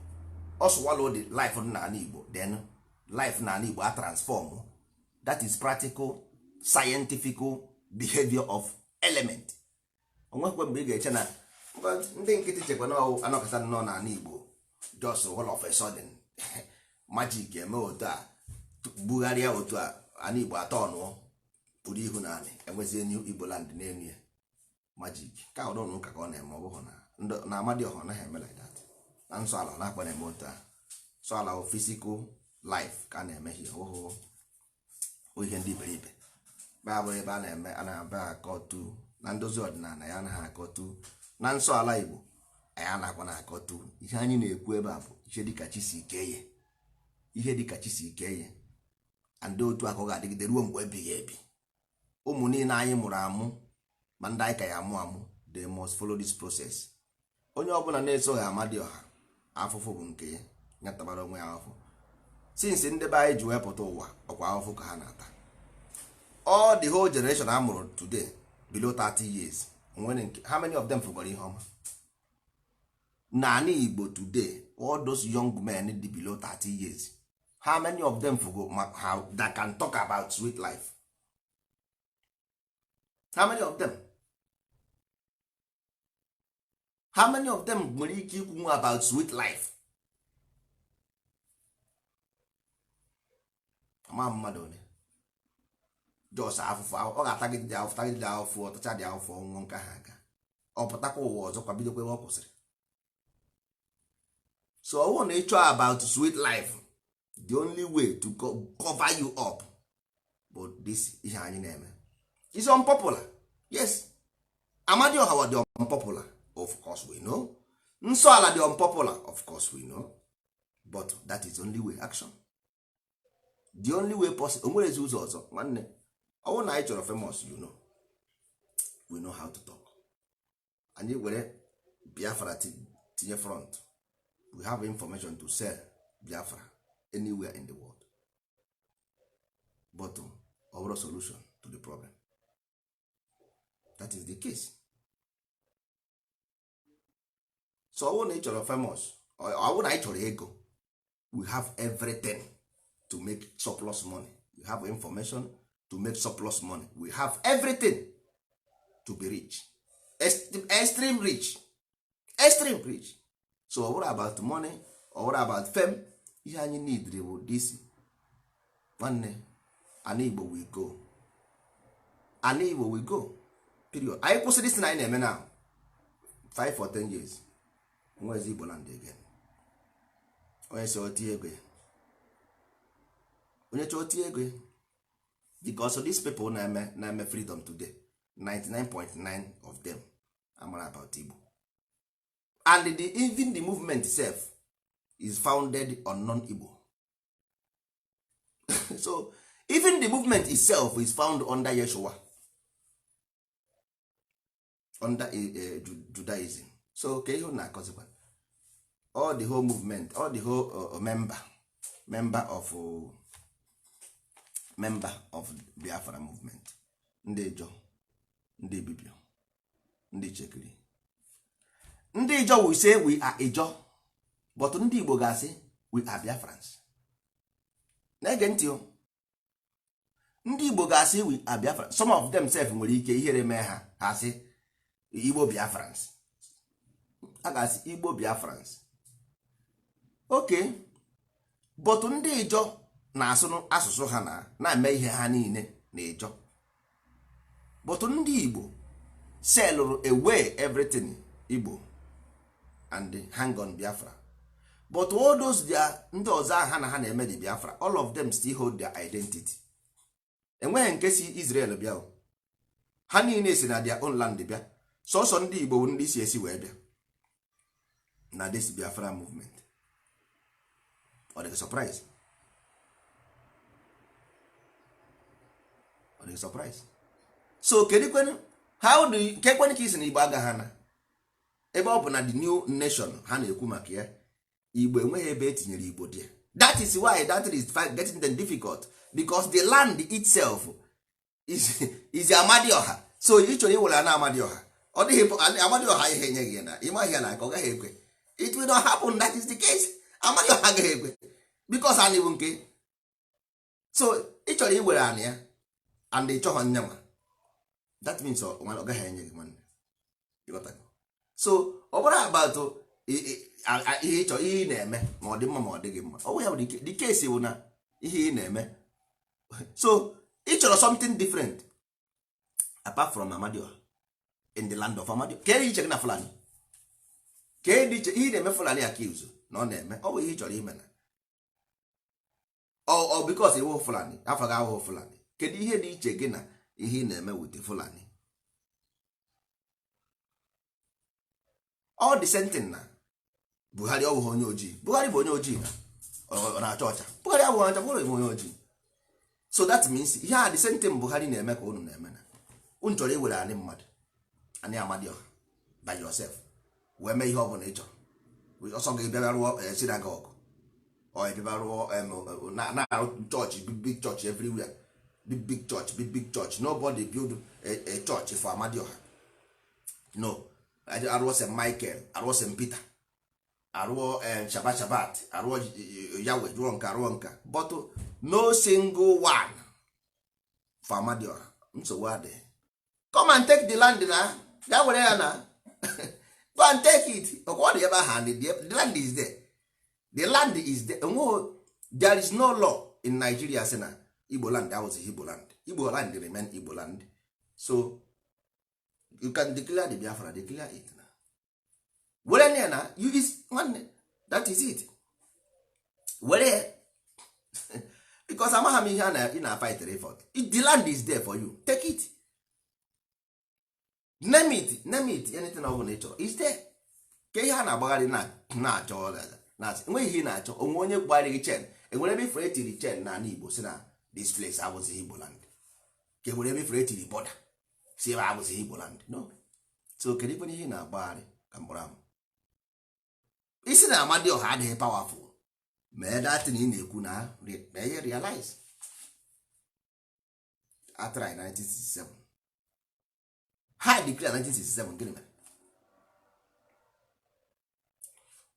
Ọ swallow the life dị n'ala Igbo, then life n'ala Igbo a transform. That is practical scientific behavior of element. Onwekwe mgbe ị ga-eche na ndị nkịtị chekwa na anọkọta nọ n'ala Igbo, just all of a sudden magic eme otu a, bugharịa otu a, ala Igbo atọ nụọ pụrụ ihu na anị, enwezie new Igbo land n'elu ya. Magic ka ụdọ na ụka ka ọ na-eme. Ọ bụghị na Amadioha ọ naghị eme like that. Na nsọ ala ọ na-akpa na-eme otu a. Nsọ ala bụ physical life ka a na-eme ihe. Ọhụụ ihe ndị iberibe ba abụrụ ebe a na-eme a na-aba akọtu na ndozi ọdịnala ya anaghị akọtu na nsọ ala Igbo anyị anakwa na akọtu. Ihe anyị na-ekwu ebe a bụ ihe dịka chi si kee ya, ihe dịka chi si kee ya, and otu aka ọ ga-adịgide ruo mgbe ebighị ebi. Ụmụ niile anyị mụrụ amụ, ma ndị anyị ka ya amụ amụ, they must follow this process. Onye ọbụla na-esoghị Amadioha, afụfụ bụ nke ya, nyatabara onwe ya afụfụ. Since ndị be anyị ji wepụta ụwa, ọkwa afụfụ ka ha na-ata. All the whole generation a mụrụ today below 30 years, nwere nke how many of them fụgoro ihe ọma n'ala Igbo today? All those young men dị below 30 years, how many of them fugo how that can talk about sweet life? How many of them? How many of them nwere ike ikwu about sweet life? Ama mmadụ ole jos afụfụ ọ ga-atagide dị afụfụ, tagide dị afụfụ, ọtacha dị afụfụ, ọnwụọ, nke ha aga, ọ pụtakwa ụwa ọzọ kwa, bidokwa ebe ọ kwụsịrị. So ọ bụrụ na ị chọọ about sweet life, the only way to cover you up bụ this ihe anyị na-eme is unpopular. Yes, Amadioha dị unpopular, of course we know. Nsọ ala dị unpopular, of course we know, but that is only way action, the only way possible. Onwere ezi ụzọ ọzọ. Nwanne, ọ bụrụ na anyị chọrọ famous, you know, we know how to talk. Anyị were Biafra tinye front. We have information to sell Biafra anywhere in the world, but ọ bụrụ solution to the problem, that is the case. So ọ bụrụ na ị chọrọ famous, ọ bụrụ na anyị chọrọ ego, we have everything to make surplus money. We have information to make surplus money. We have everything to be rich, extreme rich, extreme rich. So ọ bụrụ about money, ọ bụrụ about fame, ihe anyị need bụ this. Nwanne, ana Igbo we go. Ana Igbo we go, period. Anyị kwụsịrị isi na anyị na-eme now 5 or 10 years, nwezi Igbo land again. Onye si oti ego ya, onye chọọ oti ego ya, because these people na-eme freedom today, 99.9 of them amara about Igbo. And even the movement itself is founded on non-Igbo. So even the movement itself is found under Yeshua, under Judaism. So ka ihe na-akọzikwa, all the whole movement, all the whole member of Biafra movement, ndị Ijaw, ndị Ibibio, ndị Itsekiri. Ndị Ijaw will say we are Ijaw, but ndị Igbo ga-asị we are Biafrans. Na-ege ntị o. Ndị Igbo ga-asị we are Biafrans. Some of them sef nwere ike ihere mee ha, ha sị Igbo Biafrans. A ga-asị Igbo Biafrans, okay, but ndị Ijaw na-asụ asụsụ ha na na-eme ihe ha niile na Ijaw, but ndị Igbo sellụrụ away everything Igbo and hang on Biafra. But all those their ndị ọzọ ahụ ha na ha na-eme the Biafra, all of them still hold their identity. Enweghị nke si Israel bịa o. Ha niile si na their own land bịa. Sọsọ ndị Igbo bụ ndị si esi wee bịa na this Biafra movement. Ọ dị surprise? Ọ dị surprise? So kedu kwenu, how do you kekwenụ ka isi na Igbo agaghị na ebe ọ bụ na the new nation ha na-ekwu maka ya, Igbo enweghị ebe etinyere Igbo dị. That is why that is getting them difficult, because the land itself is Amadioha. So ị chọrọ iwere na Amadioha, ọ dịghị Amadioha ihe enyeghị ya na ịmaghị ya na ka ọ gaghị ekwe. It will not happen. That is the case. Amadioha agaghị ekwe because anyị bụ nke. So ị chọrọ iwere anị ya and ị chọghọ nyanwa, that means ọ gaghị enye gị, nwanne. Ịghọtago? So ọ bụrụ about ihe ị chọrọ, ihe ị na-eme, ma ọ dị mma ma ọ dịghị mma, ọ bụ ya bụ the case bụ na ihe ị na-eme. So ị chọrọ something different apart from Amadioha, in the land of Amadioha. Ka iche gị na Fulani, ka dị iche ihe ị na-eme Fulani accuse na ọ na-eme, ọ bụ ihe ị chọrọ ime na ọ because iwu Fulani, afọ gị ahụhụ Fulani. Kedu ihe dị iche gị na ihe ị na-eme with Fulani? All the same thing na Buhari ọ bụghị onye ojii. Buhari bụ onye ojii na ọ na-acha ọcha. Buhari abụghị ọcha, Buhari bụ onye ojii. So that means ihe a, the same thing Buhari na-eme ka unu na-eme, na unu chọrọ iwere anị mmadụ, anị Amadioha, by yourself wee mee ihe ọ bụla ị chọrọ. Ọsọ gị bịa rụọ synagogue, ọ bịa rụọ na-arụ church, big big church everywhere, big big church, big big church. Nobody build a church for Amadioha. No, arụọ St Michael, arụọ St Peter, arụọ Shabbat Shabbat, arụọ Yahweh, rụọ nka, arụọ nka, but no single one for Amadioha. Nsogbu adịghị. Come and take the land na ya were ya na go and take it. Ọkwa ọ dị ebe ahụ, the land is there, the land is there. Enweghị, there is no law in Nigeria sị na Igbo land awụzighị Igbo land. Igbo land remain Igbo land. So you can declare the Biafra, declare it na were ya na you is nwanne, that is it. Were ya, because amaghị m ihe a na ị na fight for. The land is there for you, take it, name it, name it anything ọ bụla ị chọrọ is there. Ka ihe a na-agbagharị na-achọ na-asị enweghị ihe ị na-achọ onwe onye gbara gị chen. Enwere ebe ifere etiri chen n'ala Igbo si na this place abụzighị Igbo land? Ka enwere ebe ifere etiri border si ebe abụzighị Igbo land? No. So kedu ikwe ihe ị na-agbagharị ka mkpụrụ amụ isi na Amadioha adịghị powerful? Mee datin ị na-ekwu na mee ihe realize atrai 1967 ha declare 1967. Gịnị mere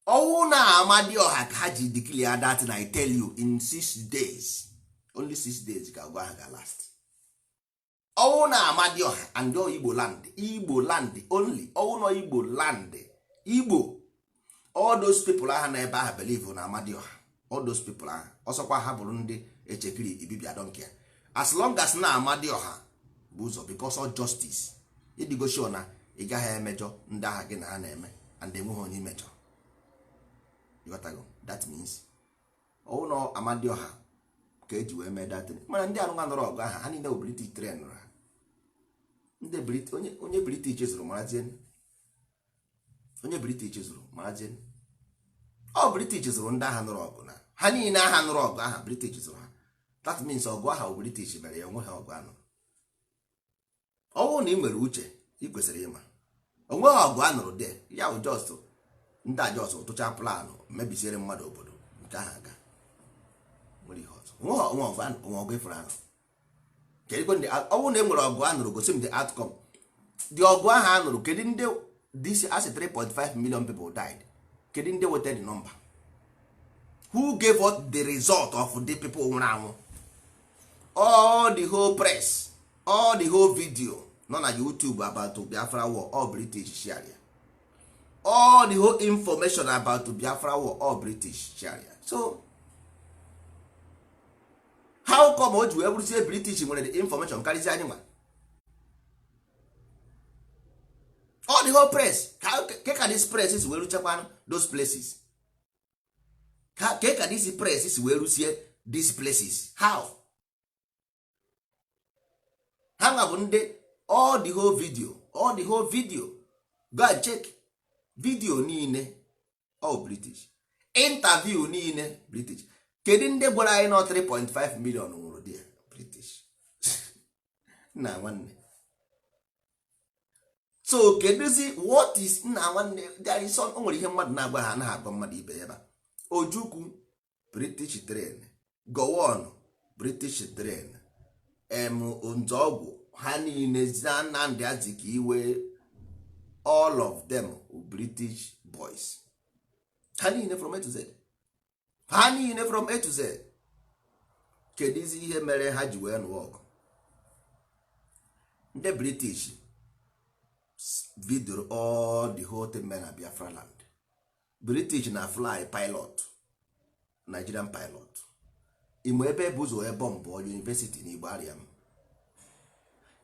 ọnwụ na Amadioha ka ha ji declare that? I tell you, in 6 days, only 6 days ka agwa ha ga last. Ọnwụ na Amadioha and all Igbo land, Igbo land only, ọnwụ na Igbo land, Igbo, all those people ahụ na ebe ahụ believe na Amadioha, all those people ahụ, ọsọkwa ha bụrụ ndị Echekiri Ibibia, don't care, as long as na Amadioha. Bụ ụzọ, because of justice, ịdịgo sure na ị gaghị emejọ ndị agha gị na ha na-eme, and enweghị onye imejọ. Ịghọtago? That means ọwụ na Amadioha ka eji wee mee datin. Mana ndị arụnwa nọrọ ọgụ aha ha niile bụ British train ha. Ndị onye British zụrụ marazie, onye British zụrụ marazie. Ọ British zụrụ ndị agha nụrụ ọgụ na ha niile. Agha nụrụ ọgụ aha, British zụrụ ha. That means ọgụ aha bụ British mere ya. Onweghị ọgụ anụ. Ọ bụrụ na ị nwere uche, ị kwesịrị ịma onweghị ọgụ a nụrụ de ya bụ just ndị a just tụcha plan mebisiere mmadụ obodo nke ahụ aga. Nwere ihe ọzọ? Onwe ọgụ, onwe ọgụ ịfụrụ anụ? Kedu ndị ọ bụrụ na e nwere ọgụ a nụrụ, gosi m the outcome, the ọgụ ahụ a nụrụ. Kedu ndị this as 3.5 million people died? Kedu ndị weta the number? Who gave us the result of the people nwụrụ anwụ? All the whole press, all the whole video nọ na YouTube about Biafra war, all British share ya. All the whole information about Biafra war, all British share ya. So how come o ji wee bụrụzie British nwere the information karịsịa anyị nwa? All the whole press, ka this press si wee ruchakwanụ those places? Ka this press si wee rusie these places? How ha nwa bụ ndị all the whole video, all the whole video, go and check video niile, all British interview niile, British. Kedu ndị gwara anyị nọ 3.5 million nwụrụ dị? British nna nwanne. So kedụzi what is nna nwanne? There is some, o nwere ihe mmadụ na-agwa ha anaghị agwa mmadụ ibe ya ebe a. Ojukwu, British train. Gowon, British train. Em Nzọgwụ ha niile, Nnamdi Azikiwe, all of them British boys. Ha niile from A to Z, ha niile from A to Z. Kedụzi ihe mere ha ji wee nụọ ọgụ? Ndị British bidoro all the whole thing mere na Biafra land. British na fly pilot, Nigerian pilot. Imo ebe bụ ụzọ wee bọmbụ university na Igbo Ariam,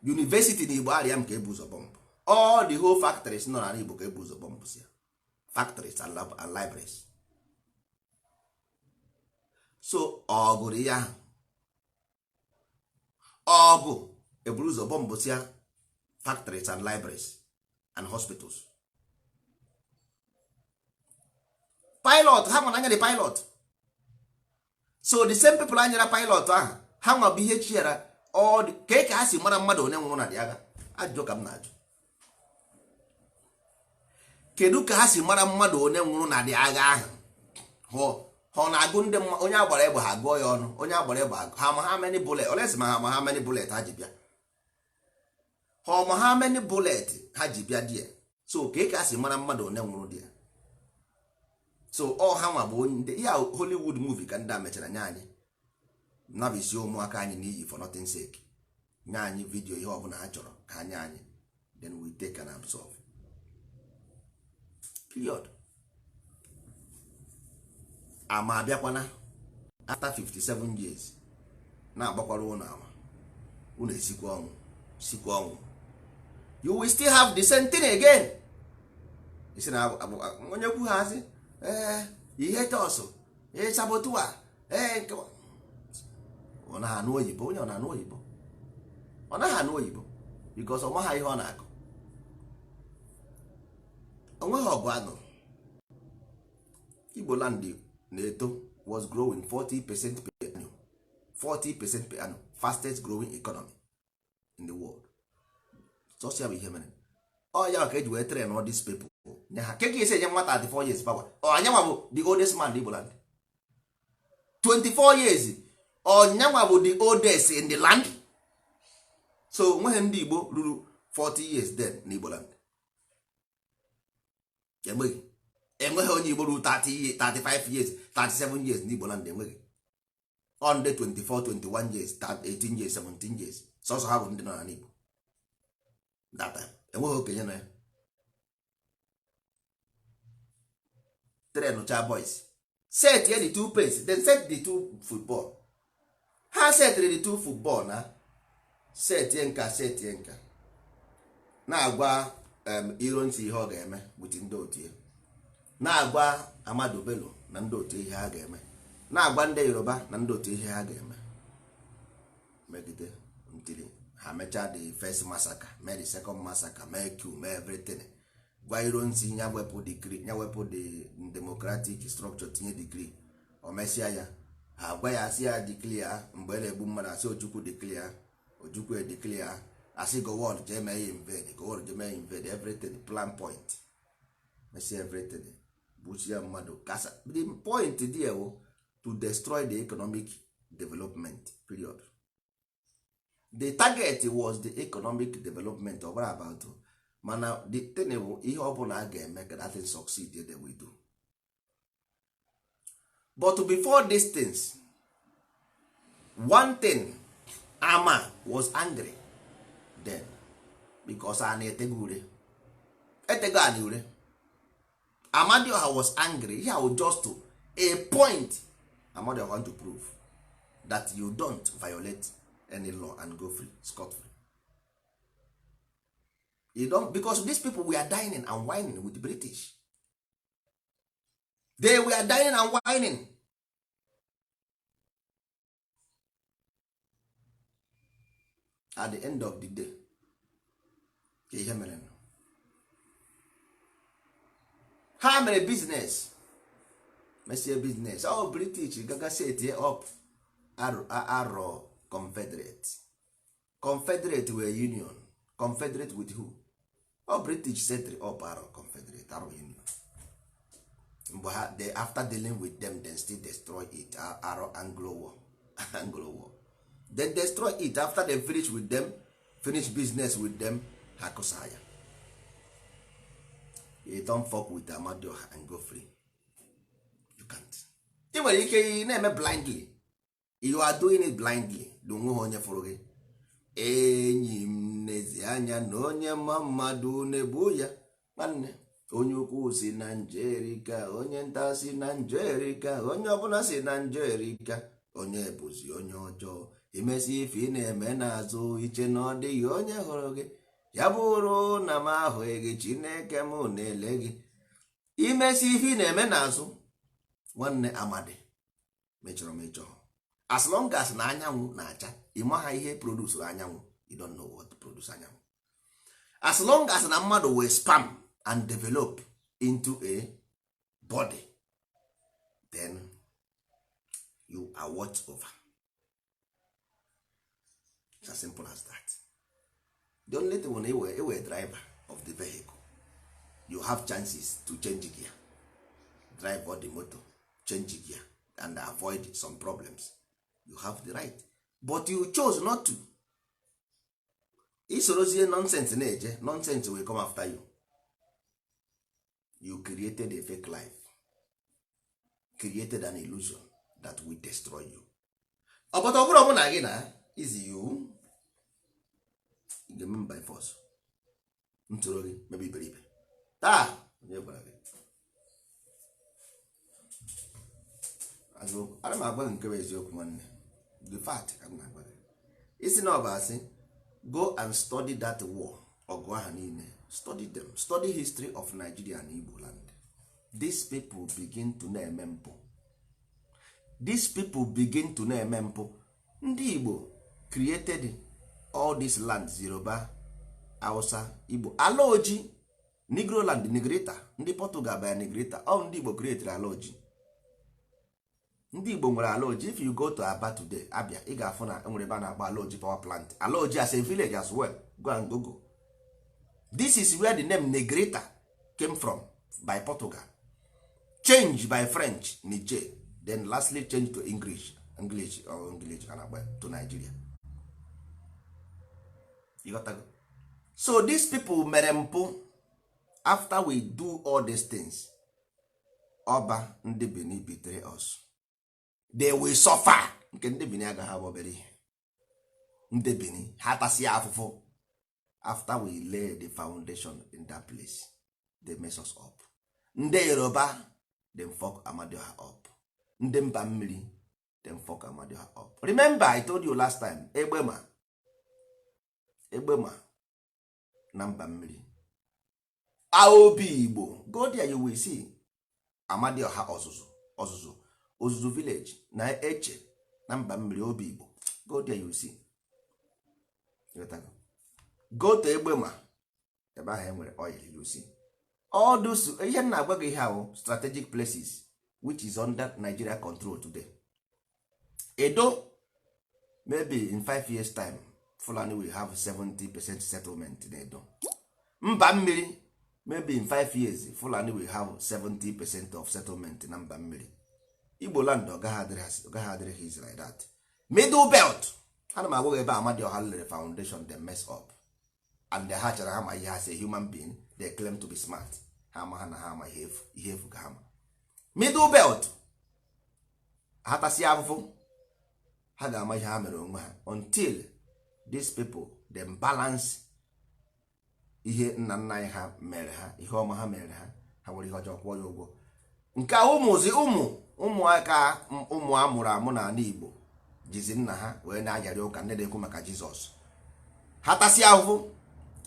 university na Igbo Ariam ka ebu ụzọ bọmbụ. All the whole factories nọ n'ala Igbo ka ebu ụzọ bọmbụ si ya, factories and, lab and libraries. So ọ gụrụ ya ahụ, ọgụ eburu ụzọ bọmbụsịa factories and libraries and hospitals. Pilot ha nwa anya the pilot. So the same people anyara pilot ahụ, ha nwa bụ ihe chiara all ka ha si mara mmadụ onye nwụrụ na dị agha. Ajụjụ ka m na-ajụ: kedu ka ha si mara mmadụ onye nwụrụ na dị agha ahụ? Ha ọ na-agụ ndị onye agbara egbe, ha gụọ ya ọnụ. Onye agbara egbe agụ ha ma ha many bullet olesi, ma ha ma ha many bullet ha ji bịa, ha ọ ma ha many bullet ha ji bịa die. So ka ha si mara mmadụ onye nwụrụ dị ya? So ọ ha nwa bụ ndị ya Hollywood movie ka ndị a mechara nye anyị, nabisi ụmụaka anyị n'iyi for nothing sake. Nye anyị video ihe ọbụla ha chọrọ ka nye anyị, then we take and absorb, period. Ama abịakwana after 57 years na-agbakwara ụnụ ama, unu esikwa ọnwụ, sikwa ọnwụ. You will still have the same thing again. Isi na onye kwu ha asị, ee, ihe tọsụ, ee, sabotua, ee, nke ọ naghị anụ oyibo. Onye ọ na-anụ oyibo, ọ naghị anụ oyibo because ọ maghị ihe ọ na-akụ. Onweghị ọgụ anụrụ. Igbo land na-eto, was growing 40% per annum, 40% per annum, fastest growing economy in the world. Sọsịa bụ ihe mere ọ ya ka eji wee train all these people nye ha ke ka esi enye nwata 34 years power. Ọ anyanwa bụ the oldest man in Igbo land, 24 years. Ọnyanwa bụ the oldest in the land. So nweghị ndị Igbo ruru 40 years then na Igbo land. Enweghị, enweghị onye Igbo ruru 30 years, 35 years, 37 years n'Igbo land. Enweghị. Ọ ndị 24, 21 years, 18 years, 17 years, sọsọ ha bụ ndị nọ n'ala Igbo that time. Enweghị okenye nọ ya. Train cha boys, set ya the two pace, then set the two football. Ha setịrị the two football na Setie nka, setie nka, na-agwa Ironsi ihe ọ ga-eme with ndị otu ya, na-agwa Amadu Bello na ndị otu ihe ha ga-eme, na-agwa ndị Yoruba na ndị otu ihe ha ga-eme megide ntiri. Ha mechaa the first massacre, mee the second massacre, mee coup, mee everything. Gwa Ironsi ya wepụ decree, ya wepụ the democratic structure, tinye decree. O mesịa ya, ha gwa ya, asị ya declare. Mgbe na-egbu mmadụ, asị Ojukwu declare, Ojukwu declare, asị Gowon jee mee ya invade, Gowon jee mee ya invade, everything plan point, mesịa everything, gbuchie mmadụ kasa. The point there wụ to destroy the economic development, period. The target was the economic development. Ọ bụrụ about, mana the thing bụ, ihe ọ bụla a ga-eme ka that thing succeed, they will do. But before these things, one thing, Ama was angry then because a na-etego ure, etego anyị ure. Amadioha was angry. Here was just to a point Amadioha want to prove that you don't violate any law and go free, scot free. You don't, because these people were dining and wining with the British. They were dining and wining. At the end of the day, ka ihe mere nụ, ha mere business, mesie business. Ọ British gaga set up Aro Confederate. Confederate were union. Confederate with who? Ọ British set up Aro Confederate, Aro Union. Mgbe ha they, after dealing with them, then still destroy it. Aro Anglo war, Anglo war, then destroy it. After they finish with them, finish business with them, ha kụsa ya. You don't fuck with Amadioha and go free. You can't. Ị nwere ike ị na-eme blindly. You are doing it blindly. Na onweghị onye fụrụ gị. Enyi m, n'ezi anya na onye mma mmadụ na-egbu ya. Nwanne, onye ukwu si na njerika, onye nta si na njerika, onye ọbụla si na njerika. Onye bụzi onye ọjọọ? Imesi ife ị na-eme n'azụ, iche na ọ dịghị onye hụrụ gị. Ya bụrụ na m ahụghị gị, Chineke m na-ele gị. Imesi ife ị na-eme n'azụ, nwanne, amadi mechọrọ mechọ. As long as na anyanwụ na-acha, ị maha ihe produce anyanwụ. You don't know what produce anyanwụ. As long as na mmadụ wee spam and develop into a body, then you are watched over. It's as simple as that. The only thing, when you driver of the vehicle, you have chances to change gear, drive all the motor, change gear and avoid some problems. You have the right, but you chose not to. Isorozie nonsense na-eje, nonsense will come after you. You created a fake life, created an illusion that will destroy you. Ọbọta ọ bụrụ ọbụna gị na is you ga-eme by force ntụrụ gị mebe iberibe taa. Onye gwara gị? Ana m agwa gị nke bụ eziokwu, nwanne. The fact ka m na-agwa gị. Isi na ọ bụ asị, go and study that war, ọgụ ahụ niile. Study them, study history of Nigeria and Igbo land. These people begin to na-eme mpụ. These people begin to na-eme mpụ. Ndị Igbo created all these lands: Yoruba, Hausa, Igbo, ala oji, Negro land, Negrita. Ndị Portugal bịara Negrita. All ndị Igbo created ala oji. Ndị Igbo nwere ala oji. If you go to Aba today, Abia, ị ga-afụ na enwere ebe a na-akpọ ala oji power plant, ala oji as a village as well. Go and google. This is where the name Negrita came from, by Portugal, change by French Niger, then lastly change to English, English or English ka na-akpọ ya, to Nigeria. You got go. So these people mere mpụ. After we do all these things, ọba ndị Benin betray us. They will suffer. Nke ndị Benin agaghị abụ obere ihe. Ndị Benin ha tasịa afụfụ. After we lay the foundation in that place, they mess us up. Ndị Yoruba, them fuck Amadioha up. Ndị mba mmiri, them fuck Amadioha up. Remember I told you last time, Egbema Egbema na mba mmiri. Aobi Igbo, go there, you will see Amadioha ọzụzụ ọzụzụ ozuzu village na Eche na mba mmiri, Obi Igbo. Go there, you will see. Go to Egbema, ebe ahụ enwere oil, you see all those. Ihe m na-agwa gị, ihe ahụ strategic places which is under Nigeria control today. Edo, maybe in 5 years time, Fulani will have 70% settlement in Edo. Mba mmiri, maybe in 5 years, Fulani will have 70% of settlement na mba mmiri. Igbo land, ọ gaghị adịrị ha easy like that. Middle Belt, ana m agwa gị, ebe Amadioha lere foundation, they mess up and ha chara ha ma ihe ha say. Human being, they claim to be smart, ha ama ha na ha ama ihe efu, ihe efu ka ha ma. Middle Belt, ha tasịa afụfụ, ha ga-ama ihe ha mere onwe ha. Until these people them balance ihe nna nna anyị ha mere ha, ihe ọma ha mere ha, ha nwere ihe ọjọọ kwụọ ya ụgwọ. Nke a ụmụzi ụmụ ụmụaka, ụmụ a mụrụ amụ n'ala Igbo jizi nna ha wee na-ajarị ụka, ndị na-ekwu maka Jizọs. Ha tasịa ahụhụ,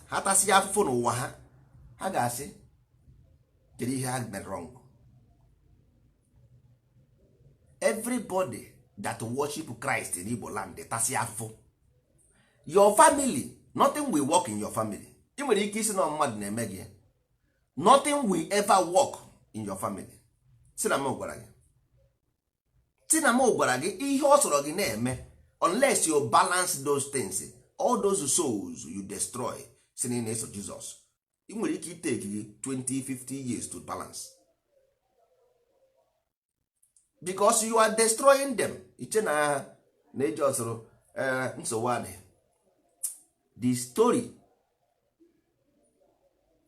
ha tasịa afụfụ n'ụwa ha, ha ga-asị, kedu ihe ha mere wrong? Everybody that worship Christ in Igbo land tasịa afụfụ. Your family, nothing will work in your family. Ị nwere ike isi na mmadụ na-eme gị, nothing will ever work in your family. Si na m gwara gị, si na m gwara gị, ihe ọ sọrọ gị na-eme, unless you balance those things, all those souls you destroy, si na ị na-eso Jizọs, ị nwere ike itake gị 20 50 years to balance, because you are destroying them. Iche na na-eji ọsụrụ nsogbu adị. The story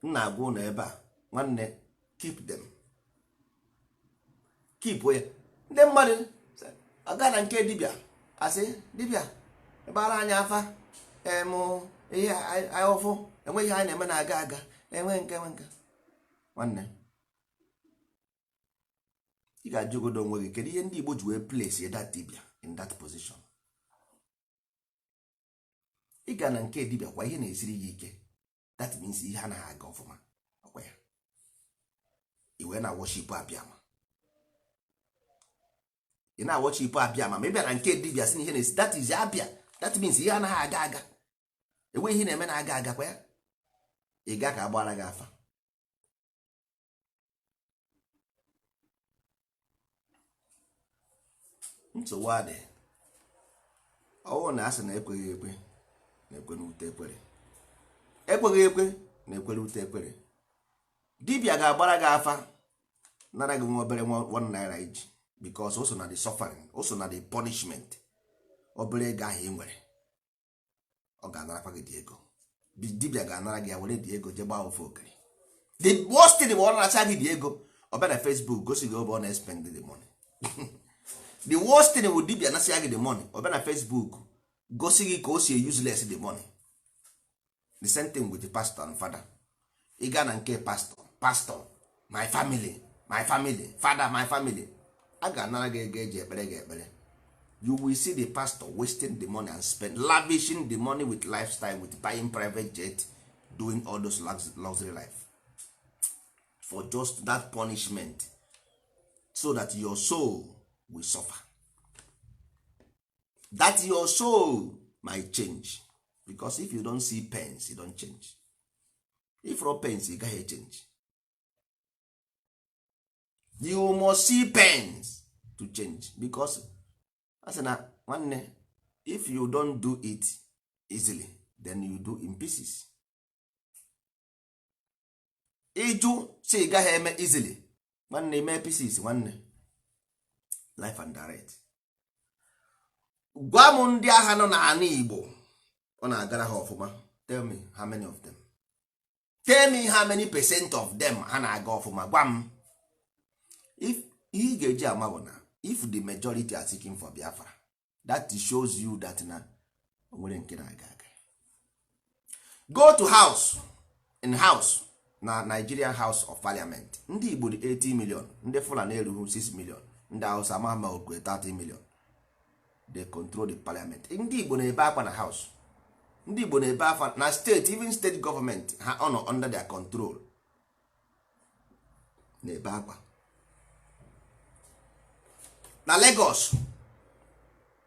m na-agwa ụnụ ebe a, nwanne, keep them, keep ya. Ndị mmadụ aga na nke dibịa, asị dibịa gbara anyị afa, em ihe ụfụ enweghị ihe anyị na-eme na-aga aga enwe nke enwe nke. Nwanne, ị ga-ajụgodo onwe gị, kedu ihe ndị Igbo ji wee place that dibịa in that position? Ị ga na nke dibịa kwa, ihe na-esiri gị ike, that means ihe anaghị aga ọfụma. Ọkwa ya i wee na worship Abịama, ị na worship Abịama. Ma ị bịa na nke dibịa sị na ihe na-esi, that is abịa, that means ihe anaghị aga aga, enweghị ihe na-eme na-aga aga. Kwa ya ị ga ka agbara gị afa. Nsogbu adị. Ọwụ na asị na ekweghị ekwe na-ekwe n'ute ekwere, ekweghị ekwe na-ekwere ute ekwere. Dibịa ga-agbara gị afa, nara gị nwa obere ₦1 iji, because o so na the suffering, o so na the punishment. Obere ego ahụ ị nwere, ọ ga-anarakwa gị dị ego. Dibịa ga-anara gị ya, were dị ego jee gbaa ofe okiri. The worst thing bụ ọ naracha gị dị ego, ọ bịa na Facebook gosi gị obe ọ na-spend the money. The worst thing bụ dibịa nasịa gị the money, ọ bịa na Facebook gosi gị ka o si useless the money. The same thing with the pastor and father. Ị gaa na nke pastor, "Pastor, my family, my family, father, my family," a ga-anara gị ego eji ekpere gị ekpere. You will see the pastor wasting the money and spend, lavishing the money with lifestyle, with buying private jet, doing all those luxury life for just that punishment, so that your soul will suffer, that your soul might change. Because if you don't see pains, you don't change. If no pains, you gaghị change. You must see pains to change, because a sị na, nwanne, if you don't do it easily, then you do in pieces. Ịjụ si ị gaghị eme easily, nwanne, ime pieces. Nwanne, life and direct. Gwa m ndị agha nọ n'ala Igbo ọ na-agara ha ọfụma. Tell me how many of them, tell me how many percent of them ha na-aga ọfụma. Gwa m. If ihe ị ga-eji ama bụ na if the majority are seeking for Biafra, that shows you that na o nwere nke na-aga aga. Go to house in house na Nigerian House of Parliament, ndị Igbo dị 80 million, ndị Fulani erughị 6 million, ndị Hausa ama ma okwe 30 million. They control the parliament. Ndị Igbo na-ebe akwa na house. Ndị Igbo na-ebe afa na steeti, even steeti gọọmenti ha ọ nọ under their control na-ebe akwa. Na Lagos,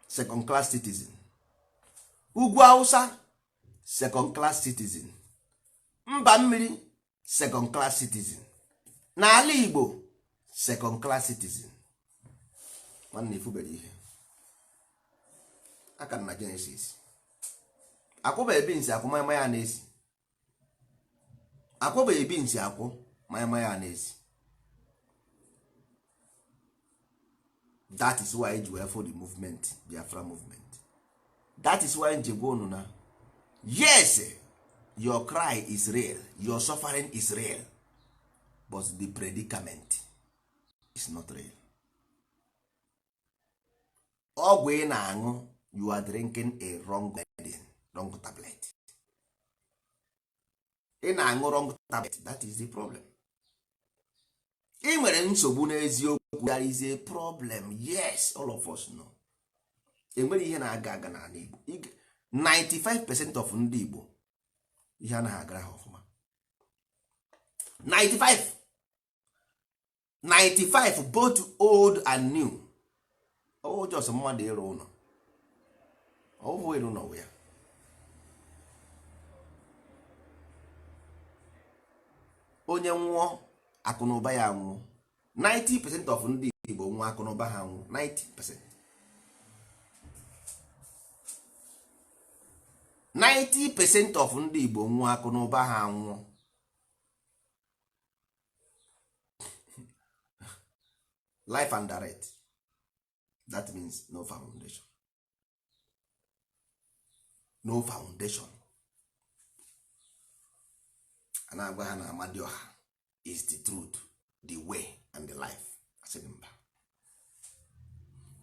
second class citizen. Ugwu Hausa, second class citizen. Mba mmiri, second class citizen. N'ala Igbo, second class citizen. Nwanne, ifubere ihe aka na Genesis. Akwụba ebi nsi akwụ manya manya na-esi. Akwụba ebi nsi akwụ manya manya na-esi. That is why ji wee for the movement, Biafra movement. That is why nji gwa unu na yes, your cry is real, your suffering is real, but the predicament is not real. Ọgwụ ị na-aṅụ, you are drinking a wrong medicine, wrong tablet. Ị na-aṅụ wrong tablet. That is the problem. Ị nwere nsogbu n'eziokwu. There is a problem. Yes, all of us know enwere ihe na-aga aga n'ala Igbo. 95% of ndị Igbo, ihe anaghị agara ha ọfụma. 95, 95, both old and new. Ọwụ just mmadụ ịrụ ụlọ, ọwụhụ ịrụ ụlọ wụ ya. Onye nwụọ, akụnụba ya nwụọ. 90% of ndị Igbo nwa, akụnụba ha nwụọ. 90%, 90% of ndị Igbo nwa, akụnụba ha nwụọ. Life and direct. That means no foundation, no foundation. A na-agwa ha na Amadioha is the truth, the way and the life. Asịghị mba,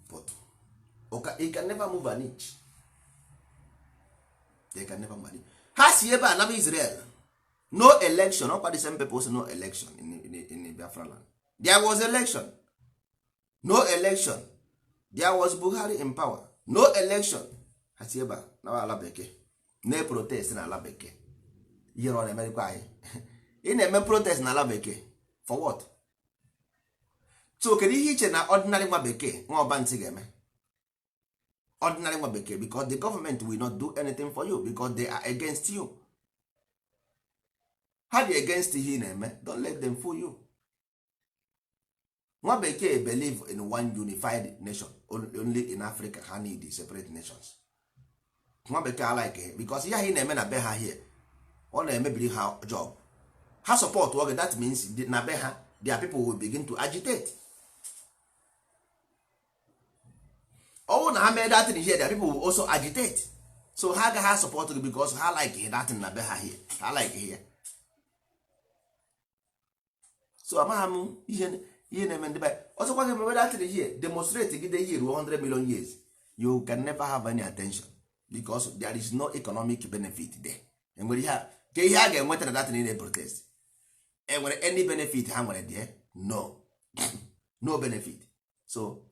but okay, you can never move an inch. They can never move an inch. Ha si ebe a naba Israel, no election. Ọkwa the same people say no election in Biafra land. There was election. No election. There was Buhari in power. No election. Ha si ebe a nawa ala bekee na protest na ala bekee. Ihe ọ na-emerikwa anyị, ị na-eme protest na ala bekee for what? So kedu ihe iche na ordinary nwa bekee, nwa ọbantị ga-eme? Ordinary nwa bekee, because the government will not do anything for you because they are against you. Ha dị against ihe ị na-eme. Don't let them fool you. Nwa bekee believe in one unified nation only in Africa. Ha need separate nations. Nwa bekee alike because ihe ahụ ị na-eme na be ha here, ọ na-emebiri ha job. Ha support oge, that means na be ha, their people will begin to agitate. Ọ bụrụ na ha mee that thing here, their people will also agitate. So ha agaghị support gị because ha like that thing na be ha here. Ha like here. So amagha m ihe na-eme ndị be. Ọzọkwa gị mebe that thing here, demonstrate gide here ruo 100 million years, you can never have any attention because there is no economic benefit there. Enwere ihe ka ihe a ga-enweta na that thing na protest? Enwere any benefit ha nwere there? No, no benefit. So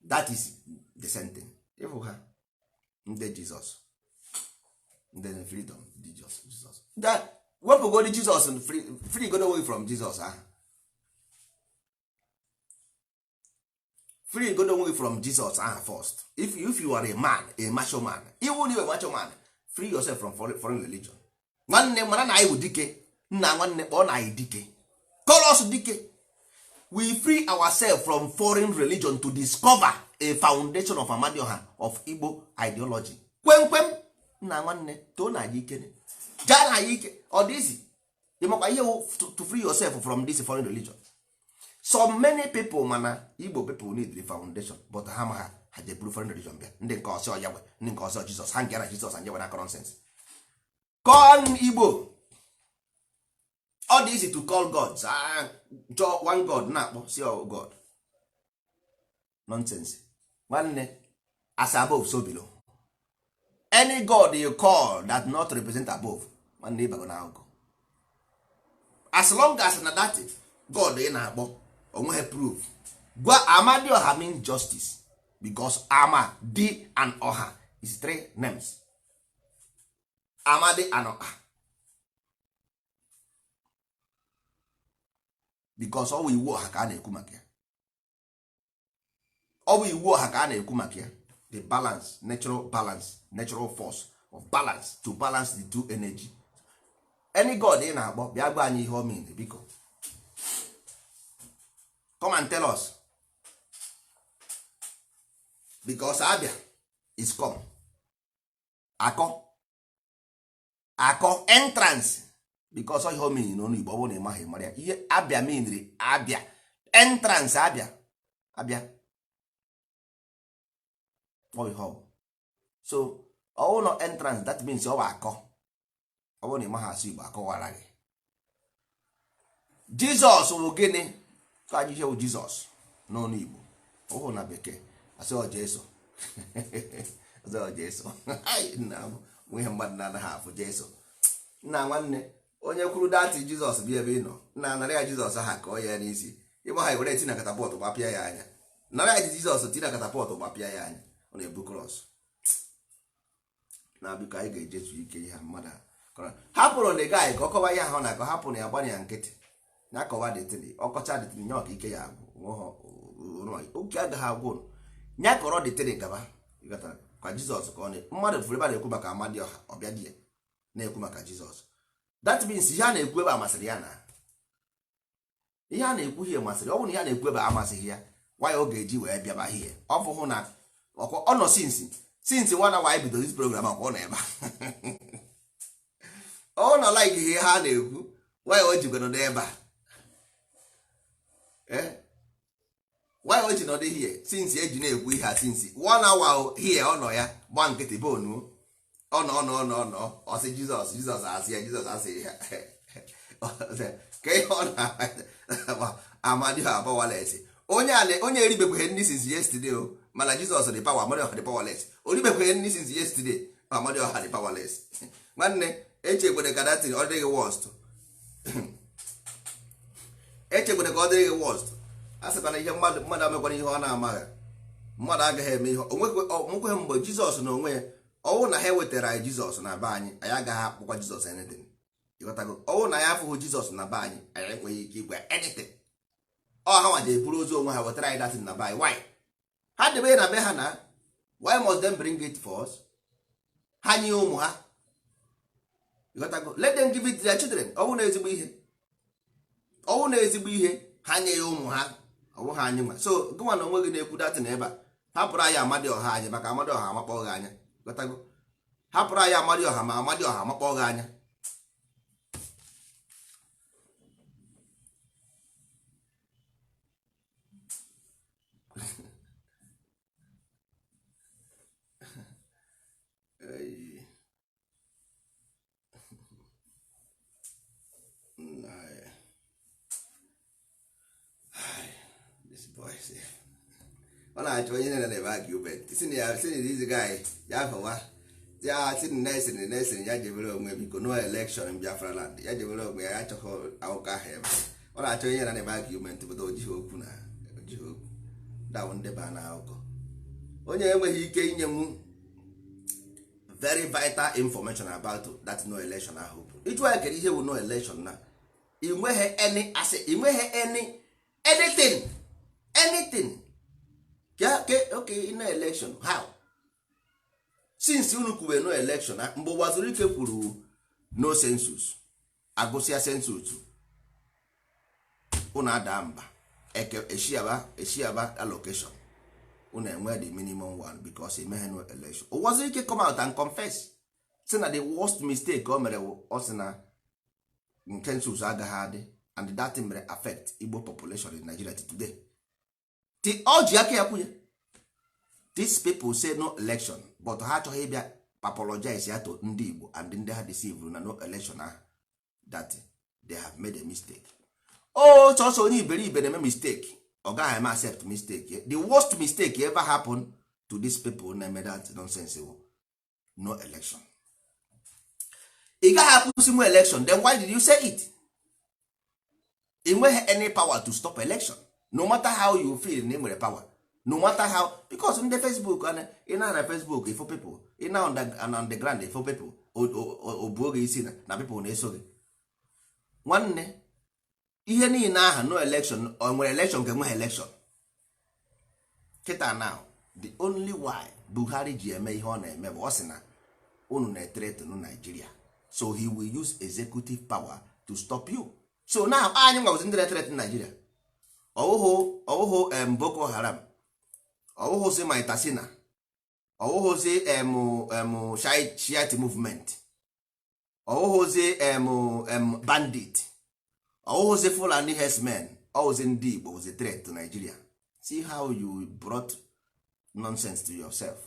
that is the same thing. Ịfụ ha ndị Jizọs, ndị freedom, Jesus, Jesus. Wepụgodi Jesus, free go away from Jesus ahụ. Free go away from Jesus ahụ first. If you are a man, a macho man, iwu na a macho man, free yourself from foreign religion. Nwanne, mara na anyị bụ dike. Nna, nwanne, kpọọ na anyị dike. Call us dike. We free ourselves from foreign religion to discover a foundation of Amadioha of Igbo ideology. Kwemkwem, nna, nwanne, too na anyị ike, jaa na anyị ike. Ọ dị izi ịmakwa ihe to free yourself from this foreign religion. So many people, mana Igbo people need the foundation, but ha ma ha ha je buru foreign religion bịa. Ndị nke ọsọ Yahweh, ndị nke ọsọ Jesus, ha nke na Jesus and Yahweh na nonsense. Call Igbo, ọ dị easy to call gods. Chọọ one god na-akpọ si god. Nonsense. Nwanne, as above so below. Any god you call that not represent above, nwanne, ịbago na akụkọ. As long as na that god ị na-akpọ onweghị proof. Gwa Amadioha mean justice because Ama di and Ọha is three names. Amadi anọkpa, because ọ bụ iwu ọha ka a na-ekwu maka ya. Ọ bụ iwu ọha ka a na-ekwu maka ya. The balance, natural balance, natural force of balance, to balance the two energy. Any god ị na-akpọ, bịa gwa anyị ihe o mean. Biko, come and tell us, because abịa is come, akọ akọ entrance, because ọ ihe o mean n'ọnụ Igbo. Ọ bụrụ na ị maghị, mara ya. Ihe abịa meanri, abịa entrance, abịa abịa, ọ ihe ọ bụ. So ọwụ nọ entrance, that means ọ bụ akọ. Ọ bụrụ na ị maghị asụ Igbo, akọwara gị. Jizọs bụ gịnị? Ka anyị ihe bụ Jizọs n'ọnụ Igbo ọhụụ na bekee, asị ọ Jesu, asị ọ Jesu. Nna m, nwe ihe mmadụ na-anaghị afụ Jesu. Nna nwanne, onye kwuru datị Jizọs bi ebe ị nọ, nna, nara ya Jizọs aha ka ọ ya n'isi. Ịgba ha were tina catapult gbapịa ya anya. Nara ya Jizọs, tina catapult gbapịa ya anya. Ọ na-ebu cross na. Biko, anyị ga-ejezu ike ihe mmadụ kọrọ. Hapụrụ na guy ka ọ kọwa ihe ahụ na-akọ. Hapụrụ ya, gbanye ya nkịtị na akọwa dịtịrị. Ọkọcha dịtịrị nye ọka ike ya agwụ. Oke agaghị agwụ nya kọrọ dịtịrị gaba. Ka Jizọs ka ọ na mmadụ fụrụ ebe a na-ekwu maka Amadioha, ọbịa di ya na-ekwu maka Jizọs. That means ihe a na-ekwu ebe a masịrị ya, na ihe a na-ekwu ihe masịrị. Ọ bụrụ na ihe a na-ekwu ebe a amasịghị ya, nwa ya ọ ga-eji wee bịaba ihe ọ fụhụ na ọ nọ since one hour anyị bidoro this program. Akwa ọ nọ ebe a, ọ nọ like ihe ha na-ekwu. Nwa ya o jikwa nọdụ ebe a, why o ji nọdụ here since eji na-ekwu ihe a since one hour here? Ọ nọ ya gba nkịtị bonu. Ọ nọ ọ nọ ọ nọ, ọ sị Jizọs, Jizọs asị ya, Jizọs asị ya ka ihe ọ na Amadioha powerless. Onye a onye eribekweghị nri since yesterday o, mana Jizọs dị power, Amadioha dị powerless. O ribekweghị nri since yesterday, ma Amadioha dị powerless. Nwanne, echekwere ka datin ọ dịghị worst. Echekwere ka ọ dịghị worst. A sịkwana ihe mmadụ, mmadụ amekwana ihe ọ na-amaghị. Mmadụ agaghị eme ihe onwekweghị mgbe Jizọs na onwe ya. Ọwụ na ha ewetara anyị Jizọs na be anyị, anyị agaghị akpọkwa Jizọs anything. Ịghọtago? Ọwụ na ya afụghị Jizọs na be anyị, anyị enweghị ike igwe anything. Ọ ha nwa ji eburu ozu onwe ha wetara anyị datin na be anyị. Why ha debe ya na be ha na? Why must them bring it for us? Ha nye ụmụ ha. Ịghọtago? Let them give it to their children. Ọwụ na ezigbo ihe, ọwụ na ezigbo ihe, ha nye ya ụmụ ha. Ọwụ ha anyị nwa. So gịnwa na onwe gị na-ekwu datin ebe a, hapụrụ anyị Amadioha anyị, maka Amadioha amakpọ gị anya. Ịghọtago? Hapụrụ anyị Amadioha, ma Amadioha amakpọ gị anya. Ei. Nna ya. Ai, this boy say ọ na-achọ onye na na-ebe argument, si na ya, si na this guy ya fọwa ya, si na nesịrị nesịrị ya jebere onwe. Biko, no election in Biafra land. Ya jebere onwe ya, ya achọghị akụkọ ahụ ebe ọ na-achọ onye na na-ebe argument, but o jighị okwu na o jighị okwu dawụ ndeba na akụkọ. Onye enweghị ike inye m very vital information about that no election ahụ bụ ịjụ ya kedu ihe bụ no election, na ị nweghị any asị, ị nweghị any anything anything. Ke okay, no election, how? Since unu kwube no election, mgbe Ụwa kwuru no census, agụsịa census, unu ada mba eke eshiaba eshiaba allocation, unu enwe the minimum one because emeghe no election. Ụwa come out and confess, si na the worst mistake o mere wụ, ọ sị na census agaghị adị, and that thing mere affect Igbo population in Nigeria till today. Till ọ ji aka ya kwunye, these people say no election, but ha achọghị ịbịa apologize ya to ndị Igbo and ndị ha deceive na no election ahụ, that they have made a mistake. O sọsọ onye iberibe na-eme mistake, ọ gaghị eme accept mistake. The worst mistake ever happen to these people na-eme that nonsense bụ no election. Ị gaghị akwụsị nwe election, then why did you say it? Ị nweghị any power to stop election, no matter how you feel na ị nwere power, no matter how, because ndị Facebook, ị na na Facebook ifo people, ị na on the ground ifo people. Obu oge isi na people na-eso gị. Nwanne, ihe niile aha, no election. O nwere election ka enweghị election kịta. Now, the only why Buhari ji eme ihe ọ na-eme bụ ọ sị na unu na-ethreaten Nigeria, so he will use executive power to stop you. So now anyị nwawụzi ndị na-ethreaten Nigeria. Ọwụhụ, ọwụhụ em Boko Haram, ọwụhụzi Maitatsine, ọwụhụzi em em Shiite movement, ọwụhụzi em em bandit, ọwụhụzi Fulani herdsmen, ọwụzi ndị Igbo was a threat to Nigeria. See how you brought nonsense to yourself.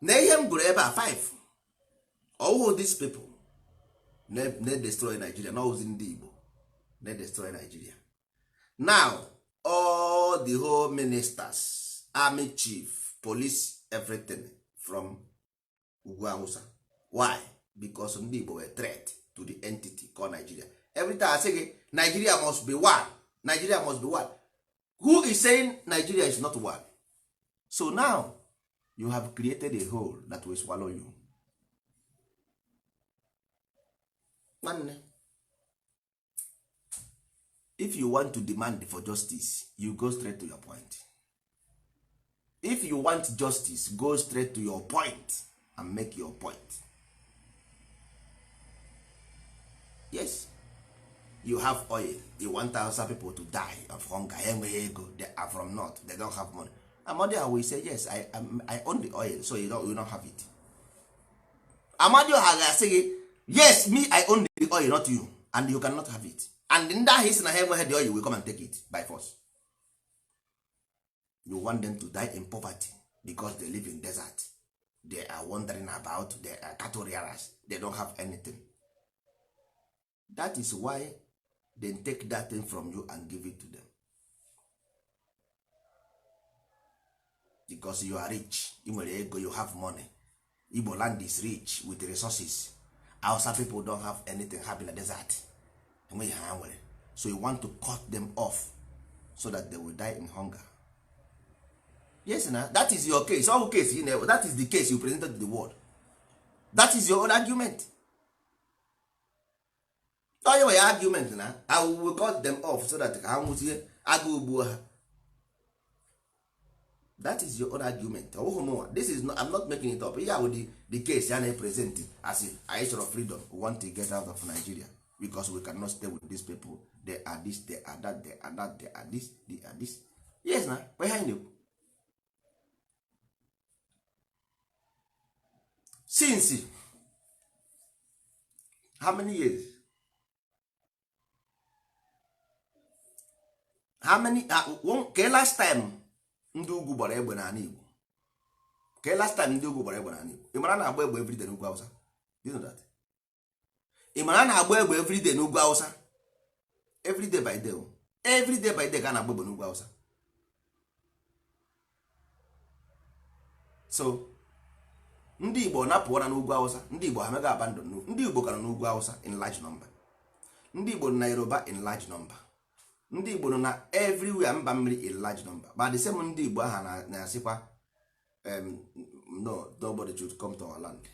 Na ihe m gụrụ ebe a 5, ọwụhụ these people na-destroy Nigeria, na ọwụzi ndị Igbo na-destroy Nigeria. Now all the whole ministers, army chief, police, everything from ugwu Hausa. Why? Because ndị Igbo were threat to the entity called Nigeria. Every time I say gị Nigeria must be one, Nigeria must be one, who is saying Nigeria is not one? So now you have created a hole that will swallow you. Nwanne, if you want to demand for justice, you go straight to your point. If you want justice, go straight to your point and make your point. Yes, you have oil, you want Hausa people to die of hunger. Enweghị ego, they are from north, they don't have money. Amadioha will say, "Yes, I own the oil, so you don't have it." Amadioha ga-asị gị, "Yes, me, I own the oil, not you, and you cannot have it." And ndị ahụ isi na ha enweghị the oil will come and take it by force. You want them to die in poverty because they live in desert. They are wandering about, they are cattle rearers, they don't have anything. That is why they take that thing from you and give it to them, because you are rich, ị nwere ego, you have money. Igbo land is rich with resources. Hausa people don't have anything, have in the desert, enweghị ha nwere. So you want to cut them off so that they will die in hunger. Yes, na that is your case. All case you know, that is the case you presented to the world. That is your own argument. Onye nwe ya argument na I will cut them off so that ka ha nwụzie, agụụ gbuo ha. That is your own argument. Ọ bụghị mụnwa. This is not, I'm not making it up. Ihe a bụ the case ya na-present as anyị chọrọ freedom. We want to get out of Nigeria because we cannot stay with these people. They are this, they are that, they are that, they are this, they are this. Yes, na ihe anyị na-ekwu since how many years? How many ke last time ndị ugwu gbara egbe n'ala Igbo? Ke last time ndị ugwu gbara egbe n'ala Igbo? Ị mara na-agba egbe everyday n'ugwu Hausa? Do you know that? Ị mara na-agba egbe everyday n'ugwu Hausa? Everyday by day, everyday by day ka a na-agba egbe n'ugwu Hausa. So ndị Igbo napụọra n'ugwu Hausa. Ndị Igbo ha mega abandon. Ndị Igbo gara n'ugwu Hausa in large number. Ndị Igbo nọ na Yoruba in large number. Ndị Igbo nọ na everywhere, mba mmiri in large number. But the same ndị Igbo aha na-asịkwa, "No, nobody should come to our land,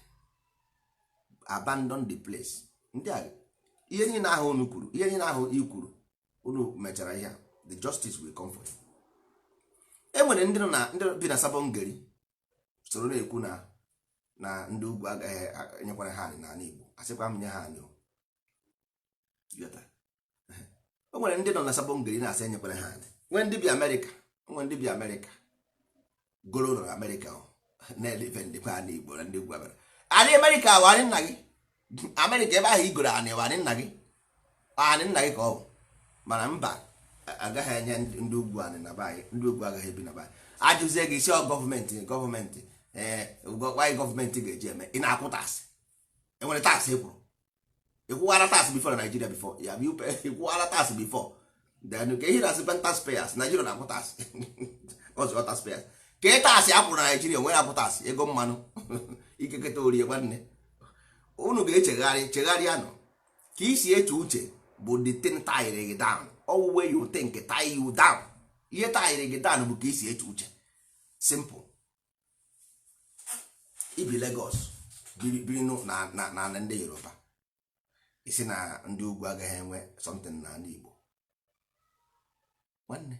abandon the place." Ndị a, ihe niile ahụ unu kwuru, ihe niile ahụ i kwuru, unu mechara ihe a, the justice will come for you. E nwere ndị nọ na ndị bi na Sabongeri soro na-ekwu na ndị ugwu agaghị enyekwara ha anị n'ala Igbo. Asịkwa m nye ha anị o. O nwere ndị nọ na Sabongeri na-asị enyekwara ha anị. Nwee ndị bi Amerịka, nwee ndị bi Amerịka goro nọ na Amerịka na-elife ndịkwa anị Igbo na ndị ugwu abịara anị Amerịka bụ anị nna gị. Amerịka ebe ahụ igoro anị bụ anị nna gị, anị nna gị ka ọ bụ. Mana mba, agaghị enye ndị ugwu anị na be anyị. Ndị ugwu agaghị ebi na be anyị. Ajụzie gị isi ọ gọọmenti, gọọmenti ee, wanyị gọọmenti ga-eji eme ị na-akwụ tax? Enwere tax ị kwụrụ? Ịkwụwara tax before na Nigeria before ya ịkwụwara tax before then ka ihe na-asị tax payers. Nigeria na-akwụ tax ọzọ, tax payers ka ị tax akwụrụ na Nigeria nwere akwụ tax ego mmanụ ikeketa orie. Nwanne, unu ga-echegharị, chegharịa nọ ka isi eche uche bụ the thing tiring gị down. Ọwụwe you think tie you down. Ihe tiring gị down bụ ka isi eche uche. Simple. Ibi Lagos biri na ndị Yoruba, isi na ndị ugwu agaghị enwe something na ala Igbo. Nwanne,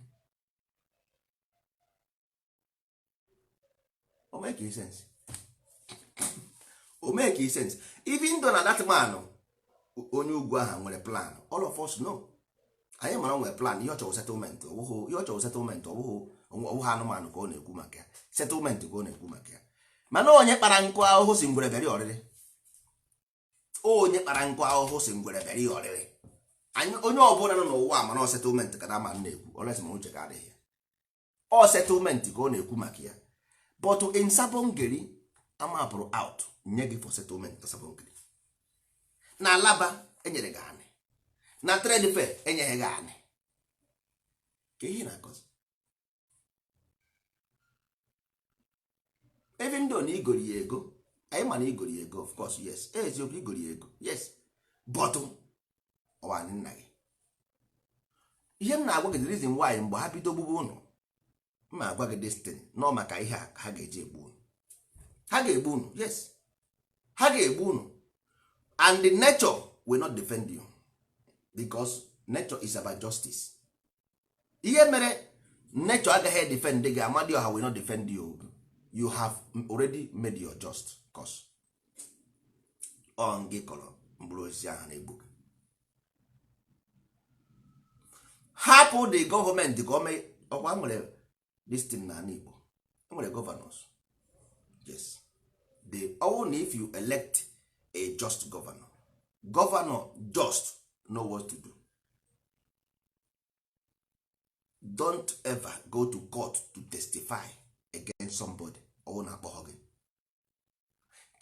o make sense? O make sense? Even though na that man onye ugwu ahụ nwere plan, all of us know, anyị mara nwere plan. Ihe ọ chọrọ settlement, ọ ihe ọ chọrọ settlement, ọ bụghị anụmanụ ka ọ na-ekwu maka ya, settlement ka ọ na-ekwu maka ya. Mana onye kpara nkụ ahụhụ si ngwere bịara ọrịrị, onye kpara nkụ ahụhụ si ngwere bịara ọrịrị. Anyị onye ọbụla nọ n'ụwa mana ọ settlement ka na ama na-ekwu, olesi ma uche ka adịghị ya, ọ settlement ka ọ na-ekwu maka ya. But in Sabongeri amapụrụ out nye gị for settlement na Sabongeri, na Alaba enyere gị anị, na trade fair enyeghị gị anị. Ka ihe na-akọzi, even though na igori ya ego, anyị ma na igori ya ego, of course, yes, eziokwu igori ya ego, yes, but ọwa nna gị. Ihe m na-agwa gị, the reason why mgbe ha bido gbugbu ụnụ, m na-agwa gị destiny nọ maka ihe a ha ga-eji egbu unu. Ha ga-egbu unu, yes, ha ga-egbu unu, and the nature will not defend you because nature is about justice. Ihe mere nature agaghị defend gị, Amadioha will not defend you. You have already made your just cause. Ọ gị kọrọ mkpụrụ osisi ahụ na-egbu gị. Hapụ the gọọmenti ka o mee ọkwa. Nwere this thing na ala Igbo, nwere governors, yes, they own. If you elect a just governor, governor just know what to do. Don't ever go to court to testify against somebody. Ọwụ na akpọghọ gị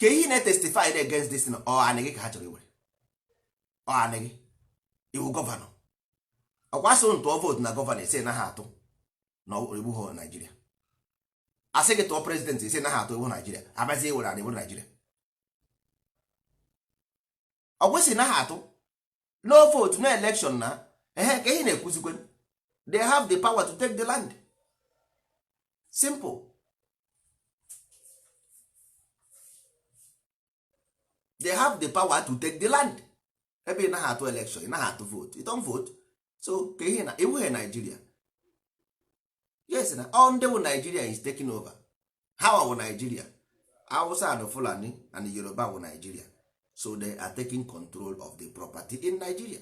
ka ihe na-testify against this thing. Ọ anị gị ka ha chọrọ iwere, ọ anị gị iwu gọvanọ. Ọkwa sị ntụọ vootu na gọvanọ, ise na ha atụ na egbughị Naijiria. Asị gị tụọ prezidentị, ise na ha atụ, egbu Naijiria. Abazi ewere anị egbu Naijiria. Ọ kwesịrị na ha atụ no vote, no election na ehe ka ihe na-ekwuzikwe. They have the power to take the land, simple. They have the power to take the land. Ebe ị naghị atụ election, ị naghị atụ vote, you don't vote. So ka ihe na ewughị Nigeria, yes, na all ndị wụ Nigeria is taking over. How wụ Nigeria? Hausa and Fulani and Yoruba wụ Nigeria, so they are taking control of the property in Nigeria.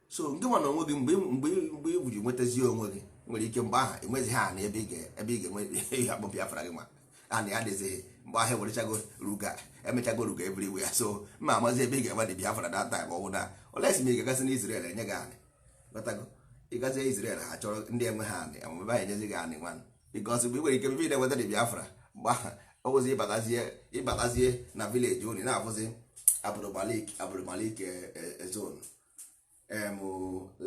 So ngị nwa na onwe gị, mgbe mgbe mgbe i ji nwetazie onwe gị, nwere ike mgbe aha enwezighị ha na ebe ị ga-enwe ihe akpọ Biafra gị nwa ana ya adịzighị. Mgbe ahụ ewerechago ruga, emechago ruga everywhere. So mma amazi ebe ị ga-enwe dị Biafra that time. Ọ bụ na olesi ma ị ga-agasị na Israel enye gị anị, ghọtago? Ịgazie Israel, ha chọrọ ndị enwe ha anị amụma, ha enyezi gị anị nwanụ, because mgbe ị nwere ike ebe ị na-enweta dị Biafra, mgbe ahụ ọ bụzi ịbatazie na village unu na-abụzi Abdulmalik, Abdulmalik zone,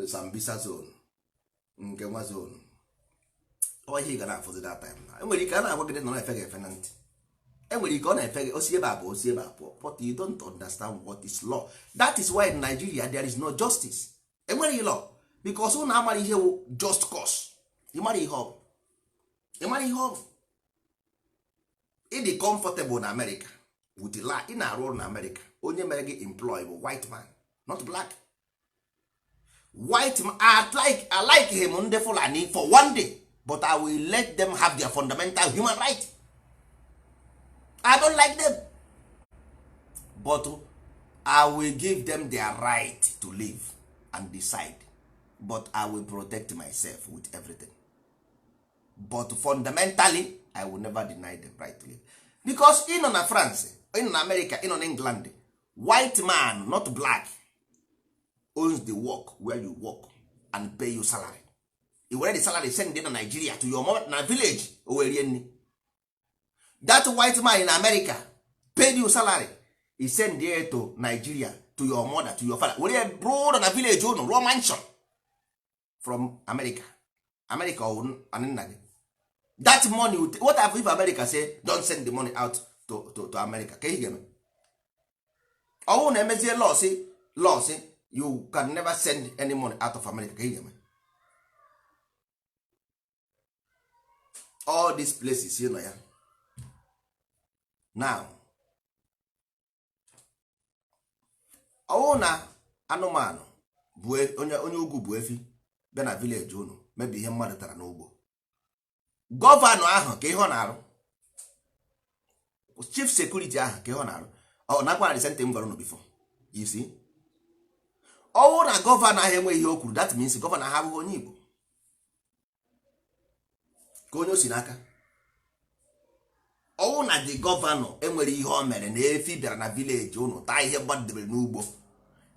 Sambisa zone, nke nwa zone, ọ ihe ị ga na-afụzi that time. Na enwere ike a na-agwa gị nọ na-efe gị efe na ntị, enwere ike ọ na-efe gị osi ebe a bụ osi ebe a pụọ, but you don't understand what is law. That is why in Nigeria there is no justice. Enweghị law because ụnụ amara ihe wụ just cause. Ị mara ihe ọ bụ, ị mara ihe ọ bụ. Ị dị comfortable na America with the law. Ị na-arụ ọrụ na America, onye mere gị employ bụ white man, not black. White man, I like him ndị Fulani for one day, but I will let them have their fundamental human right. I don't like them, but I will give them their right to live and decide, but I will protect myself with everything. But fundamentally I will never deny them right to live, because ị nọ na France, ị nọ na America, ị nọ na England, white man, not black, owns the work where you work and pay you salary. I were the salary send na Nigeria to your mom na village, o were rie nri. That white man in America paid you salary, he send it to Nigeria, to your mother, to your father, were ya rụọ ụlọ na village unu, rụọ mansion from America. America ọ nna gị? That money, what if America say don't send the money out to America? Ka ihe ga-eme ọwụ na emezie law si law si you can never send any money out of America. Ka ihe ga-eme? All these places ị nọ ya Now ọwụ na anụmanụ bụ onye ugwu bụ efi bịa na village unu mebi ihe mmadụ tara n'ugbo, gọvanọ ahụ ka ihe ọ na-arụ, chief security ahụ ka ihe ọ na-arụ, ọ nakwa na the m gwara unu before. You see, ọwụ na gọvanọ ahụ enweghị ihe o kwuru, that means gọvanọ ahụ abụghị onye Igbo, ka onye o si n'aka. Ọwụ na the gọvanọ enwere ihe o mere na efi bịara na village unu taa ihe mmadụ debere n'ugbo,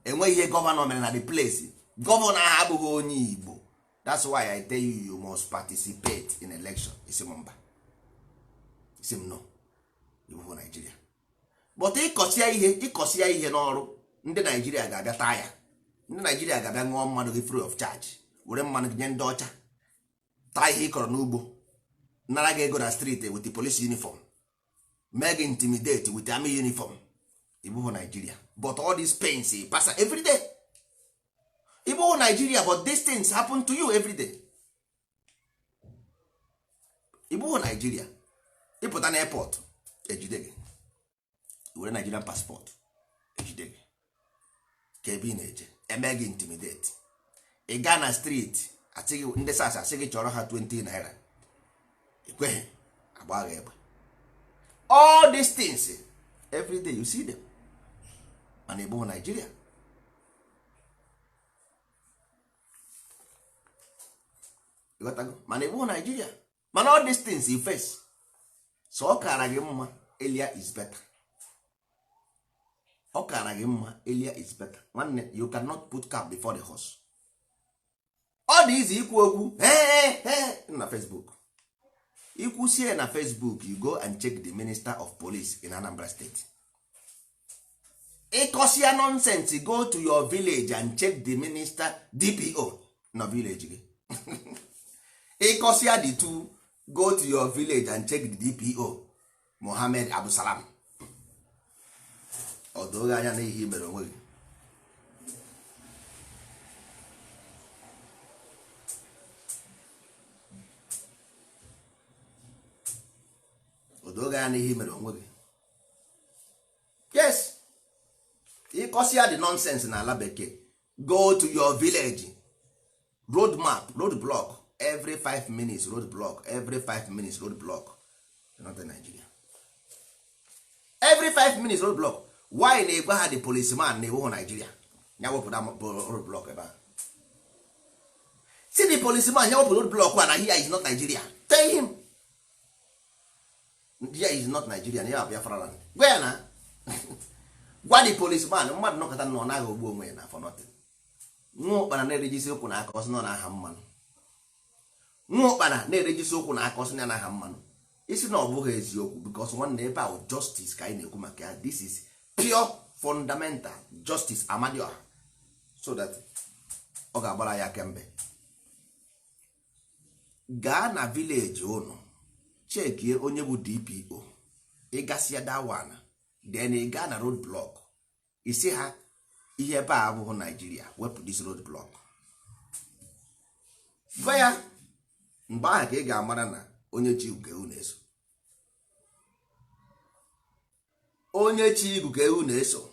enweghị ihe gọvanọ mere na the place, gọvanọ ahụ abụghị onye Igbo. That's why I tell you, you must participate in election. Isi m mba, isi m no, Igbo Nigeria. But ịkọsịa ihe n'ọrụ, ndị Naijiria ga-abịa taa ya, ndị Naijiria ga-abịa ṅụọ mmanụ gị free of charge, were mmanụ gị nye ndị ọcha, taa ihe ị kọrọ n'ugbo, nara gị ego na street with the police uniform, mee gị intimidate with army uniform. Igbo Nigeria, but all these pains pass every day. Igbo Nigeria, but these things happen to you every day. Igbo Nigeria, ịpụta na airport ejide gị, were Nigerian passport ejide gị, ka ebe ị na-eje eme gị intimidate. Ị gaa na street, asị gị ndị SARS asị gị chọrọ ha 20 naira, ekweghị, agba gị egbe. All these things every day you see them. Mana Igbo Nigeria, mana Igbo Nigeria, mana all these things you face. So ọ kara gị mma earlier is better. Ọ kara gị mma earlier is better. Nwanne, you cannot put cap before the horse. Ọ dị izi ikwu okwu na Facebook, ikwusie na Facebook, you go and check the minister of police in Anambra State. Ịkọsia nonsense, go to your village and check the minister DPO na village gị. Ịkọsia the two, go to your village and check the DPO Mohammed Abdusalam. Ọ doo gị anya na ihe i mere onwe gị. O doo gị anya na ihe i mere onwe gị. Yes, ịkọsịa the nonsense na ala bekee, go to your village, road map, road block every 5 minutes, road block every 5 minutes, road block. Not in Nigeria. Every 5 minutes road block. Why na-egwa ha the policeman na-ewu Nigeria ya wepụta road block ebe a? See the policeman ya wepụ road block a na here is not Nigeria. Tell him here is not Nigeria, ya Biafra land. Gwa ya na gwa the policeman. Mmadụ nọkọta nọ naghị ogbu onwe ya na for nothing. Nwa ụkpana na-erejisi ụkwụ na aka ọsị nọ n'aha mmanụ. Nwa ụkpana na-erejisi ụkwụ na aka ọsị na n'aha mmanụ. Isi na ọ bụghị eziokwu, because nwanne ebe ahụ justice ka anyị na-ekwu maka ya. This is pure fundamental justice Amadioha, so that ọ ga-agbara ya kemgbe. Gaa na village unu chekie onye bụ DPO, ịgasịa dawana, then ị gaa na road block, isi ha ihe ebe a abụghị Nigeria, wepụ this road block. Gwa ya mgbe ahụ ka ị ga-amara na onye chi ka ewu na-eso. Onye chi igu ka ewu na-eso.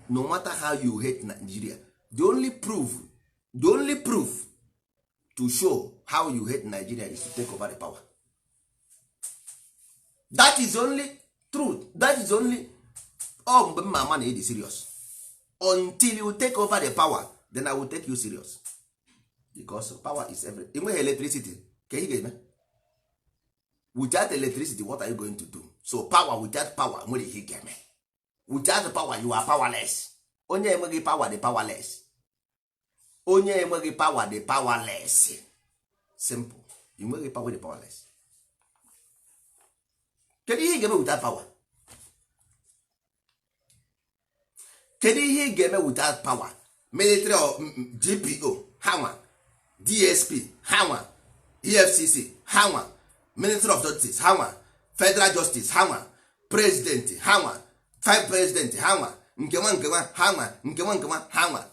No matter how you hate Nigeria, the only proof to show how you hate Nigeria is to take over the power. That is only truth. That is only ọ mgbe mma ama na ịdị serious. Until you take over the power, then I will take you serious. Because power is everything. Enweghị electricity, ka ị ga-eme? Without electricity, what are you going to do? So power, without power, nwere ihe ị ga-eme. Without power, you are powerless. Onye enweghị power dị powerless. Onye enweghị power dị powerless. Simple. Enweghị power dị powerless. Kedu ihe ị ga-eme without power? Kedu ihe ị ga-eme without power? Military or GPO ha nwa, DSP ha nwa, EFCC ha nwa, Ministry of Justice ha nwa, Federal Justice ha nwa, President ha nwa, Vice President ha nwa, nkenwa nkenwa ha nwa, nkenwa nkenwa ha nwa.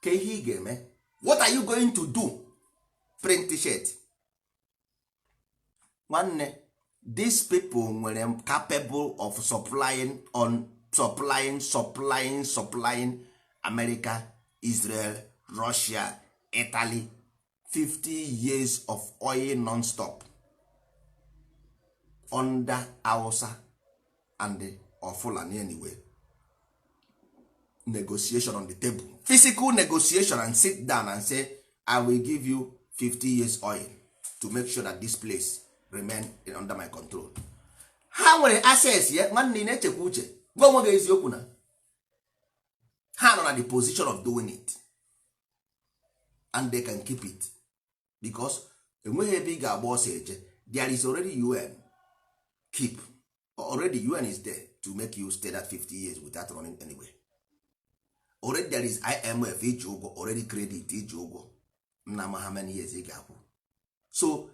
Ke ihe ị ga-eme? What are you going to do? Print shirt. Nwanne, These people nwere capable of supplying on supplying supplying supplying America, Israel, Russia, Italy 50 years of oil non-stop under Hausa and the or Fulani anyway. Negotiation on the table, physical negotiation, and sit down and say, I will give you 50 years oil to make sure that this place remain in under my control. Ha nwere access ya. Nwanne, ị na-echekwa uche, gwa onwe gị eziokwu na ha nọ na the position of doing it and they can keep it, because enweghị ebe ị ga-agba ọsọ eje. There is already UN keep, already UN is there to make you stay that 50 years without running anywhere. Already there is IMF iji ụgwọ, already credit iji ụgwọ nna ma how many years ị ga-akwụ. So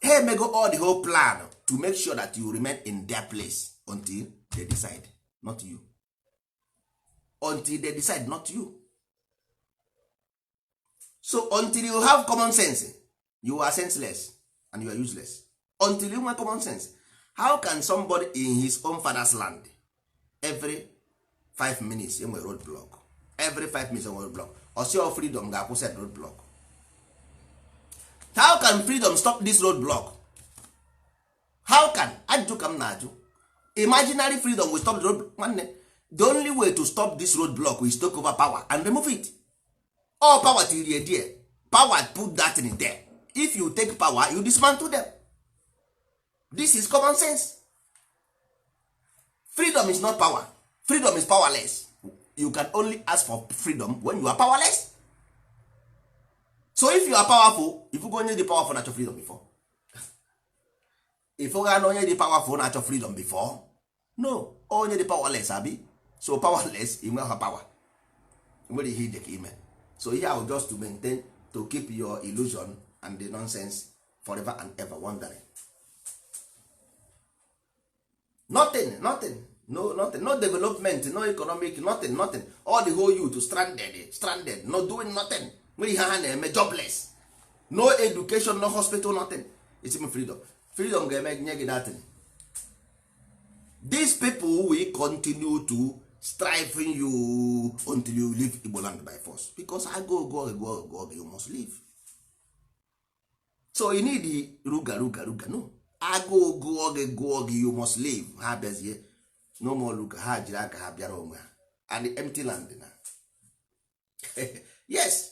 ha emego all the whole plan to make sure that you remain in their place until they decide, not you, until they decide, not you. So until you have common sense, you are senseless and you are useless. Until you nwee common sense, how can somebody in his own father's land, every 5 minutes enwere road block, every 5 minutes enwere road block, osio freedom ga-akwụsị road block? How can freedom stop this road block? How can? Ajụjụ ka m na-ajụ. Imaginary freedom will stop the road? Nwanne, the only way to stop this road block is take over power and remove it. All power tirie there, power put that in there. If you take power, you dismantle them. This is common sense. Freedom is not power, freedom is powerless. You can only ask for freedom when you are powerless. So if you are powerful, if you go onye dị powerful na-achọ freedom before, if ga na onye dị powerful na-achọ freedom before, no, onye dị powerless abi. So powerless, ị nweghị power, nwere ihe ije ka ime. So ihe ahụ just to maintain, to keep your illusion and the nonsense forever and ever, wondering nothing, nothing, no nothing, no development, no economic, nothing, nothing. All the whole youth stranded, stranded, no doing nothing. Nwere ihe ha na-eme, jobless, no education, no hospital, nothing. It's even freedom, freedom ga-eme nye gị datin. These people will continue to striving you until you leave Igbo land by force, because I go go go go, you must leave. So you need ruga ruga ruga, no agụụ gụọ gị gụọ gị, you must leave. Ha bịazie, no more ruga. Ha jiri aka ha bịara onwe ha and the empty land na, yes,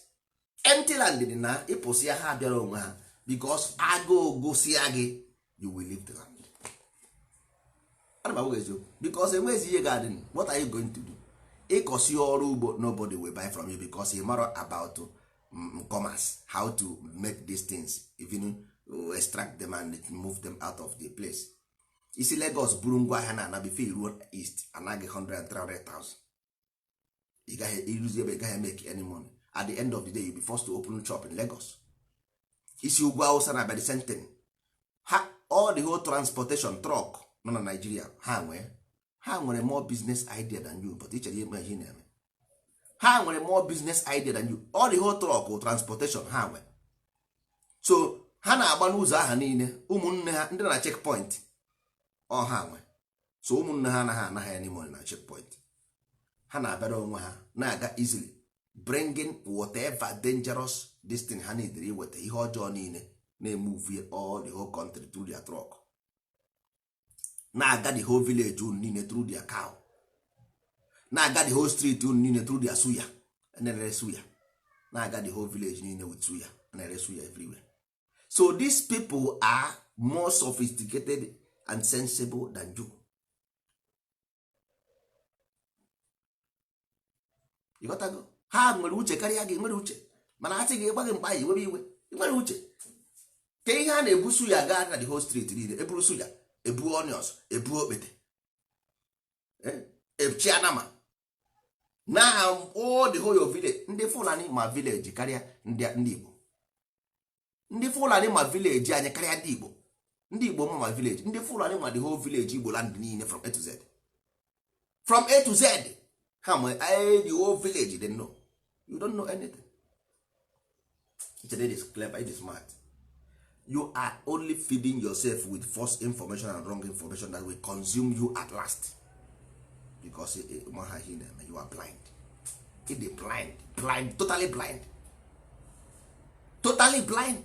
empty land dị na ịpụsị ya, ha bịara onwe ha, because agụụ gụsịa gị, you will leave the land. Ana m agwa gị eziokwu, because enweghịzi ihe ga-adị. What are you going to do? Ịkọsi ọrụ ugbo, nobody will buy from you, because you mara about commerce, how to make these things, even extract them and move them out of the place. Isi Lagos buru ngwa ahịa na ana before ruo east, anaghị 100 and 300,000. Ị gaghị iruzi ebe ị gaghị make any money. At the end of the day, you be forced to open shop in Lagos. Isi ugwu Awụsa na abịa, the same thing. Ha all the whole transportation truck nọ na Nigeria, ha nwee, ha nwere more business idea than you, but ị chere ihe ihe na-eme. Ha nwere more business idea than you. All the whole truck transportation ha nwere, so ha na-agba n'ụzọ aha niile. Ụmụnne ha ndị na checkpoint, ọ ha nwe. So ụmụnne ha anaghị anaghị any money na checkpoint. Ha na-abịara onwe ha, na-aga easily, bringing whatever dangerous this thing ha need iweta, ihe ọjọọ niile, na-emove all the whole country through their truck, na-aga the whole village unu niile through their cow, na-aga the whole street unu niile through their suya na-ere suya, na-aga the whole village niile with suya na-ere suya everywhere. So these people are more sophisticated and sensible than you. You got to go. Ha nwere uche karịa gị, nwere uche, mana ha sị gị gwa gị mgbe anyị webe iwe. Ị nwere uche ka ihe a na-ebu suya gaa na the whole street niile, eburu suya, ebu onions, ebu okpete, echianama na all the whole your village. Ndị Fulani ma village karịa ndị Igbo. Ndị Fulani ma village anyị karịa ndị Igbo. Ndị Igbo ma village, ndị Fulani ma the whole village Igbo land niile from A to Z, from A to Z. Ha ma the whole village. They know. You don't know anything. It is clever, it is smart. You are only feeding yourself with false information and wrong information that will consume you at last. Because ma ihe na-eme, you are blind. It is blind, blind, totally blind, totally blind.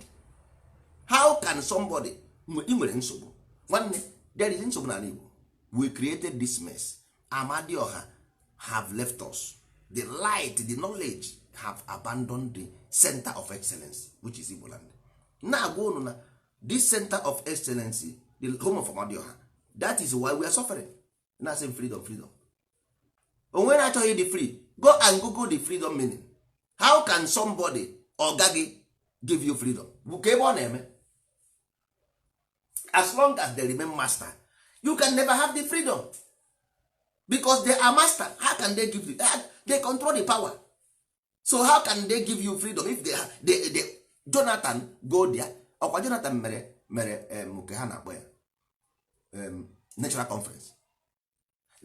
How can somebody ị nwere nsogbu nwanne? There is nsogbu n'ala Igbo. We created this mess. Amadioha have left us the light, the knowledge have abandoned the center of excellence, which is Igbo land. Na-agwa unu na this center of excellence, the home of Amadioha, that is why we are suffering. Na say freedom, freedom. Onwe na-achọghị dị free, go and google the freedom meaning. How can somebody oga gị give you freedom? Bụ ka ebe ọ na-eme. As long as they remain master, you can never have the freedom, because they are master. How can they give you? They control the power, so how can they give you freedom if they Jonathan go there? Ọkwa Jonathan mere nke ha na-akpọ ya natural conference.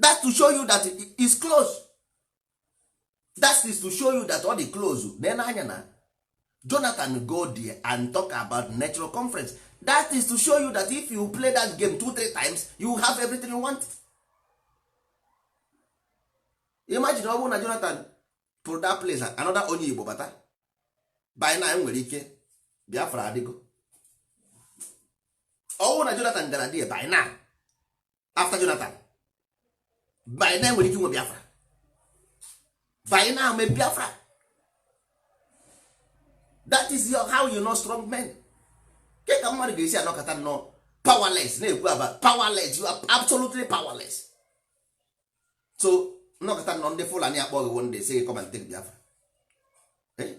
That's to show you that it is close. That is to show you that all the close. Then anya na Jonathan go there and talk about natural conference. That is to show you that if you play that game two three times, you have everything you want. Imagine ọ bụrụ na Jonathan pụrụ that place, another onye Igbo bata, by now nwere ike Biafra adịgo. Ọ bụrụ na Jonathan gara there, by now, after Jonathan, by now nwere ike inwe Biafra. By now me Biafra. That is your, how you know strong men. Ke ka mmadụ ga-esi anọkọta nnọọ powerless, na-ekwu aba powerless? You are absolutely powerless. So nnọkọta nnọọ, ndị Fulani akpọ gị one day, say, "Come and take Biafra." Eh?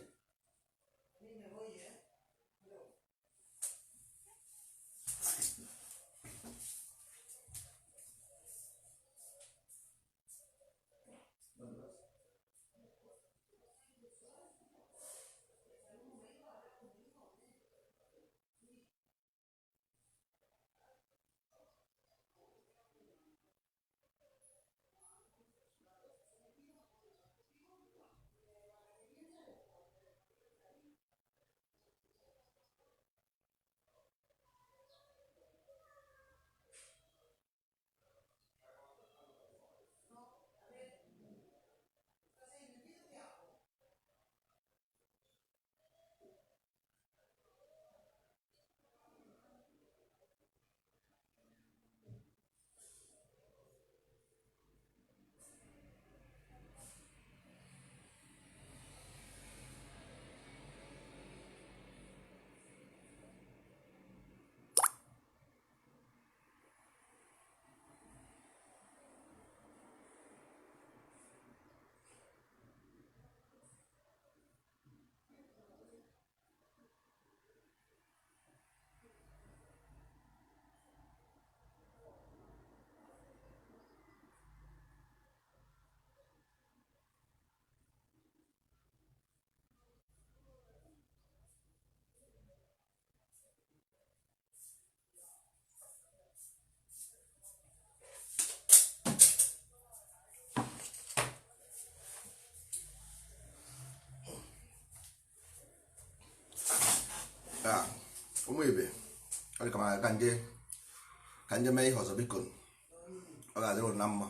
Ah, ụmụ ibe, ọ dị ka m ka nje mee ihe ọzọ. Biko, ọ ga-adịrị unu na mma.